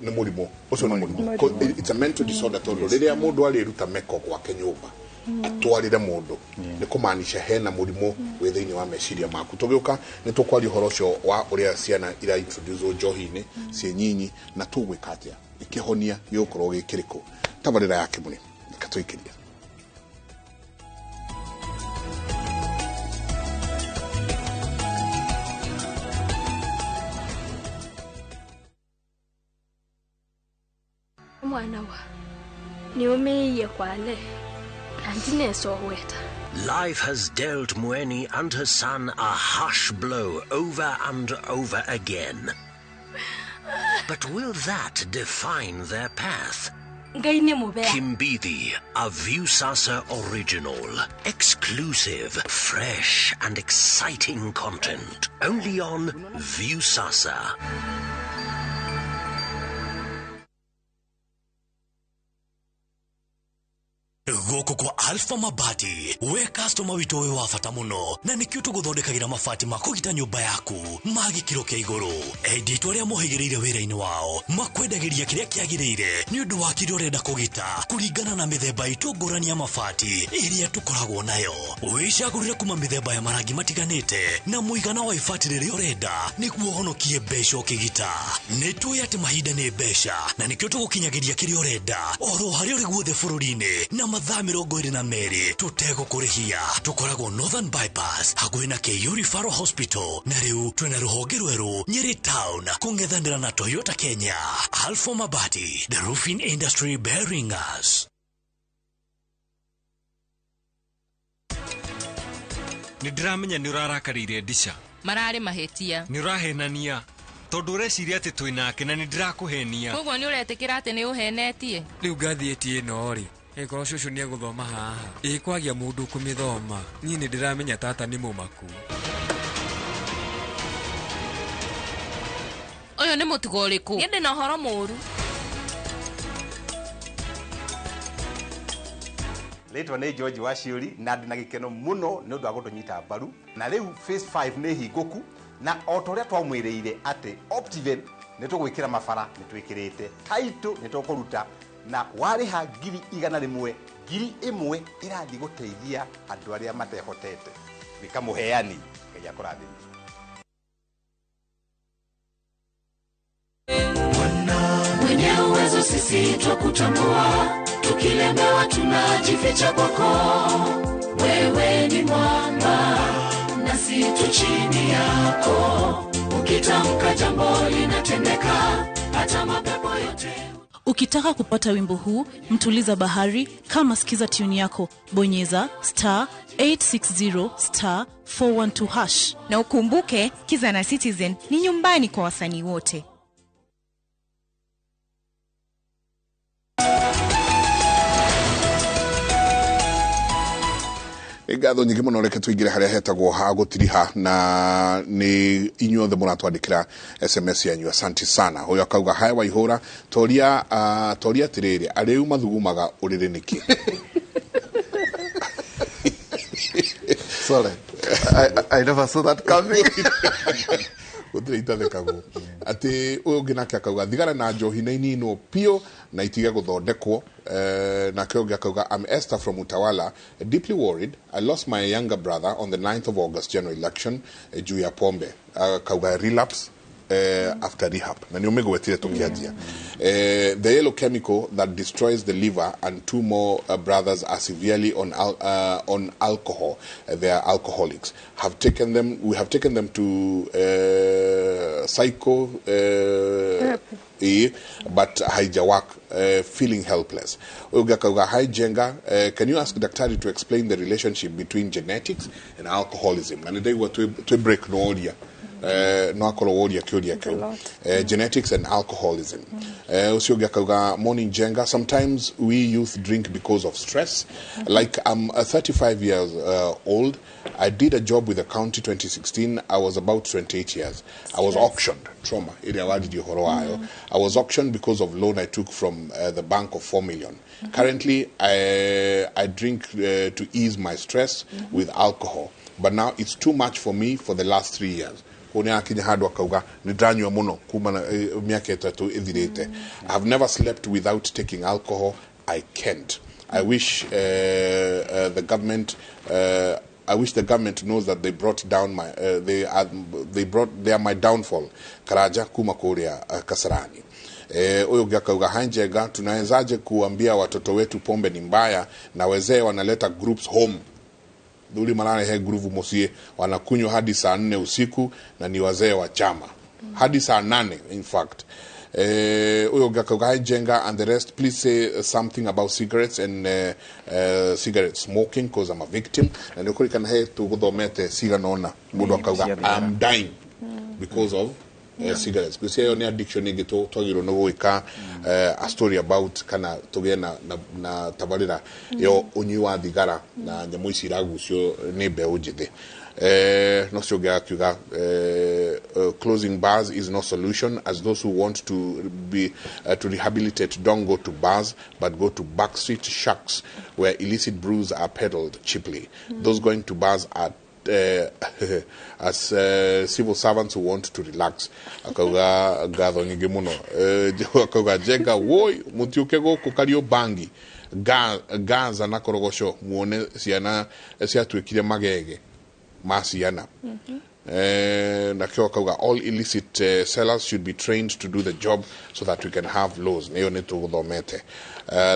Nĩ mũrimũ ũcio, nĩ mũrimũ. It's a mental disorder, tondũ rĩrĩa mũndũ arĩruta meko gwake nyũmba atwarĩre mũndũ, nĩ kũmaanisha hena mũrimũ wĩ thĩinĩ wa meciria maku. Tũgĩũka nĩ tũkwaria ũhoro ũcio wa ũrĩa ciana ira introduce njohi-inĩ ciĩ nyinyi, na tũgwĩka atĩa ĩkĩhonia gĩgũkorwo gĩ kĩrĩkũ. Tabarĩra ya Kĩmũrĩ reke tũikĩrie. Mwana wa niumiie kwale na ndinesoweta. Life has dealt Mueni and her son a harsh blow over and over again. But will that define their path? Kimbithi, a Viusasa original. Exclusive, fresh and exciting content. Only on Viusasa. Gũkũ kwa Alpha Mabati we customer witũ wĩ wa bata mũno na nĩkĩo tũgũthondekagĩra mabati ma kũgita nyũmba yaku ma gĩkĩro kĩa igũrũ. Enditũ arĩa mohĩgĩrĩire wĩra-inĩ wao makwendagĩria kĩrĩa kĩagĩrĩire nĩ ũndũ wa kĩrĩa ũrenda kũgita kũringana na mĩthemba itũ ngũrani ya mabati ĩrĩa tũkoragwo nayo. Wĩcagũrĩre kuma mĩthemba ya marangi matiganĩte na mũigana wa ibati rĩrĩa ũrenda nĩguo ũhonokie mbeca ũkĩgita. Nĩ tũĩ atĩ mahinda nĩ mbeca na nĩkĩo tũgũkinyagĩria kĩrĩa ũrenda oro harĩa ũrĩ guothe bũrũri-inĩ na mathaa 22 tũtegũkũrĩhia. Tũkoragwo Northern Bypass hakuhĩ na KU Referral Hospital na rĩu twĩna rũhonge rwerũ Nyeri Town kũng'ethanĩra na Toyota Kenya. Alpha Mabati, the roofing industry bearing us. Nĩ ndĩramenya nĩ ũrarakarĩire Ndisha. Mararĩ mahĩtia. Nĩ ũrahenania tondũ ũreciria atĩ twĩ nake na nĩ ndĩrakũhenia. Koguo nĩ ũretĩkĩra atĩ nĩ ũhenetie? Rĩu ngathĩti ĩno rĩ, ĩkorwo cũcũ nĩ egũthoma haha, ĩkwagia mũndũ kũmĩthoma. Niĩ nĩ ndĩramenya tata nĩ mũmaku. Ũyũ nĩ mũtugo ũrĩkũ? Niĩ ndĩna ũhoro mũũru. Rĩtwa nĩ George Waciũri na ndĩ na gĩkeno mũno nĩ ũndũ wa gũtũnyita mbaru. Na rĩu phase 5 nĩ hingũku na o ta ũrĩa twamwĩrĩire atĩ Optiven nĩ tũgwĩkĩra mabara nĩ twĩkĩrĩte, title nĩ tũkũruta na warĩha 100,000 1,000 ĩrathiĩ gũteithia andũ arĩa matehotete. Nĩ kamũheani Ngai akũrathime. Mwenye uwezo sisi twakutambua, tukilemewa tunajificha kwako. Wewe ni mwamba nasi tu chini yako, ukitamka jambo linatendeka, hata mapepo yote. Ukitaka kupata wimbo huu, Mtuliza Bahari, kama sikiza tune yako, bonyeza *860 *412#. Na ukumbuke, Kiza na Citizen ni nyumbani kwa wasanii wote. Ngatho nyingĩ mũno reke tũingĩre harĩa hetagwo ha gũtiriha na nĩ inyuothe mũratwandĩkĩra SMS yanyu, asante sana. Ũyũ akauga haya Waihũra, toria toria atĩrĩrĩ, arĩu mathugumaga ũrĩrĩ nĩkĩ? Sorry, I never saw that coming. Gũtirĩ itathekagwo. Atĩ ũyũ ũngĩ nake akauga thigara na njohi nĩ ininwo piũ na itige gũthondekwo. Nake ũngĩ akauga I'm Esther from Utawala, deeply worried. I lost my younger brother on the 9th of August general election juu ya pombe. Akauga relapse after rehab. Na nĩ ũmĩgwetire tũkĩanjia. The yellow chemical that destroys the liver and two more brothers are severely on alcohol. They are alcoholics. We have taken them to psycho but haijawak, feeling helpless. Hi Jenga, can you ask Daktari to explain the relationship between genetics and alcoholism? And they were to break no idea. No akorwo woria kĩũria kĩu. Genetics and alcoholism. Ũcio ũngĩ akauga morning Jenga, sometimes we youth drink because of stress. Like I'm 35 years old. I did a job with the county 2016. I was about 28 years. I was auctioned. Trauma ĩrĩa waririe ũhoro wayo. I was auctioned because of loan I took from the bank of 4 million. Currently I drink to ease my stress with alcohol, but now it's too much for me for the last 3 years. Akinya handũ akauga nĩ ndanyua mũno kuma na mĩaka 3 ĩthirĩte. I've never slept without taking alcohol. I can't. I wish the government I wish the government knows that they brought down my they are my downfall. Karaja kuma kuria Kasarani. Ũyũ ũngĩ akauga hi Njenga, tunawezaje kuambia watoto wetu pombe ni mbaya na wazee wanaleta groups home? Thuri mararehe gruvu muciĩ wanakunywa hadi saa 4 usiku na ni wazee wa chama hadi saa 8 in fact. Uyo akauga, "Hi Njenga and the rest, please say something about cigarettes and cigarette smoking, cause I'm a victim." Na nĩ ũkũririkana he tũgũthomete cigana ũna mũndũ akauga, "I'm dying because of cigarettes." Gwĩciria ĩyo nĩ addiction ĩngĩ twagĩrĩirwo nĩ gwĩka a story about, kana tũgĩe na tabarĩra yo ũnyui wa thigara na nyamũ ici iragucio nĩ mbeũ njĩthĩ. No cio ũngĩ akiuga, "Closing bars is no solution, as those who want to be to rehabilitate don't go to bars but go to backstreet shacks where illicit brews are peddled cheaply. Those going to bars are as civil servants who want to relax." Akauga ngatho nyingĩ mũno. Akauga, "Njenga woi, mũtiũke gũkũ Kariobangi, Gaza na Korogoco, muone ciana ciatuĩkire magege ma ciana." Nakĩo akauga, "All illicit sellers should be trained to do the job so that we can have laws." Nĩyo nĩ tũgũthomete.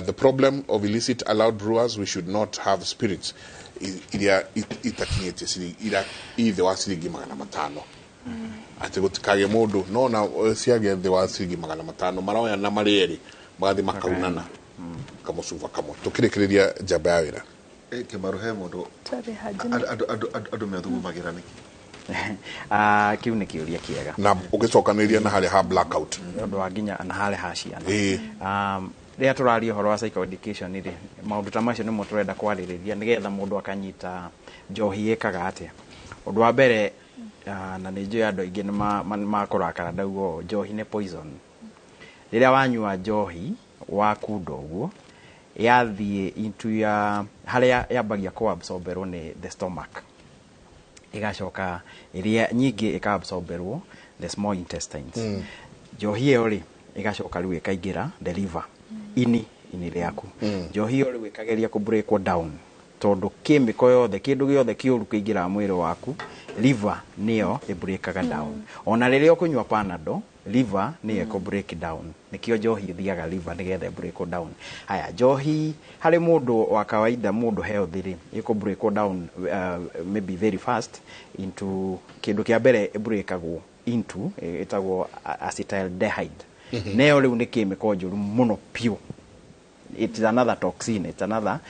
"The problem of illicit allowed brewers, we should not have spirits iria itakinyĩtie ciringi iria i thĩ wa ciringi 500, atĩ gũtikagĩe mũndũ no na ciagĩa thĩ wa ciringi 500, maroya na marĩ erĩ magathiĩ makaunana kamũcuba kamwe." Tũkĩrĩkĩrĩria njamba ya wĩra. Kĩmaru, he mũndũ Tarĩ Haji. Andũ methugumagĩra nĩkĩ? Ah, kĩu nĩ kĩũria kĩega. Na ũgĩcokanĩria na harĩa ha blackout. Nĩ ũndũ wa nginya na harĩa ha ciana. Rĩrĩa tũraria ũhoro wa psychoeducation rĩ, maũndũ ta macio nĩmo tũrenda kwarĩrĩria nĩgetha mũndũ akanyita njohi ĩkaga atĩa. Ũndũ wa mbere, na nĩ njũĩ andũ aingĩ nĩ makũrakara ndauga ũũ, njohi nĩ poison. Rĩrĩa wanyua njohi wakunda ũguo, yathiĩ into ya harĩa yambagia kũabsorberwo nĩ the stomach, ĩgacoka ĩrĩa nyingĩ ĩkaabsorberwo the small intestines. Njohi ĩyo rĩ, ĩgacoka rĩu ĩkaingĩra the liver, ini rĩaku. Njohi ĩyo rĩu ĩkageria kũ break down, tondũ chemical yothe, kĩndũ gĩothe kĩũru kĩingĩraga mwĩrĩ waku, liver nĩyo ĩbreakaga down. Ona rĩrĩa ũkũnyua Panadol, liver nĩyo ĩkũ break down. Nĩkĩo njohi ĩthiaga liver nĩgetha ĩ break down. Haya, njohi harĩ mũndũ wa kawaida, mũndũ healthy rĩ, ĩkũ break down maybe very fast into kĩndũ kĩa mbere ĩbreakagwo into ĩtagwo acetaldehyde. Neyo rĩu nĩ chemical njũru mũno piũ. It's another toxin, it's another.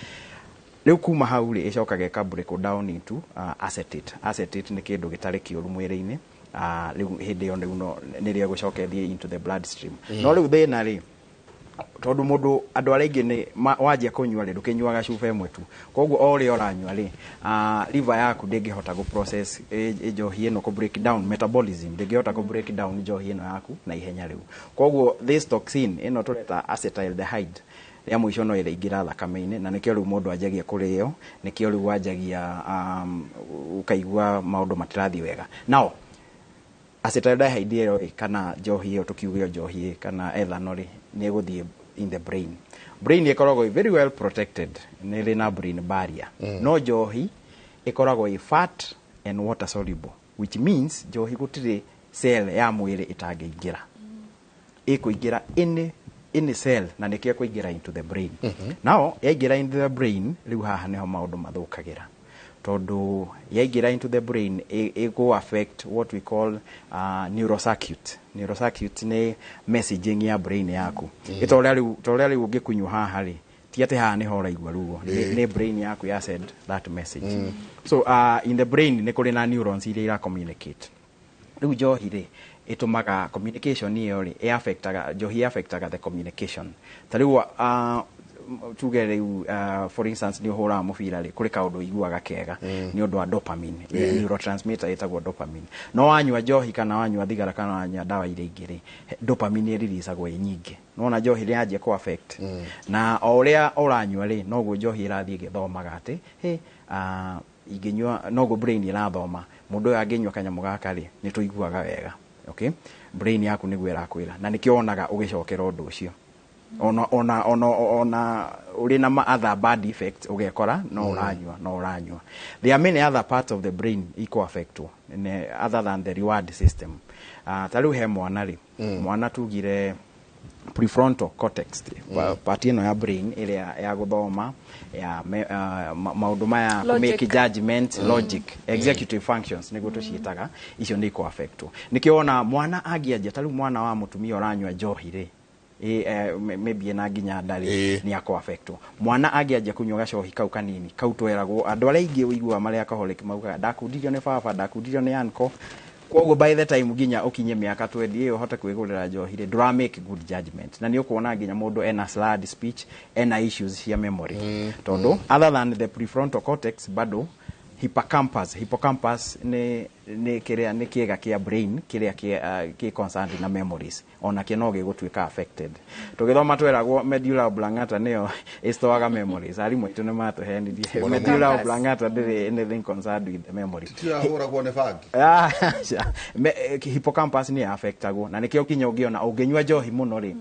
Rĩu kuma hau rĩ, ĩcokaga ĩka break down into acetate. Acetate nĩ kĩndũ gĩtarĩ kĩũru mwĩrĩ-inĩ. Rĩu hĩndĩ ĩyo rĩu no nĩrĩo ĩgũcoka ĩthiĩ into the blood stream. No rĩu thĩna rĩ, tondũ mũndũ, andũ arĩa aingĩ nĩ wanjia kũnyua rĩ, ndũkĩnyuaga cuba ĩmwe tu, koguo o ũrĩa ũranyua rĩ, liver yaku ndĩngĩhota gũ process njohi ĩno, kũ break down metabolism, ndĩngĩhota kũ break down njohi ĩno yaku na ihenya rĩu. Koguo this toxin ĩno tũreta acetaldehyde rĩa mũico no ĩraingĩra thakame-inĩ, na nĩkĩo rĩu mũndũ anjagia kũrĩo, nĩkĩo rĩu wanjagia ũkaigua maũndũ matirathiĩ wega. Now acetaldehyde ĩyo ĩ, kana njohi ĩyo, tũkiuge njohi ĩ, kana ethanol rĩ, nĩ ĩgũthiĩ in the brain. Brain ĩkoragwo ĩ very well protected, nĩ ĩrĩ na brain barrier. No njohi ĩkoragwo ĩ fat and water soluble, which means njohi gũtirĩ cell ya mwĩrĩ ĩtangĩingĩra. Ĩkũingĩra any cell, na nĩkĩo ĩkũingĩra into the brain. Now yaingĩra into the brain, rĩu haha nĩho maũndũ mathũkagĩra, tondũ yaingĩra into the brain ĩgũ affect what we call neurocircuit. Neurocircuit nĩ messaging ya brain yaku. Ĩ ta ũrĩa rĩu ũngĩkunywo haha rĩ, ti atĩ haha nĩho ũraigua ruo, nĩ brain yaku ya send that message. So in the brain nĩ kũrĩ na neurons iria ira communicate. Rĩu njohi rĩ, ĩtũmaga communication ĩyo rĩ, ĩ-affectaga, njohi ĩ-affectaga the communication. Ta rĩu tuge rĩu, for instance, nĩ ũhũraga mũbira rĩ, kũrĩ kaũndũ ũiguaga kega nĩ ũndũ wa dopamine, neurotransmitter ĩtagwo dopamine. No wanyua njohi kana wanyua thigara kana wanyua ndawa iria ingĩ rĩ, dopamine ĩririicagwo ĩ nyingĩ. Nona njohi nĩ yanjia kũ affect, na o ũrĩa ũranyua rĩ, noguo njohi ĩrathiĩ ĩgĩthomaga atĩ hey, ingĩnyua, noguo brain ĩrathoma, mũndũ ũyũ angĩnyua kanyamũ gaka rĩ, nĩ tũiguaga wega. Okay, brain yaku nĩguo ĩrakwĩra, na nĩkĩo wonaga ũgĩcokera ũndũ ũcio ona ũrĩ na other bad effects, ũgekora no ũranyua, no ũranyua. There are many other parts of the brain iko affectwo other than the reward system. Ta rĩu he mwana rĩ, mwana tugire Prefrontal cortex, part ĩno ya brain ĩrĩa ya gũthoma ya maũndũ maya, Logic. make judgment, logic, executive functions nĩguo tũciĩtaga, icio nĩ ikũ affectwo. Nĩkĩo wona mwana angĩanjia, ta rĩu mwana wa mũtumia ũranyua njohi rĩ, maybe ena nginya ndarĩ, nĩ akũ affectwo. Mwana angĩanjia kũnyua gacohi kau kanini kau tweragwo, andũ arĩa aingĩ ũiguaga marĩ alcoholic maugaga ndakundirio nĩ baba, ndakundirio nĩ uncle. Koguo by the time nginya ũkinye mĩaka 20 ĩyo ũhote kwĩgũrĩra njohi rĩ, ndũra make good judgment, na nĩ ũkuona nginya mũndũ ena slurred speech, ena issues cia memory, tondũ other than the prefrontal cortex, bado hippocampus nĩ kĩrĩa nĩ kĩga kĩa brain kĩrĩa kĩ concerned na memories, ona kĩo no gĩgũtuĩka affected. Tũgĩthoma tweragwo medulla oblongata nĩyo ĩstoaga memories. Arimũ aitũ nĩ matũhenirie. Mũno. Medulla oblongata ndĩrĩ anything concerned with the memory. Tirahũragwo nĩ bangi. Ah, aca. Hippocampus nĩ affectagwo, na nĩkĩo kinya ũngĩona ũngĩnyua njohi mũno rĩ,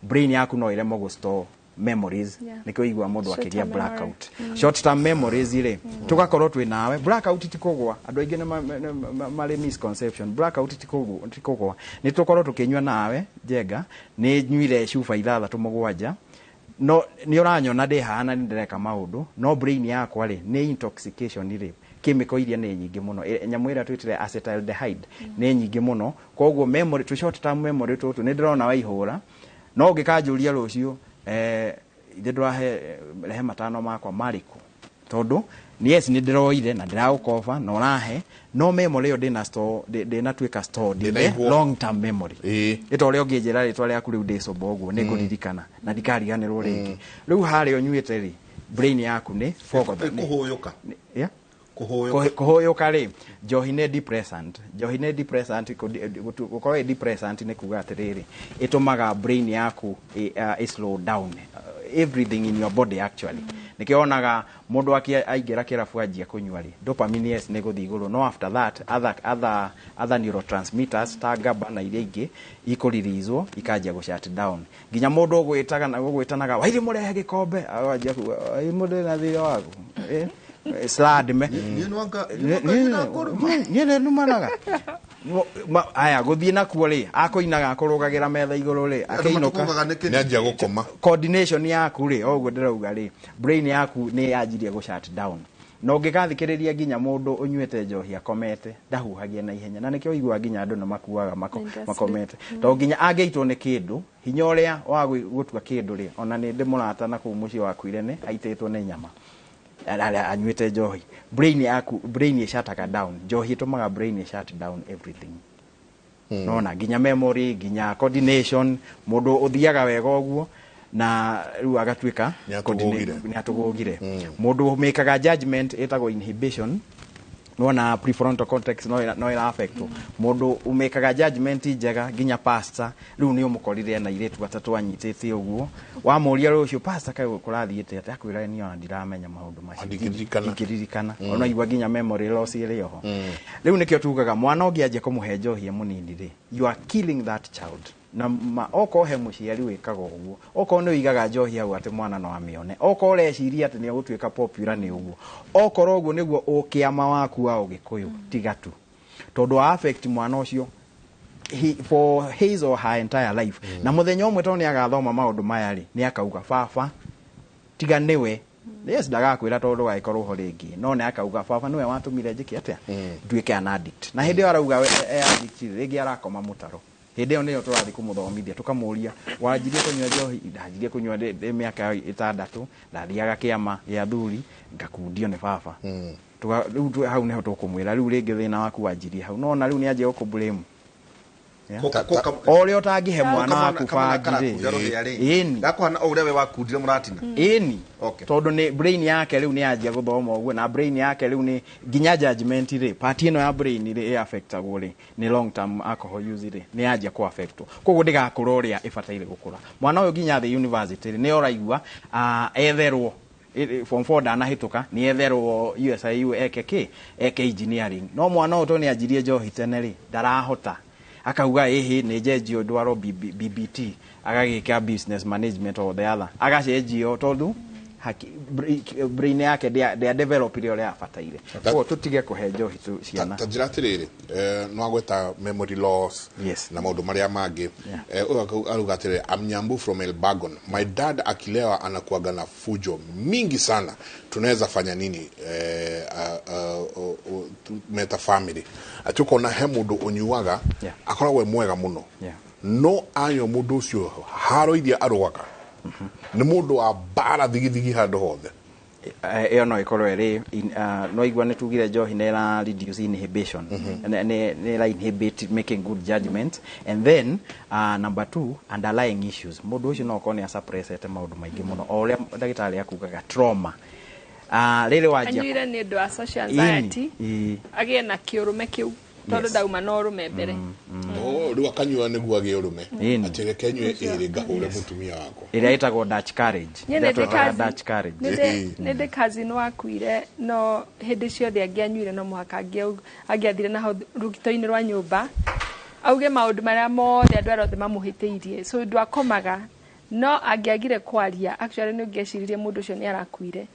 brain yaku no ĩremwo gũ store memories. Nĩkĩo igua mũndũ Short akĩgĩa term memory. blackout. Short term memories rĩ, tũgakorwo twĩ nawe. Blackout ti kũgwa. Andũ aingĩ nĩ marĩ misconception blackout ti kũgwa, ti kũgwa. Nĩ tũkorwo tũkĩnyua nawe Njenga, nĩ nyuire cuba ithathatũ mũgwanja, no nĩ ũranyona ndĩ haha na nĩ ndĩreka maũndũ, no brain yakwa rĩ, nĩ intoxication rĩ, chemical iria nĩ nyingĩ mũno. Nyamũ ĩrĩa twĩtire acetaldehyde nĩ nyingĩ mũno. Koguo memory tũ short term memory tũtũ nĩ ndĩrona waihũra, no ũngĩkanjũria rũciũ, ithe ndũrahe rehe matano makwa marĩkũ, tondũ yes, nĩ ndĩroire na ndĩragũkoba na ũrahe, no memory ĩyo ndĩna store, ndĩnatuĩka stored in the Ndĩnaigwo. long term memory. Ĩta ũrĩa ũngĩnjĩra rĩtwa rĩaku rĩu ndĩcomba ũguo, nĩ ngũririkana na ndikariganĩrwo rĩngĩ. Rĩu harĩa ũnyuĩte rĩ, brain yaku nĩ Kũhũyũka. Yeah? Kũhũyũka. Kũhũyũka rĩ, njohi nĩ depressant. Njohi nĩ depressant. Gũkorwo ĩ depressant nĩ kuga atĩrĩrĩ, ĩtũmaga brain yaku ĩ slow down everything in your body actually. Nĩkĩo wonaga mũndũ aingĩra kĩrabu anjia kũnyua rĩ, dopamine yes nĩ gũthiĩ igũrũ, no after that other neurotransmitters ta GABA na iria ingĩ ikũreleaswo, ikanjia gũ shut down, nginya mũndũ ũgwĩtaga na ũgwĩtanaga wairi mũrehe gĩkombe, anjia kuga "Ĩ, mũndũ na thirĩ waku." Slad me Niĩ no anga niĩ nĩ numanaga. Aya gũthiĩ nakuo rĩ, akũinaga akũrũgagĩra metha igũrũ rĩ, Andũ akĩinũka matũkũgaga nĩkĩ? Nĩanjia gũkoma. Coordination yaku rĩ, o ũguo ndĩrauga rĩ, brain yaku nĩ yanjirie gũ shut down. Na ũngĩgathikĩrĩria nginya mũndũ ũnyuĩte njohi akomete, ndahuhagia na ihenya, na nĩkĩo ũiguaga nginya andũ nĩ makuaga Industry. makomete, tondũ nginya angĩitwo nĩ kĩndũ, hinya ũrĩa wa gũtua kĩndũ rĩ, ona nĩ ndĩ mũrata na kũu mũciĩ wakuire nĩ aitĩtwo nĩ nyama anyuĩte njohi. Brain yaku, brain ĩshataga down. Njohi ĩtũmaga brain ĩ shut down everything. Nona nginya memory, nginya coordination, mũndũ ũthiaga wega ũguo na rĩu agatuĩka Nĩatũgũgire. Nĩatũgũgire. Mũndũ ũmĩkaga judgment ĩtagwo inhibition, nona prefrontal cortex no ĩra affect. Mũndũ ũmĩkaga judgment njega, nginya pastor rĩu nĩ ũmũkorire na airĩtu atatũ anyitĩte ũguo, wamũria rũciũ, "Pastor, kaĩ kũrathiĩte atĩa?" Akwĩra, "Niĩ ona ndiramenya maũndũ macio." Ndingĩririkana. Ndingĩririkana. Ona igua nginya memory loss ĩrĩ oho. Rĩu nĩkĩo tugaga mwana ũngĩanjia kũmũhe njohi e mũnini rĩ, you are killing that child. Na okorwo he mũciari wĩkaga ũguo, okorwo nĩ ũigaga njohi hau atĩ mwana no amĩone, okorwo ũreciria atĩ nĩ egũtuĩka popular nĩ ũguo, okorwo ũguo nĩguo ũkĩama waku wa ũgĩkũyũ, tiga tu, tondũ wa affect mwana ũcio for his or her entire life. Na mũthenya ũmwe tondũ nĩ agathoma maũndũ maya rĩ, nĩ akauga, "Baba tiga nĩwe." Yes, ndagakwĩra tondũ ndũgagĩkorwo ho rĩngĩ, no nĩ akauga, "Baba nĩwe watũmire njĩke atĩa, nduĩke an addict." Na hĩndĩ ĩyo arauga e addict rĩ, rĩngĩ arakoma mũtaro. Hĩndĩ ĩyo nĩyo tũrathiĩ kũmũthomithia, tũkamũria, "Wanjirie kũnyua njohi?" "Ndanjirie kũnyua ndĩ mĩaka 6, ndathiaga kĩama gĩa athuri ngakundio nĩ baba." Rĩu hau nĩho tũkũmwĩra, "Rĩu rĩngĩ thĩna waku wanjirie hau." No na rĩu nĩ anjia gũkũ-blame. Yeah. O ũrĩa ũtangĩhe mwana waku bangi rĩ, ĩni. Gakũhana o ũrĩa we wakundire mũratina. Ĩni, tondũ nĩ brain yake rĩu nĩ yanjia gũthoma ũguo, na brain yake rĩu nĩ nginya judgment rĩ, part ĩno ya brain rĩ ĩ affectagwo rĩ nĩ long term alcohol use rĩ, nĩ yanjia kũ affectwo, koguo ndĩgakũra ũrĩa ĩbataire gũkũra. Mwana ũyũ nginya thĩ university rĩ, nĩ ũraigua etherwo form 4 ndanahĩtũka, nĩ etherwo USIU eke kĩ, eke engineering, no mwana ũyũ tondũ nĩ anjirie njohi tene rĩ, ndarahota. Akauga, "Ĩhĩ, nĩ njenjio ndwarwo BBT," agagĩka business management or the other, agacenjio tondũ haki brain yake dia develop ile uria abataire. Koguo tutige kuhe njohi tu ciana. Ta njira atiriri, no agweta memory loss na maundu maria mangi. Uyu aruga atiriri, I'm Nyambu from Elbagon, my dad akilewa anakuaga na fujo mingi sana, tunaweza fanya nini? Meta family ati ukona he mundu unyuaga akoragwo e mwega muno, no ayo mundu ucio haro iria arugaga nĩ mũndũ wa mbara thigithigi handũ hothe. Ĩyo no ĩkorwo ĩrĩ no igua nĩ tugire njohi nĩ ĩra reduce inhibition, nĩ ĩra inhibit making good judgment, and then number 2, underlying issues. Mũndũ ũcio no okorwo nĩ asuppressete maũndũ maingĩ mũno, o ũrĩa ndagĩtarĩ akugaga trauma. Rĩrĩ wanjia anyuire nĩ ũndũ wa social anxiety, agĩe na kĩũrũme kĩu tondũ ndauma na ũrũme mbere. Rĩu akanyua nĩguo agĩe ũrũme, atĩ reke nyue ĩrĩ ngahũre mũtumia wakwa, ĩrĩa ĩtagwo Dutch courage. Dutch courage. Nĩ ndĩ cousin wakuire, no hĩndĩ ciothe angĩanyuire no mũhaka angĩathire na hau rũgito-inĩ rwa nyũmba auge maũndũ marĩa mothe andũ arĩa othe mamũhĩtĩirie, so ndwakomaga, no angĩagire kwaria actually nĩ ũngĩeciririe mũndũ ũcio nĩ arakuire,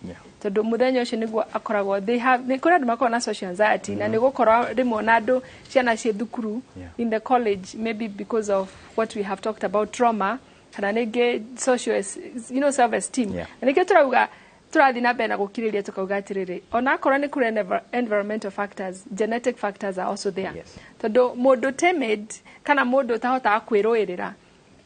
tondũ mũthenya ũcio nĩguo akoragwo they have nĩ kũrĩ andũ makoragwo na social anxiety, na nĩ gũkorwo rĩmwe na andũ ciana ciĩ thukuru in the college, maybe because of what we have talked about, trauma, kana rĩngĩ social, you know, self esteem. Na nĩkĩo tũrauga tũrathiĩ na mbere na gũkirĩrĩria tũkauga atĩrĩrĩ, onakorwo nĩ kũrĩ environmental factors, genetic factors are also there, tondũ mũndũ timid kana mũndũ ũtahotaga kwĩrũĩrĩra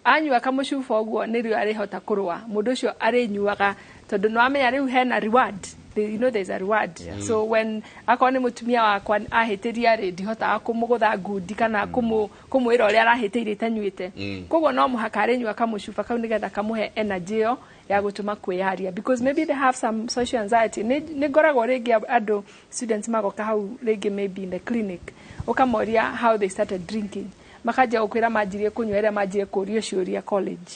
anyua kamũcuba ũguo nĩrĩo arĩhota kũrũa, mũndũ ũcio arĩnyuaga tondũ nĩwamenya rĩu hena reward, you know there is a reward. So when akorwo nĩ mũtumia wakwa ahĩtĩria rĩ, ndihotaga kũmũgũtha ngundi kana kũmwĩra ũrĩa arahĩtĩirie itanyuĩte, koguo no mũhaka arĩnyua kamũcuba kau nĩgetha kamũhe energy ĩyo ya gũtũma kwĩyaria, because maybe they have some social anxiety. Nĩ ngoragwo rĩngĩ andũ students magoka hau rĩngĩ maybe in the clinic, ũkamoria how they started drinking, makanjia gũkwĩra manjirie kũnyua ĩrĩa manjirie kũrio ciũria college,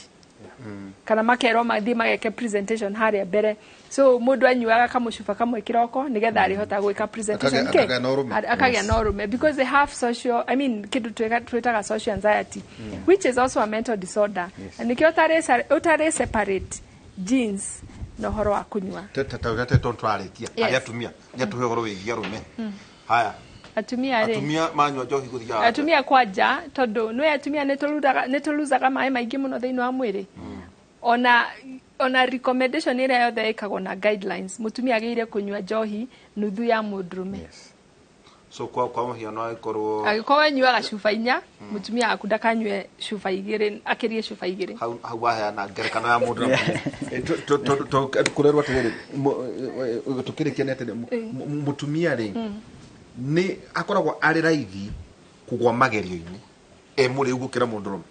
kana makerwo mathiĩ mageke presentation harĩa mbere, so mũndũ anyuaga kamũcuba kamwe kĩroko nĩgetha arĩhota gwĩka presentation akagĩa na ũrũme, because they have social, I mean kĩndũ twĩtaga social anxiety, which is also a mental disorder. Na nĩkĩo ũtarĩ separate genes na ũhoro wa kũnyua. Tete twarĩkia arĩa atumia nĩ atũhe ũhoro wĩgiĩ arũme. Haya, atumia rĩ, atumia manyua njohi gũthiaga atumia kwanja, tondũ nĩ atumia nĩ tũluzaga maĩ maingĩ mũno thĩinĩ wa mwĩrĩ. Ona recommendation ĩrĩa yothe ĩkagwo na guidelines, mũtumia agĩrĩire kũnyua njohi nuthu ya mũndũrũme. So kwa mũhiano angĩkorwo anyuaga cuba 4, mũtumia waku ndakanyue cuba 2, akĩrie cuba 2. Hau waheana ngerekano ya mũndũ na kũrerwo atĩrĩrĩ, tũkĩrĩkia nĩ atĩrĩ, mũtumia rĩ nĩ akoragwo arĩ raithi kũgwa magerio-inĩ e mũrĩu gũkĩra mũndũrũme.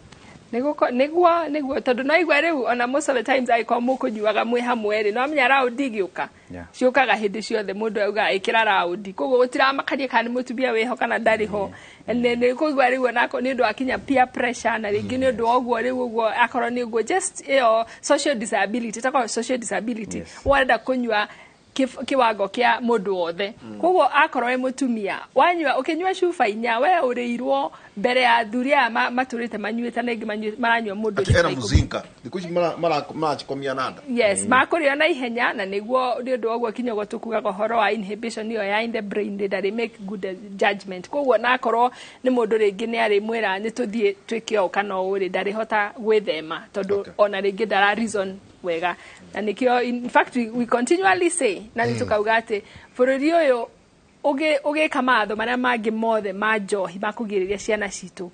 Nĩguo tondũ no igua rĩu ona most of the times angĩkorwo mũkũnyuaga mwĩ hamwe rĩ, no amenya raundi igĩũka ciũkaga hĩndĩ ciothe, mũndũ auga ĩkĩra raundi, koguo gũtiramakania kana nĩ mũtumia wĩho kana ndarĩ ho. Nĩ kũigua rĩu onako nĩ ũndũ wa kinya peer pressure, na rĩngĩ nĩ ũndũ wa ũguo rĩu ũguo akorwo nĩ ũguo just ĩyo social disability, ĩtagwo social disability, warenda kũnyua kiwango kia mundu wothe. Koguo akorwo we mutumia wanyua ukinyua cuba 4 we uriirwo mbere ya athuri aya maturite manyuite na ingi maranyua mundu era muzinga thiku ici marachikomia nanda. Yes, makurio na ihenya na niguo ni undu waguo kinyogo tukugaga horo wa inhibition iyo ya in the brain ndari make good judgment. Koguo na akorwo ni mundu ringi ni ari mwira ni tuthie twike o kana uri ndari hota gwithema tondu ona ringi ndara reason wega. Na nikio in fact we continually say na ni tukauga ati bururi uyu ugika matho maria mangi mothe ma njohi makugiriria ciana citu.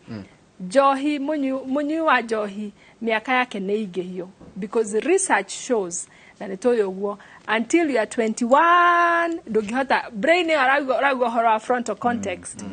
Njohi munyui wa njohi miaka yake ni ingihio because research shows na ni tuyu uguo until you are 21 ndungihota brain arauga horo wa frontal context.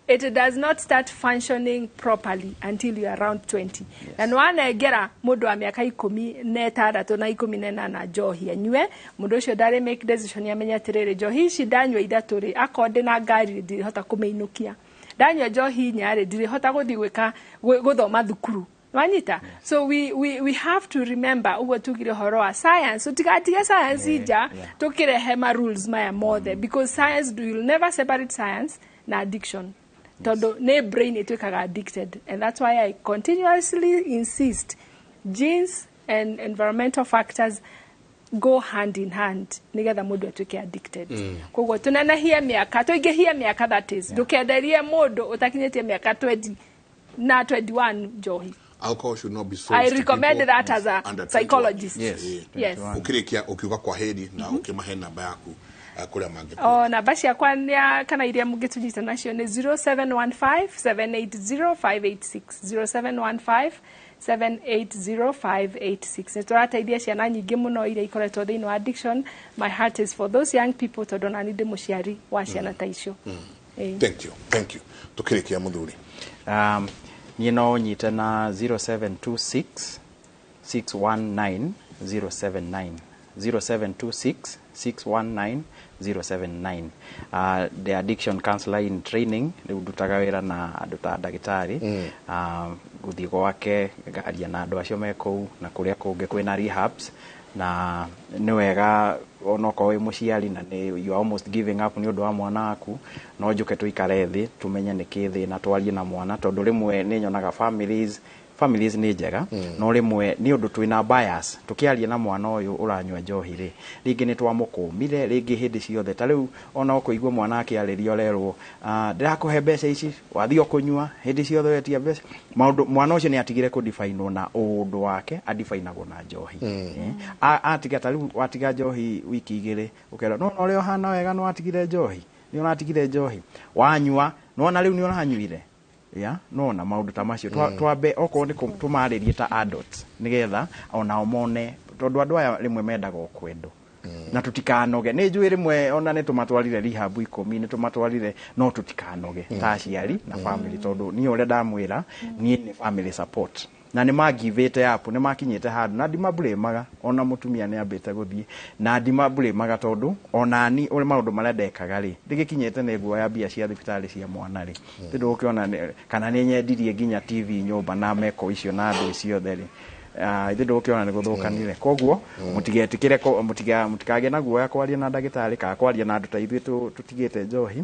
It does not start functioning properly until you are around 20. Yes. Na nwanengera mundu wa miaka 16 na 18 njohi anyue mundu ucio ndari make decision ya menya atiriri njohi ici ndanyua ithatu ri akorwo ndina ngari ndirihota kumeinukia ndanyua njohi inya ri ndirihota guthi gwika guthoma thukuru wanyita. So we have to remember uguo tugire horo wa science so tigatige science ija tukirehe ma rules maya mothe because science will never separate science na addiction. Todo ne brain itwikaga addicted, and that's why I continuously insist genes and environmental factors go hand in hand nigetha mundu atuike addicted. Koguo tunenehie miaka, tuingihie miaka, that is, ndukenderie mundu utakinyitie miaka 20 na 21 njohi. Alcohol should not be sold. I recommend that as a psychologist. Yes. Yes. Ukirikia ukiuga kwa heri na ukimahe namba yaku kuria mangi. Oh, namba ciakwa nĩ kana iria mũngĩtũnyita nacio nĩ 0715 780 586, 0715 780 586. Nĩ tũrateithia ciana nyingĩ mũno iria ikoretwo thĩinĩ wa addiction. My heart is for those young people tondũ nani ndĩ mũciari wa ciana ta icio. Thank you. Thank you. Tukirikia muthuri. Niĩ no nyite na 0726 619 079, 0726 619 079. The addiction counselor in training, rĩu ndutaga wĩra na andũ ta ndagĩtarĩ, gũthiĩ gwake ngaria na andũ acio me kũu na kũrĩa kũngĩ kwĩna rehabs, na nĩ wega onokorwo wĩ mũciari na nĩ you are almost giving up nĩ ũndũ wa mwana waku, no njũke tũikare thĩ tũmenye nĩkĩ thĩna, twarie na mwana, tondũ rĩmwe nĩ nyonaga families nĩ njega, no rĩmwe nĩ ũndũ twĩna bias tũkĩaria na mwana ũyũ ũranyua njohi rĩ, rĩngĩ nĩ twamũkũmire, rĩngĩ hĩndĩ ciothe ta rĩu ona ũkũigua mwana akĩarĩrio ũrerwo ndĩrakũhe mbeca ici wathiĩ ũkũnyua hĩndĩ ciothe wetia mbeca, maũndũ mwana ũcio nĩ atigire kũdifainwo na ũndũ wake, adifainagwo na njohi. Atiga ta rĩu watiga njohi wiki igĩrĩ ũkerwo no ũrĩa ũhana wega nĩ watigire njohi, nĩ ũratigire njohi wanyua, nĩwona rĩu nĩ ũranyuire. Ya, no na maundu ta macio twambe okorwo nĩ tũmarĩrie ta adults nigetha onao mone, tondũ andũ aya rĩmwe mendaga o kwendwo na tũtikanoge. Nĩ njũĩ rĩmwe ona nĩ tũmatwarire rehab 10, nĩ tũmatwarire, no tũtikanoge ta aciari na family, tondũ niĩ ũrĩa ndamwĩra niĩ nĩ family support na nĩ magivĩte up, nĩ makinyĩte handũ na ndimabulĩmaga, ona mũtumia nĩ ambĩte gũthiĩ na ndimabulĩmaga, tondũ onani ũrĩa maũndũ marĩa ndekaga rĩ ndĩgĩkinyĩte nĩ nguoya mbia cia thibitarĩ cia mwana rĩ, tondũ ũkĩona kana nĩ nyendirie nginya TV nyũmba na meko icio na andũ ciothe rĩ, ithuĩ ndũgũkĩona nĩ gũthũkanire. Koguo mũtigetĩkĩre, mũtikagĩe na guoya kwaria na ndagĩtarĩ kana kwaria na andũ ta ithuĩ tũtigĩte njohi,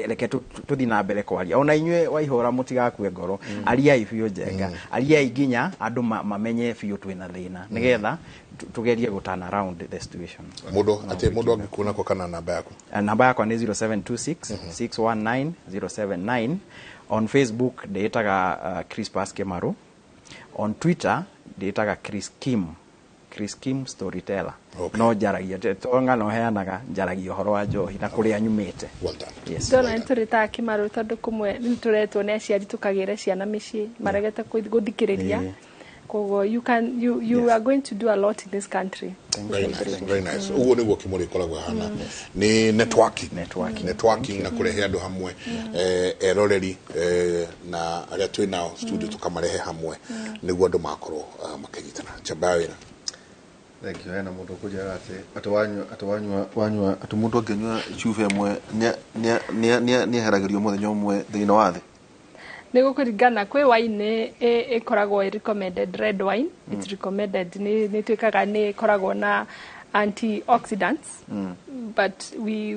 reke tũthiĩ na mbere kwaria. Ona inyuĩ waihũra mũtigakue ngoro, ariai biũ njenga, ariai nginya andũ mamenye biũ twĩna thĩna, nĩgetha tũgerie gũ turn around the situation. Mũndũ atĩ mũndũ angĩkuona kwa kana namba yaku? Namba yakwa nĩ 0726 619 079. On Facebook ndĩĩtaga Crispus Kimaru, on Twitter ndĩĩtaga Chris Kim, Chris Kim storyteller. No njaragia tonga no heanaga, njaragia ũhoro wa njohi na kũrĩa nyumĩte. Well done. Yes. Ndona nĩ tũrĩtaga Kĩmaru tondũ kũmwe nĩ tũretwo nĩ aciari tũkagĩre ciana mĩciĩ maregete gũthikĩrĩria. Koguo you can you you are going to do a lot in this country. Very nice, very nice. Uguo niguo Kimuri ikoragwo hana ni networking networking na kurehe andu hamwe, eroreri na aria twi nao studio tukamarehe hamwe niguo andu makorwo makinyitana. Chamba wira. Thank you. Hena mundu kujira ati wanyua wanyua ati mundu anginyua cuba imwe ni eheragirio muthenya umwe thiini wa thi. Nĩ gũkũringana kwĩ wine ĩkoragwo recommended, red wine it's recommended, nĩ twĩkaga nĩ ĩkoragwo na antioxidants, but we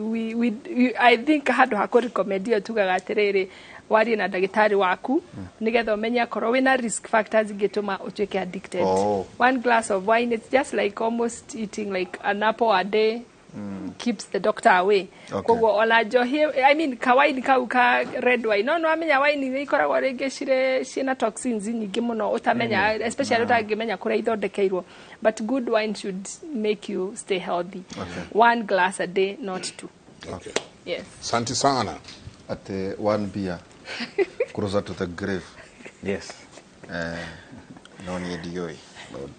I think handũ ha kũ-recommend ĩyo tugaga atĩrĩrĩ, warie na ndagĩtarĩ waku nĩgetha ũmenye akorwo wĩna risk factors ingĩtũma ũtuĩke addicted. One glass of wine, it's just like almost eating like an apple a day. Keeps the doctor away. Koguo ona njohi, I mean kawaini kau ka red wine, no amenya wine nĩ ikoragwo rĩngĩ ciĩna toxins nyingĩ mũno ũtamenya, especially ũtangĩmenya kũrĩa ithondekeirwo, but good wine should make you stay healthy. One glass a day, not two. Okay. Yes. Asante sana. At one beer closer to the grave. Yes. No niĩ ndiũĩ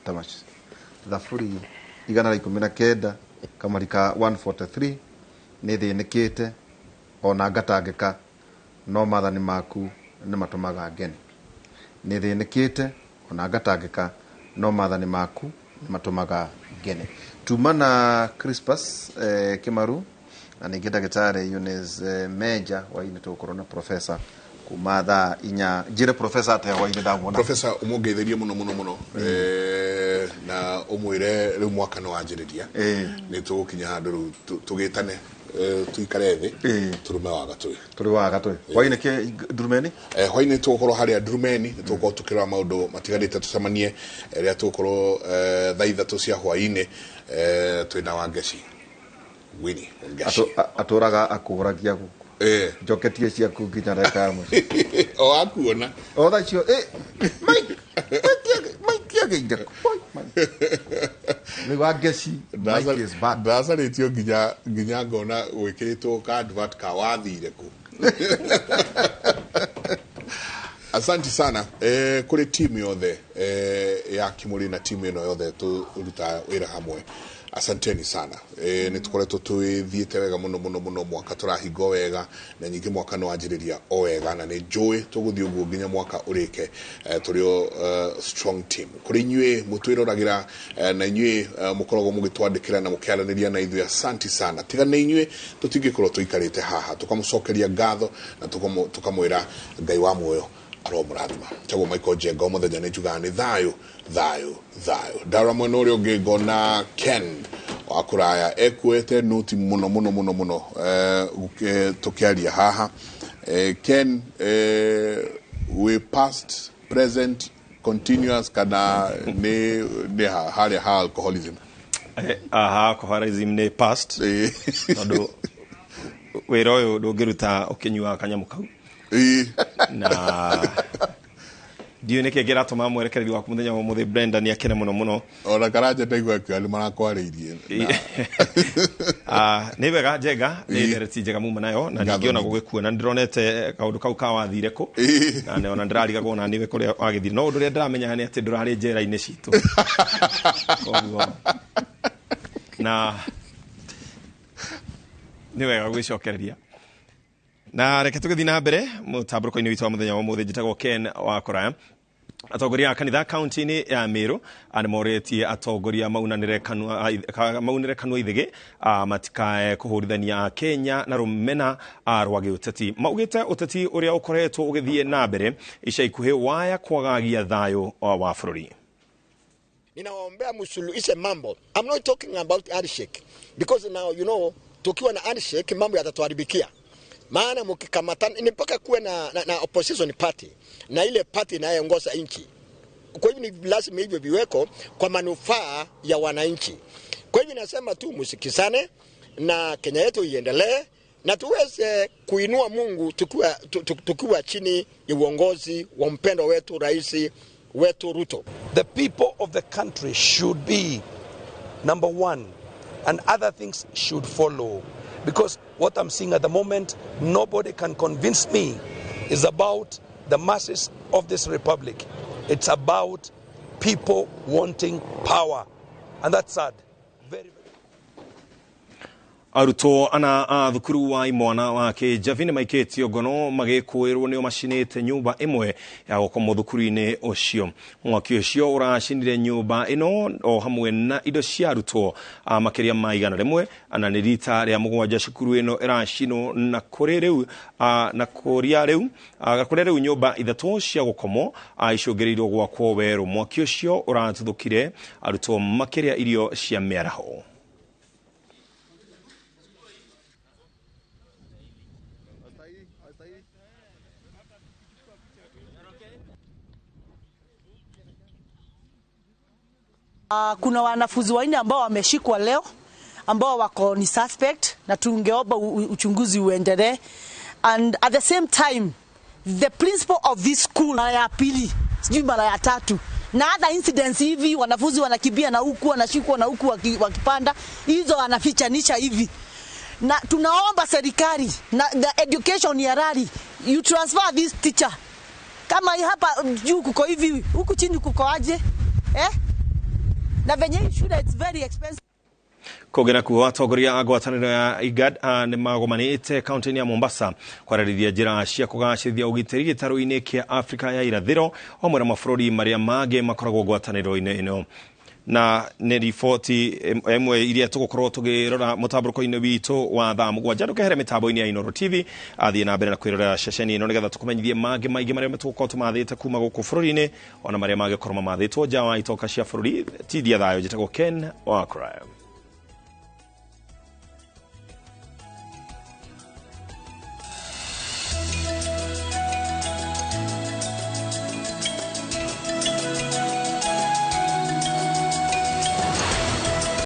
tamaci. Thaburi 119 kamarika 143 nĩ thĩnĩkĩte ona ngatangĩka, no maathani maku nĩ matũmaga ngene. Nĩ thĩnĩkĩte ona ngatangĩka, no maathani maku nĩ matũmaga ngene. Tuma na Crispus Kimaru na ningĩ ndagĩtarĩ Eunice Meja waine tũgũkorwo na professor kuma thaa inya. Njĩre professor atĩa waine ndamuona. Professor ũmũngeithĩrie mũno mũno mũno, na ũmwĩre rĩu mwaka nĩ wanjĩrĩria, nĩ tũgũkinya handũ rĩu tũgĩtane Tuikare thĩ turume wa gatũĩ. Tũrĩ wa gatũĩ. Hwainĩ kĩ Ndurumeni? Hwainĩ tũgũkorwo harĩa Ndurumeni, nĩ tũgũkorwo tũkĩrora maũndũ matiganĩte, tũcemanie rĩrĩa tũgũkorwo thaa 3 cia hwainĩ, twĩna Wangeci Winnie Wangeci. Atũraga akũragia gũkũ. Njoketie ciaku nginya ndagĩka ya mũico. O akuona. O thaa icio, Mike, Mike agĩire. Rĩu Wangeci, Mike is back. Ndacarĩtio nginya ngona gwĩkĩrĩtwo ka advert ka wathire kũ. Asante sana kũrĩ timu yothe ya Kimuri na timu ĩno yothe tũrutaga wĩra hamwe. Asanteni sana. Nĩ tũkoretwo twĩthiĩte wega mũno mũno mũno, mwaka tũrahingwo wega na nyingĩ mwaka nĩ wanjĩrĩria o wega, na nĩ njũĩ tũgũthiĩ ũguo nginya mwaka ũrĩke, tũrĩ o strong team. Kũrĩ inyuĩ mũtwĩroragĩra, na inyuĩ mũkoragwo mũgĩtwandĩkĩra na mũkĩaranĩria na ithuĩ, asanti sana. Tiga nĩ inyuĩ tũtingĩkorwo tũikarĩte haha. Tũkamũcokeria ngatho na tũkamwĩra Ngai wa muoyo aromũrathima. Njagwo Michael Njenga, o mũthenya nĩ njugaga nĩ thayũ thayũ thayũ. Ndarora mwena ũrĩa ũngĩ ngona Ken wa kũraya ekuĩte noti mũno mũno mũno mũno, tũkĩaria haha. Ken, we past, present continuous kana nĩ harĩa ha alcoholism? Aha, alcoholism nĩ past, tondũ wĩra ũyũ ndũngĩruta ũkĩnyuaga kanyamũ kau. Na ndiũĩ nĩkĩ kĩratũma mwerekereri waku mũthenya wa ũmũthĩ Brenda nĩ akene mũno mũno. Ona Karanja ndaigua akiuga nĩ marakwarĩirie. Nĩ wega Njenga, nĩ ndereti njega muma nayo, na ningĩ ona gũgĩkuona nĩ ndĩronete kaũndũ kau ka wathire kũ, na ona ndĩrarigagwo ona niwe kũrĩa wagĩthire, no ũndũ ũrĩa ndĩramenya nĩ atĩ ndũrarĩ njera-inĩ citũ. Koguo na nĩ wega gwĩcokereria. Na reke tũgĩthiĩ na mbere mũtambũrũko-inĩ witũ wa mũthenya wa ũmũthĩ. Njĩtagwo Ken wa Kũraya. Atongoria a kanitha kaunti-inĩ ya Meru nĩ morĩtie atongoria maunanĩre kanua ithĩgĩ, matikae kũhũrithania Kenya na rũmena rwa gĩũteti. Maugĩte ũteti ũrĩa ũkoretwo ũgĩthiĩ na mbere ica ikuhĩ waya kwagagia thayũ wa bũrũri. Ninawaombea msuluhishe mambo. I'm not talking about handshake because now you know tukiwa na handshake mambo yatatuharibikia. Maana mkikamatana ni mpaka kuwe na opposition party na ile party inayoongoza nchi. Kwa hivyo ni lazima hivyo viweko kwa manufaa ya wananchi. Kwa hivyo nasema tu msikizane na Kenya yetu iendelee na tuweze kuinua Mungu tukiwa chini ya uongozi wa mpendo wetu rais wetu Ruto. The people of the country should be number one and other things should follow. Because what I'm seeing at the moment, nobody can convince me, is about the masses of this republic. It's about people wanting power. And that's sad. Very, very. Arutwo ana a thukuru wa imwana wa Kĩnjabi nĩ maikĩtio ngono magĩkũĩrwo nĩo macinĩte nyũmba ĩmwe ya gũkomwo thukuru-inĩ ũcio. Mwaki ũcio ũracinire nyũmba ĩno o hamwe na indo cia arutwo makĩria ma 100, na nĩ rita rĩa 7 cukuru ĩno ĩracinwo, na kũrĩ rĩu na kũrĩa rĩu nyũmba 3 cia gũkomwo icũngĩrĩirio gwakwo werũ. Mwaki ũcio ũratuthũkire arutwo makĩrĩa irio cia mĩaraho. Kuna wanafunzi 4 ambao wameshikwa leo ambao wako ni suspect, na tungeomba uchunguzi uendelee. And at the same time the principal of this school mara ya pili sijui mara ya tatu na other incidents hivi wanafunzi wanakimbia na huku wanashikwa na huku wakipanda hizo wanafichanisha hivi. Na tunaomba serikali na the education ya rally, you transfer this teacher. Kama hapa juu kuko hivi, huku chini kuko aje? Na venye shule it's very expensive. Kũngĩ nakuo atongoria a ngwatanĩro ya IGAD nĩ magomanĩte kaunti-inĩ ya Mombasa kwarĩrĩria njĩra cia kũgacĩrithia ũgitĩri gĩtarũ-inĩ kĩa Afrika ya irathĩro hamwe na mabũrũri marĩa mangĩ makoragwo ngwatanĩro-inĩ ĩno. Na nĩ riboti ĩmwe iria tũgũkorwo tũgĩrora mũtambũrũko-inĩ witũ wa thaa 7. Ndũkehere mĩtambo-inĩ ya Inooro TV, athiĩ na mbere na kwĩrorera ceceni ĩno nĩgetha tũkũmenyithie mangĩ maingĩ marĩa tũgũkorwo tũmathĩte kuma gũkũ bũrũri-inĩ ona marĩa mangĩkorwo mamathĩtwo nja wa itoka cia bũrũri. Tithia thayũ, njĩtagwo Ken wa Crime.